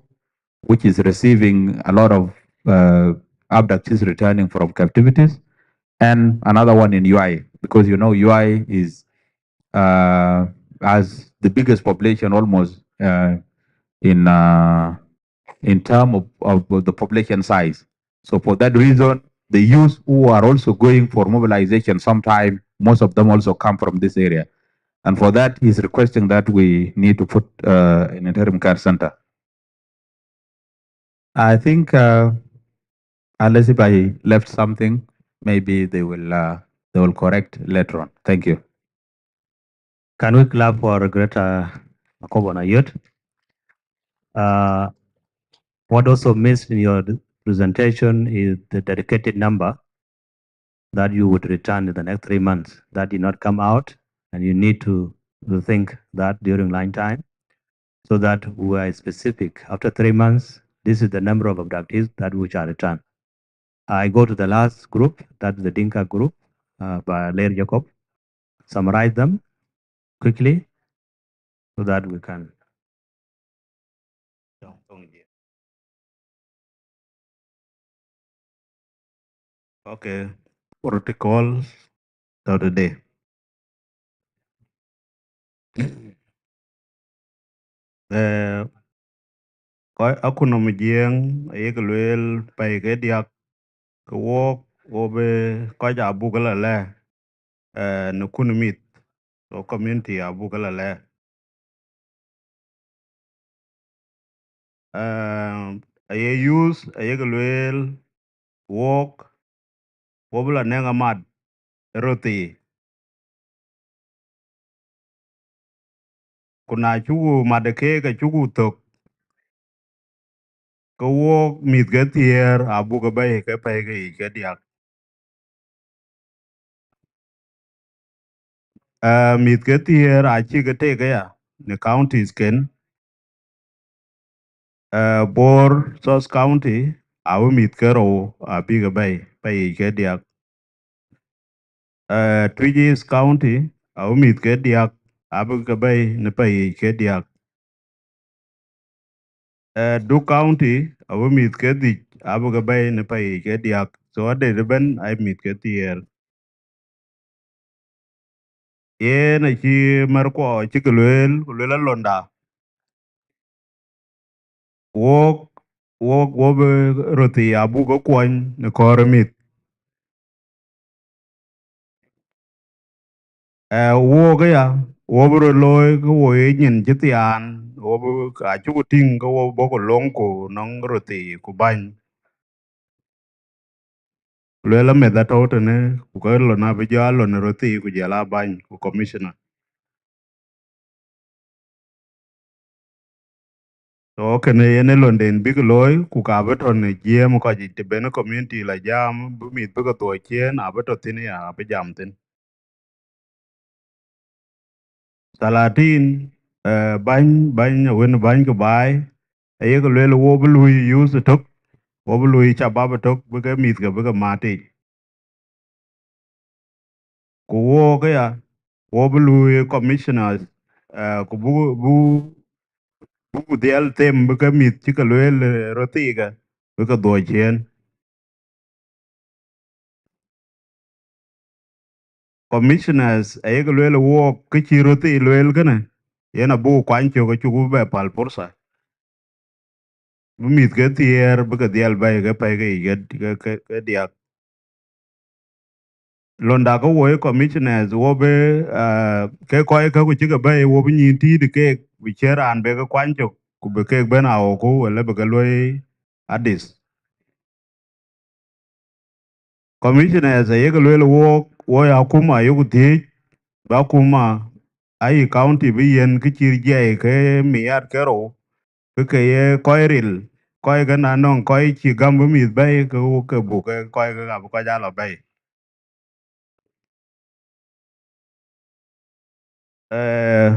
which is receiving a lot of, uh, abductees returning from captivities, and another one in Yuai, because, you know, Yuai is, uh, has the biggest population almost, uh, in, uh, in term of, of the population size. So for that reason, the youth who are also going for mobilization sometime, most of them also come from this area. And for that, he's requesting that we need to put, uh, an interim care center. I think, uh, unless if I left something, maybe they will, uh, they will correct later on. Thank you. Can we clap for Greater Akobo and Ayod? Uh, what also missed in your presentation is the dedicated number that you would return in the next three months. That did not come out, and you need to, to think that during line time, so that we are specific. After three months, this is the number of abductees that we shall return. I go to the last group, that's the Dinka group, uh, by Lair Jacob. Summarize them quickly so that we can. Okay. Protocols of the day. Eh, kɔc akutnhom Jiëëŋ ayek lueel pɛ̈i ke diäk, ke wook, wo bï kɔc abuk la lɛ̈k, eh, në kun mïth, so community abuk la lɛ̈k. Eh, aye youth ayek lueel wook, wo bï la nɛŋ amat ë röt thii. Ku na cuku mat ë keek, acuku thök, ke wook mïth ke thiëër abuk ke bɛ̈i ke pɛ̈i ke yiic ke diäk. Eh, mïth ke thiëër acïk ke tek aya në counties ken. Eh, Bor South County, abï mïth ke rou abïk ke bɛ̈i pɛ̈i yiic ke diäk. Eh, Twic East County, abï mïth ke diäk abïk ke bɛ̈i në pɛ̈i yiic ke diäk. Eh, Duk County, abï mïth ke dhïc abïk ke bɛ̈i në pɛ̈i yiic ke diäk. So adet ëbɛ̈n ayï mïth ke thiëër. Yen acï märkuɔ cï ke lueel, ku lueel alɔnda. Wok, wok, wo bï röt thii abuk ke kuɔny në kɔɔr ë mïth. Eh, wok aya, wo bï röt looi ke wo ye nyin cï thiaan, wo bï, acuku tïŋ ke wo bɔ̈ ku löŋ ku nɔŋ röt thii ku bäny. Lueel ameth atɔ̈u tënë, ku ke lon abï jɔ alon röt thii ku jɔl a bäny ku commissioner. So kënë yen ë londen bïk looi, ku ka bï tɔ̈ në jiɛɛm kɔc yic, të ben community la jam, bï mïth bï ke dhuɔ̈k ciëën, abï tɔ̈ thïn ya, abï jam thïn. Thalatin, eh, bäny, bäny, awën bäny ke baai, ayek lueel wo bï lui youth ëtök, wo bï lui shabab ëtök, bï ke mïth ke bï ke mat yic. Ku wo ke ya, wo bï lui commissioners, eh, ku bu, bu, bu ku dhiɛl them bï ke mïth cï ke lueel, eh, röt thiikë, bï ke dhuɔ̈k ciëën. Commissioners ayek lueel wook kë cï röt thii lueel kënë, yen abuk kuany cök acuk bï bɛ päl pursa. Bï mïth ke thiëër bï ke dhiɛl bɛ̈i ke pɛ̈i ke yic ke, ke, ke, ke diäk. Londa ke wo ye commissioners wo bï, ah, ke kɔc ke ku cï ke bɛ̈i wo bï nyïn tïït keek, bï ciën raan bï ke kuany cök, ku bï keek bɛ̈n awoku, wala bï ke luɔi adis. Commissioners ayek lueel wook, wo ya akuma ayok thiëëc, bï akuma ayi county bï yen kë cï jiɛi ke miat ke rou, bï ke ye kɔc ril, kɔc ke na nɔŋ kɔc cï gam bï mïth bɛ̈i, ke wo ke buk ke kɔc ke abï kɔc aa lɔ bɛ̈i. Eh,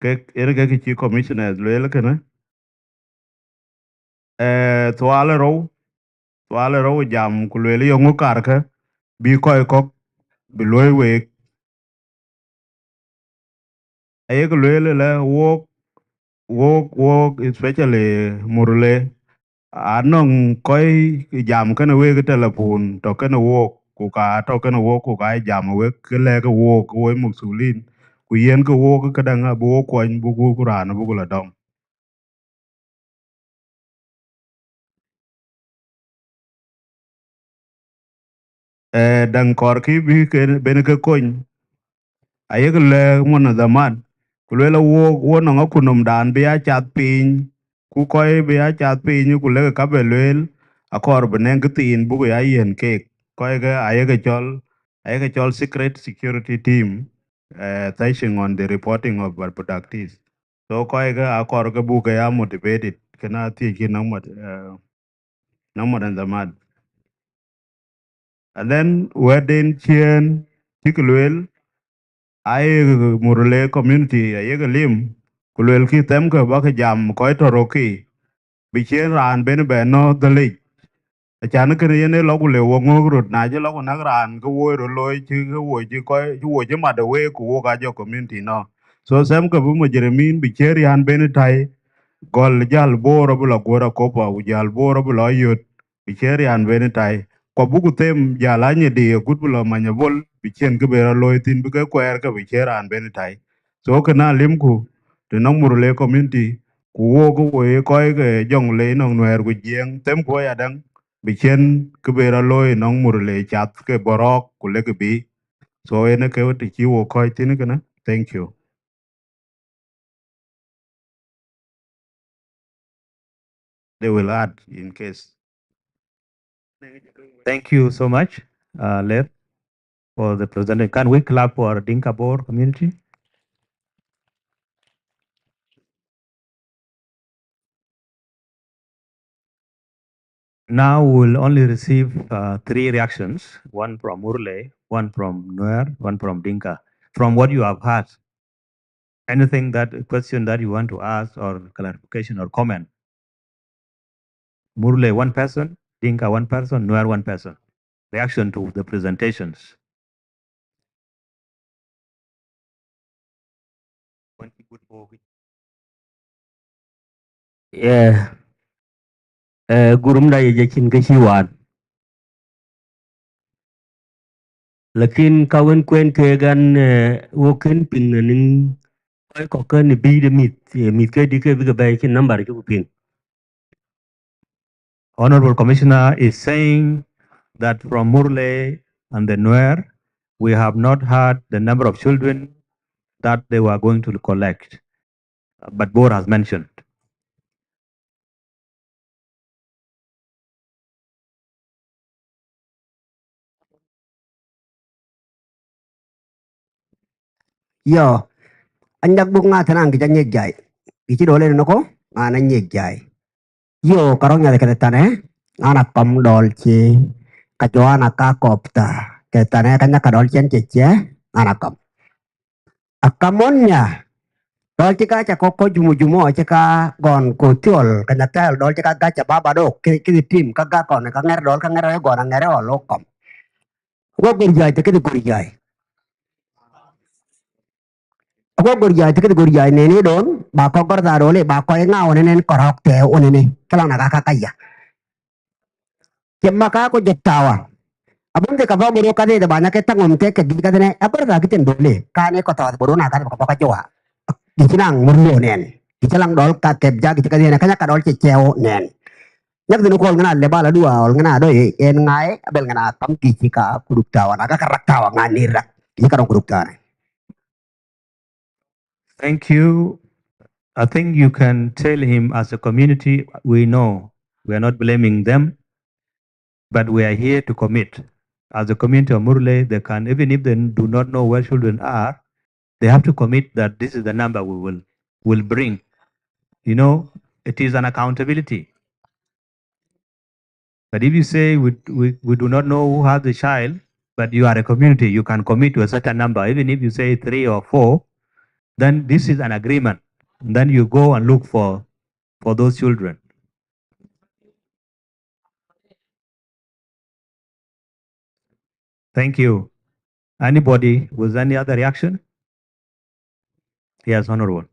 kek, yen kek cï commissioners lueel kënë. Eh, thual ë rou, thual ë rou jam ku lueel yeŋö karkë bï kɔc kɔ̈k bï luɔ̈i week. Ayek lueel ëlë wook, wook, wook, especially Murle, anɔŋ kɔc jam kënë week ë telephone, tɔ̈ kënë wook, ku ka tɔ̈ kënë wook, ku ka jam wek, ke lɛ̈k ke wook, ke wo mukthulin, ku yen ke wook këdäŋ abï wo kuɔny, buk, buk raan abuk la dɔm. Eh, däŋ kɔɔr kï bï ke ben ke kony, ayek lɛ̈k munadhamat, ku lueel awook, wo nɔŋ akunɔmdan bï ya cath piny, ku kɔc bï ya cath piny, ku lek ka bɛ lueel, akɔɔr bï nɛŋ kë thiin buk ya yiɛ̈n keek. Kɔc ke ayek cɔl, ayek cɔl secret security team, eh, touching on the reporting of abductees. So kɔc ke akɔɔr ke buk ke ya motivated, kënë athiëc kï nɔŋ mat, eh, nɔŋ munadhamat. And then wɛ̈tden ciëën cïk lueel, ayek Murle community ayek lim, ku luelkï thɛmkë bäk jam kɔc tɔ̈ rökï, bï ciën raan ben bɛ nɔ̈k dhëlic. Acan kënë yen ë lɔ ku le wo ŋöök röt, na cï lɔ ku näk raan ke wo röt looi, cï ke wo cï kɔc, cï wo cï mat ë week, ku wok aa jɔ community nɔ̈k. So thɛmkë bï mujrimin bï ciën riän ben tai, gɔl jäl Bor abï lɔ guöt Akopa, ku jäl Bor abï lɔ yöt, bï ciën riän ben tai. Ku abuku them jäl Anyidi agut bï lɔ Manyabol, bï ciën kë ben rɔ looi thïn, bï ke kuɛɛr ke bï ciën raan ben tai. So kënë alimku të nɔŋ Murle community, ku wok ke wo ye kɔc ke Jonglei nɔŋ Nuɛɛr ku Jiëëŋ, themku ayadäŋ, bï ciën kë ben rɔ looi nɔŋ Murle cath ke bɔ̈ rɔ̈ɔ̈k ku lek bï. So yen ë ke të cï wo kɔc thïn kënë. Thank you. They will add in case. Thank you so much, uh, Ler, for the presentation. Can we clap for Dinka Bor community? Now we will only receive, uh, three reactions, one from Murle, one from Nuer, one from Dinka. From what you have heard, anything that, question that you want to ask or clarification or comment? Murle, one person, Dinka, one person, Nuer, one person. Reaction to the presentations. Yeah. Eh, gurumda ye jacin ke shi wan. Lakin ka wen kuen ke gan, eh, wo ken ping na nin koi ko ken bi de mit, eh, mit ke di ke bi ke bai kin number ke ping. Honorable Commissioner is saying that from Murle and the Nuer, we have not heard the number of children that they were going to collect, but Bor has mentioned. Yo, anyak buk ŋa tënan kë ca ŋiɛc jai. Kï cï dol en noko, ŋa na nyiëk jai. Yo, ka rɔŋ nyath kede tane, ŋa na kɔm dɔl ci, ka jɔ ana ka kɔp ta, kede tane, ka nyaka dɔl cien cece, ŋa na kɔm. Akamɔn nya, dɔl ci ka ca kɔk kɔ jumu jumu, ci ka gɔn ko thiɔl, ka nya tɛl, dɔl ci ka gac ca baba dok, ki, ki tim, ka gak kɔn, ka ŋɛr dɔl, ka ŋɛr ë gɔn, a ŋɛr ë ɔl, lo kɔm. Go gor jai, te kede gor jai. Ago gor jai, te kede gor jai, neni don, ba kɔ gor dha dole, ba kɔ ŋa wone nen kɔrɔk te wone ne, kala na ka ka ya. Ke ma ka ko je tawa. Abun de ka ba goro ka de ba na ke tangom te ke gi ka de ne, a gor dha ki ten dole, ka ne ko tawa boro na ka de ba ka jowa. Gi ci nang murlo nen. Gi ci lang dol ka ke ja gi ci ka de ne, ka nya ka dol ce ceo nen. Nyak de no kol ngana le ba la dua ol ngana do e, en ngai, abel ngana kam gi ci ka kurup tawa, na ka ka rak tawa ngani rak. Gi ka dong kurup tawa ne. Thank you. I think you can tell him, as a community, we know we are not blaming them, but we are here to commit. As a community of Murle, they can, even if they do not know where children are, they have to commit that this is the number we will, will bring. You know, it is an accountability. But if you say we, we, we do not know who has the child, but you are a community, you can commit to a certain number, even if you say three or four, then this is an agreement. And then you go and look for, for those children. Thank you. Anybody with any other reaction? Yes, Honorable.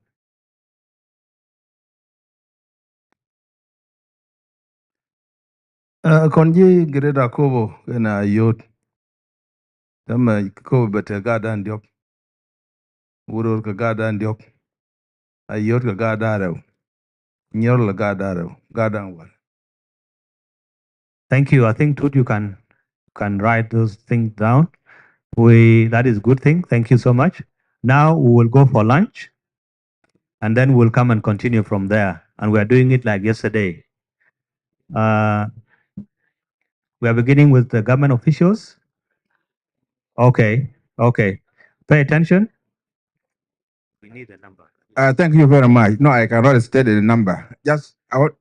Uh, kɔn ji Great Akobo kena Ayot. Tama Akobo bete gadan diok. Wuror ke gadan diok. Ayot ke gadan rew. Nyor le gadan rew. Gadan wal. Thank you. I think Tut, you can, can write those things down. We, that is good thing. Thank you so much. Now we will go for lunch, and then we'll come and continue from there. And we are doing it like yesterday. Uh, we are beginning with the government officials. Okay, okay. Pay attention. We need a number. Uh, thank you very much. No, I cannot state the number. Just, I want,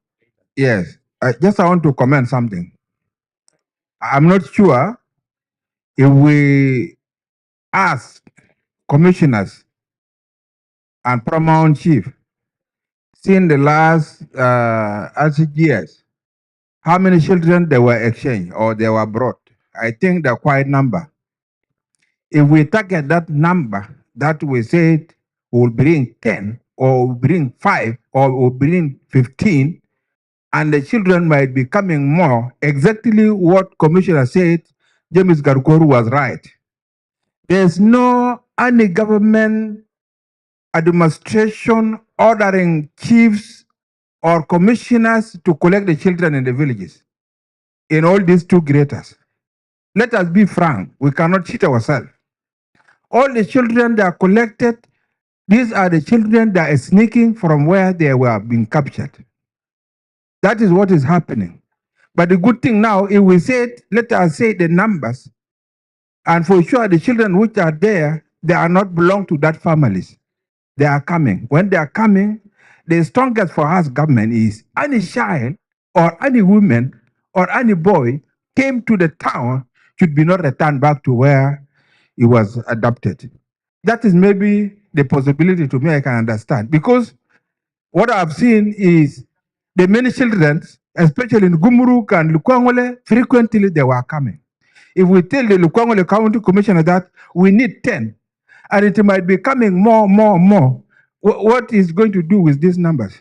yes, I, just I want to comment something. I'm not sure if we ask commissioners and paramount chief since the last, uh, R C G S, how many children they were exchanged or they were brought. I think they're quite number. If we target that number that we said will bring ten or will bring five or will bring fifteen, and the children might be coming more, exactly what Commissioner said, James Garkor was right. There's no any government administration ordering chiefs or commissioners to collect the children in the villages, in all these two greaters. Let us be frank. We cannot cheat ourselves. All the children that are collected, these are the children that are sneaking from where they were being captured. That is what is happening. But the good thing now, if we say, let us say the numbers, and for sure the children which are there, they are not belong to that families. They are coming. When they are coming, the strongest for us government is any child or any woman or any boy came to the town should be not returned back to where he was adopted. That is maybe the possibility to me I can understand, because what I've seen is the many children, especially in Gumruk and Lukwangole, frequently they were coming. If we tell the Lukwangole County Commissioner that we need ten, and it might be coming more, more, more, wh- what is going to do with these numbers?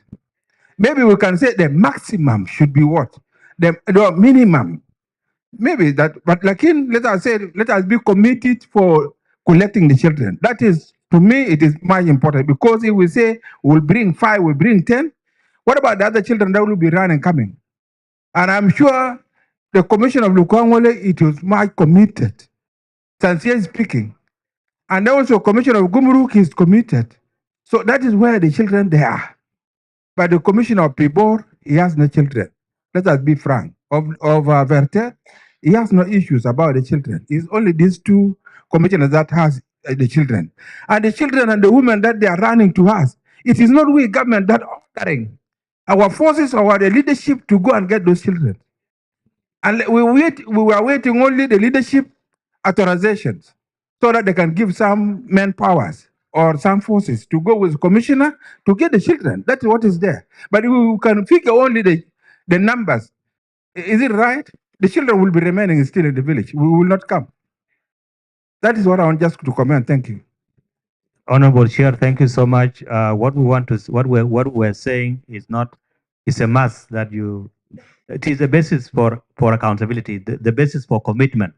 Maybe we can say the maximum should be what? The, the minimum. Maybe that, but lakin, let us say, let us be committed for collecting the children. That is, to me, it is much important, because if we say we'll bring five, we'll bring ten, what about the other children that will be running coming? And I'm sure the commissioner of Lukwangole, it was much committed, sincerely speaking. And also commissioner of Gumruk is committed. So that is where the children they are. But the commissioner of Pibor, he has no children. Let us be frank. Of, of uh, Verte, he has no issues about the children. It's only these two commissioners that has uh, the children. And the children and the women that they are running to us, It is not we government that ordering our forces or our leadership to go and get those children. And we wait, we were waiting only the leadership authorizations so that they can give some manpowers or some forces to go with commissioner to get the children. That is what is there. But if we can figure only the, the numbers, i- is it right? The children will be remaining still in the village. We will not come. That is what I want just to comment. Thank you. Honorable Chair, thank you so much. Uh, what we want to, s- what we're, what we're saying is not, it's a must that you, it is the basis for, for accountability, the, the basis for commitment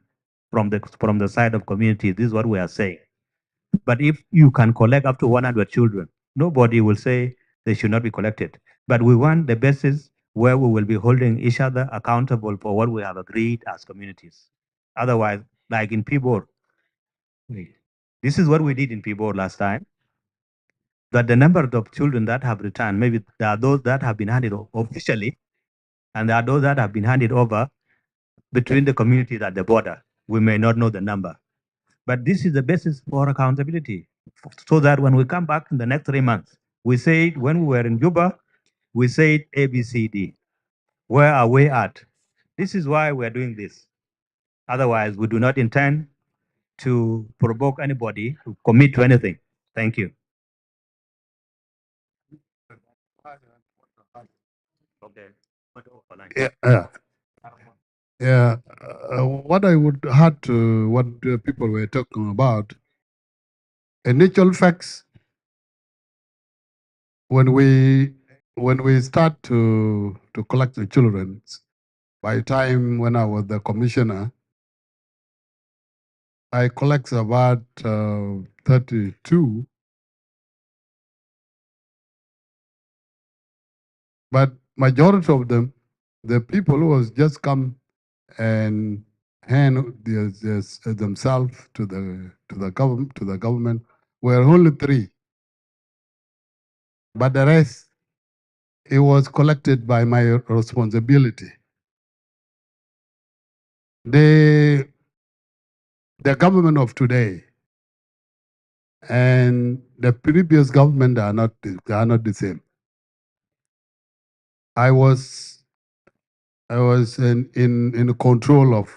from the, from the side of community. This is what we are saying. But if you can collect up to one hundred children, nobody will say they should not be collected. But we want the basis where we will be holding each other accountable for what we have agreed as communities. Otherwise, like in Pibor, this is what we did in Pibor last time, that the number of children that have returned, maybe there are those that have been handed o- officially, and there are those that have been handed over between the communities at the border. We may not know the number. But this is the basis for accountability, f- so that when we come back in the next three months, we said when we were in Juba, we said A B C D. Where are we at? This is why we are doing this. Otherwise, we do not intend to provoke anybody to commit to anything. Thank you. Okay. Yeah, yeah. Yeah, uh, what I would add to what uh, people were talking about, initial facts, when we when we start to to collect the children, by the time when I was the commissioner, I collect about uh, thirty-two, but majority of them, the people who was just come and hand their, their, themselves to the to the government to the government were only three, but the rest, it was collected by my responsibility. The the government of today and the previous government are not the- are not the same. I was I was in in, in control of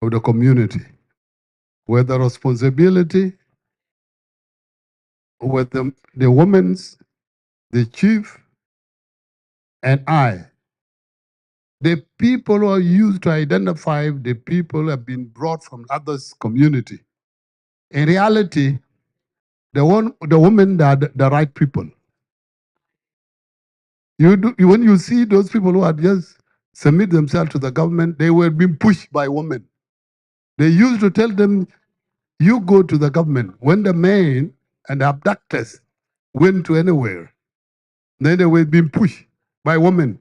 of the community, with the responsibility with the, the women's, the chief, and I. The people who are used to identify the people have been brought from others community. In reality, the one the women are the, the right people. You do when you see those people who are just submit themselves to the government, they were being pushed by women. They used to tell them, "You go to the government." When the men and the abductors went to anywhere, then they were being pushed by women.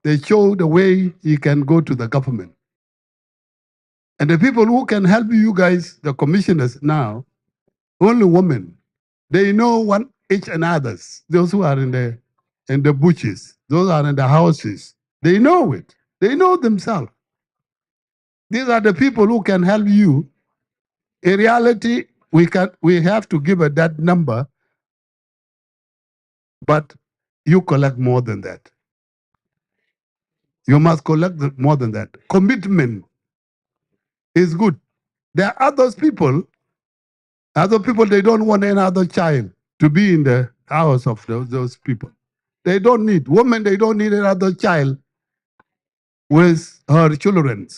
They show the way you can go to the government. And the people who can help you guys, the commissioners now, only women. They know one each and others. Those who are in the in the bushes, those are in the houses. They know it. They know themselves. These are the people who can help you. In reality, we can we have to give a that number, but you collect more than that. You must collect the- more than that. Commitment is good. There are others people, other people, they don't want another child to be in the house of those, those people. They don't need women. They don't need another child with her children.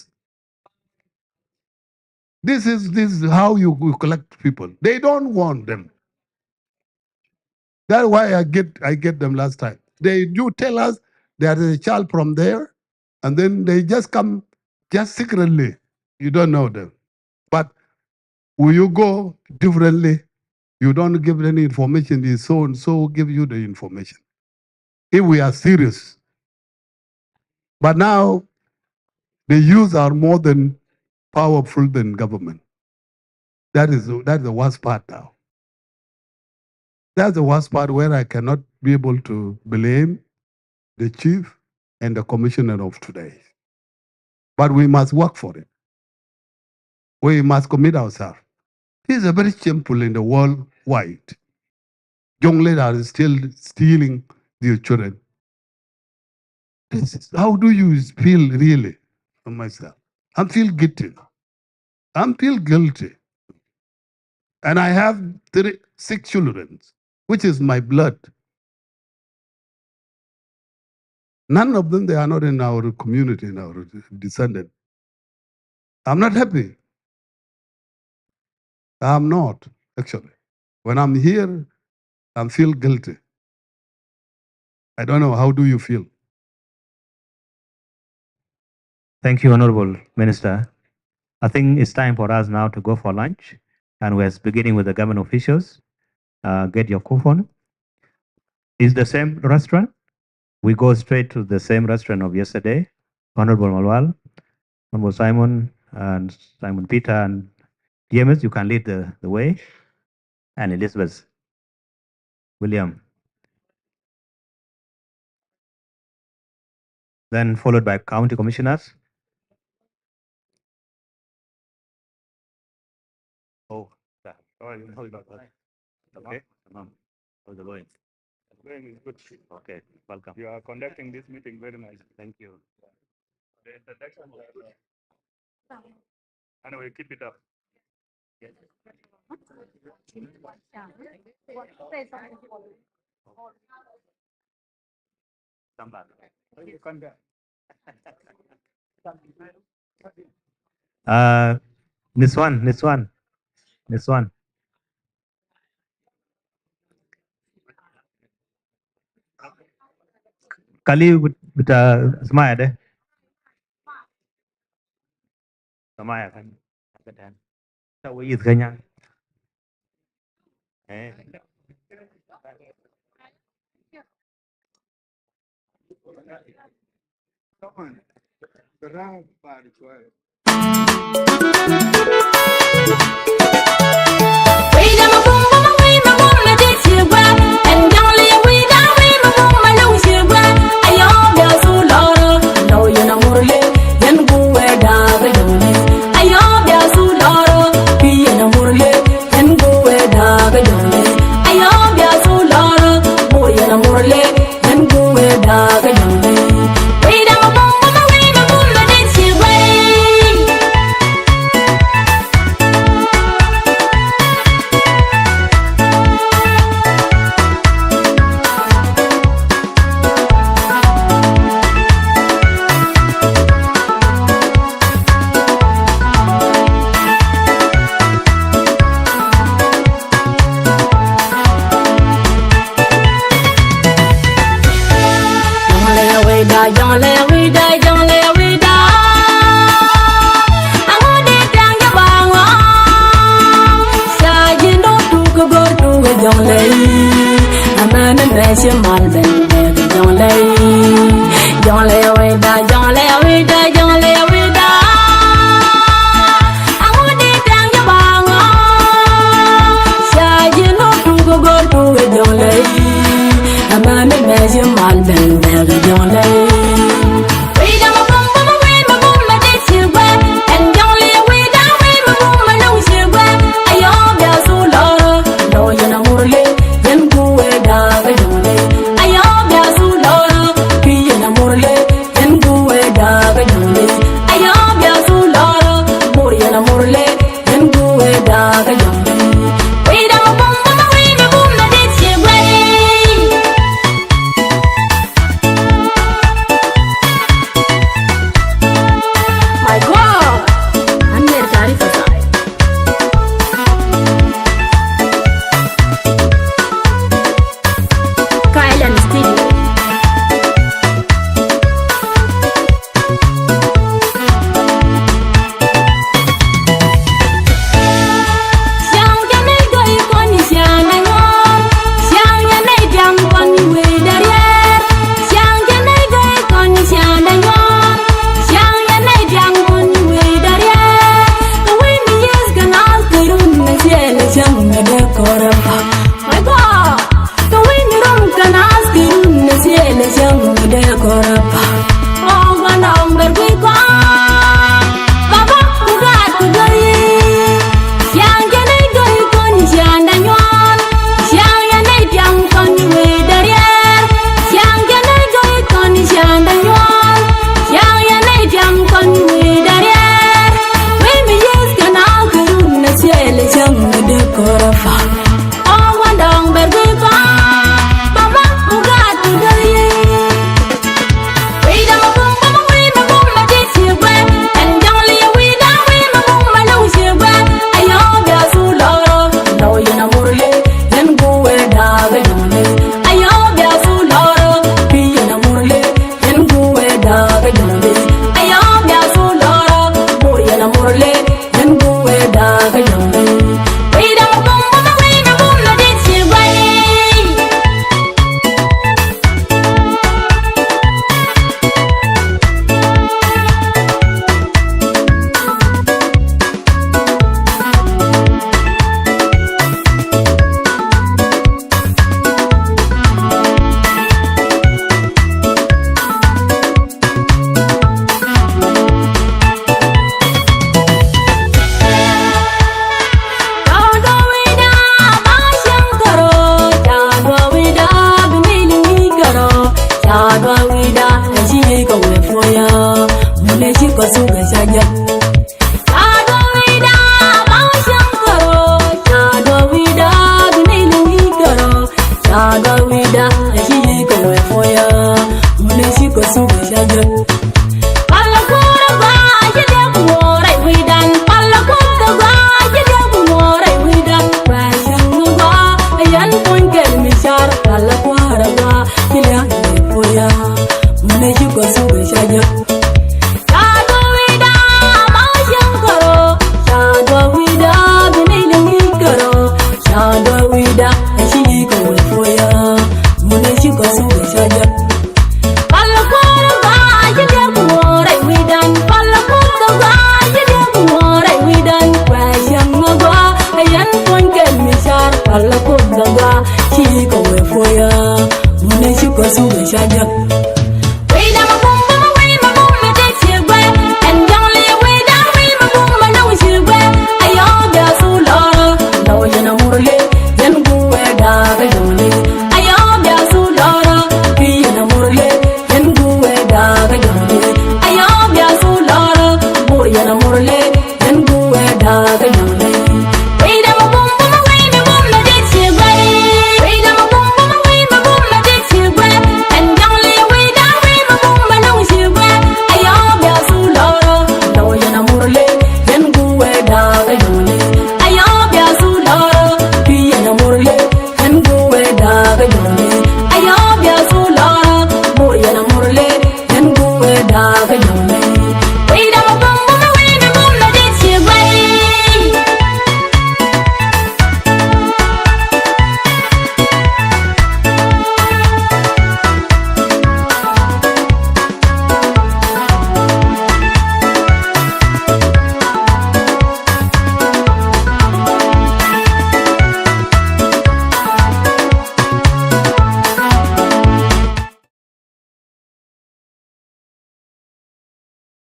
This is this is how you, you collect people. They don't want them. That's why I get I get them last time. They do tell us there is a child from there, and then they just come just secretly. You don't know them. But when you go differently, you don't give any information. This so and so give you the information. If we are serious. But now the youth are more than powerful than government. That is that is the worst part now. That's the worst part where I cannot be able to blame the chief and the commissioner of today. But we must work for it. We must commit ourselves. This is a very shameful in the world wide. Jonglei are still stealing your children. This is, how do you feel really for myself? I'm feel guilty. I'm feel guilty. And I have three, six children, which is my blood. None of them, they are not in our community, in our descendant. I'm not happy. I'm not, actually. When I'm here, I feel guilty. I don't know, how do you feel? Thank you, Honorable Minister. I think it's time for us now to go for lunch, and we're beginning with the government officials. Uh, get your coupon. It's the same restaurant. We go straight to the same restaurant of yesterday. Honorable Malual, Honorable Simon, and Simon Peter, and James, you can lead the, the way. And Elizabeth. William. Then followed by county commissioners. Oh, yeah. Oh, you know, you know. Okay, tamam. How's it going? Going is good. Okay, welcome. You are conducting this meeting very nice. Thank you. The introduction was good. Anyway, keep it up. Uh, Niswan, Niswan, Niswan. Kali bit, bit, uh, Samaya de. Samaya kan. Kan. Ta wei yith kanya. Eh. My God! An ŋiɛr taarifa sai. Ka Ellen Studio. Ëda, acï yï kɔ̈u ë puɔ̈u ya, mën acï kɔc thuk ë ca jɔt.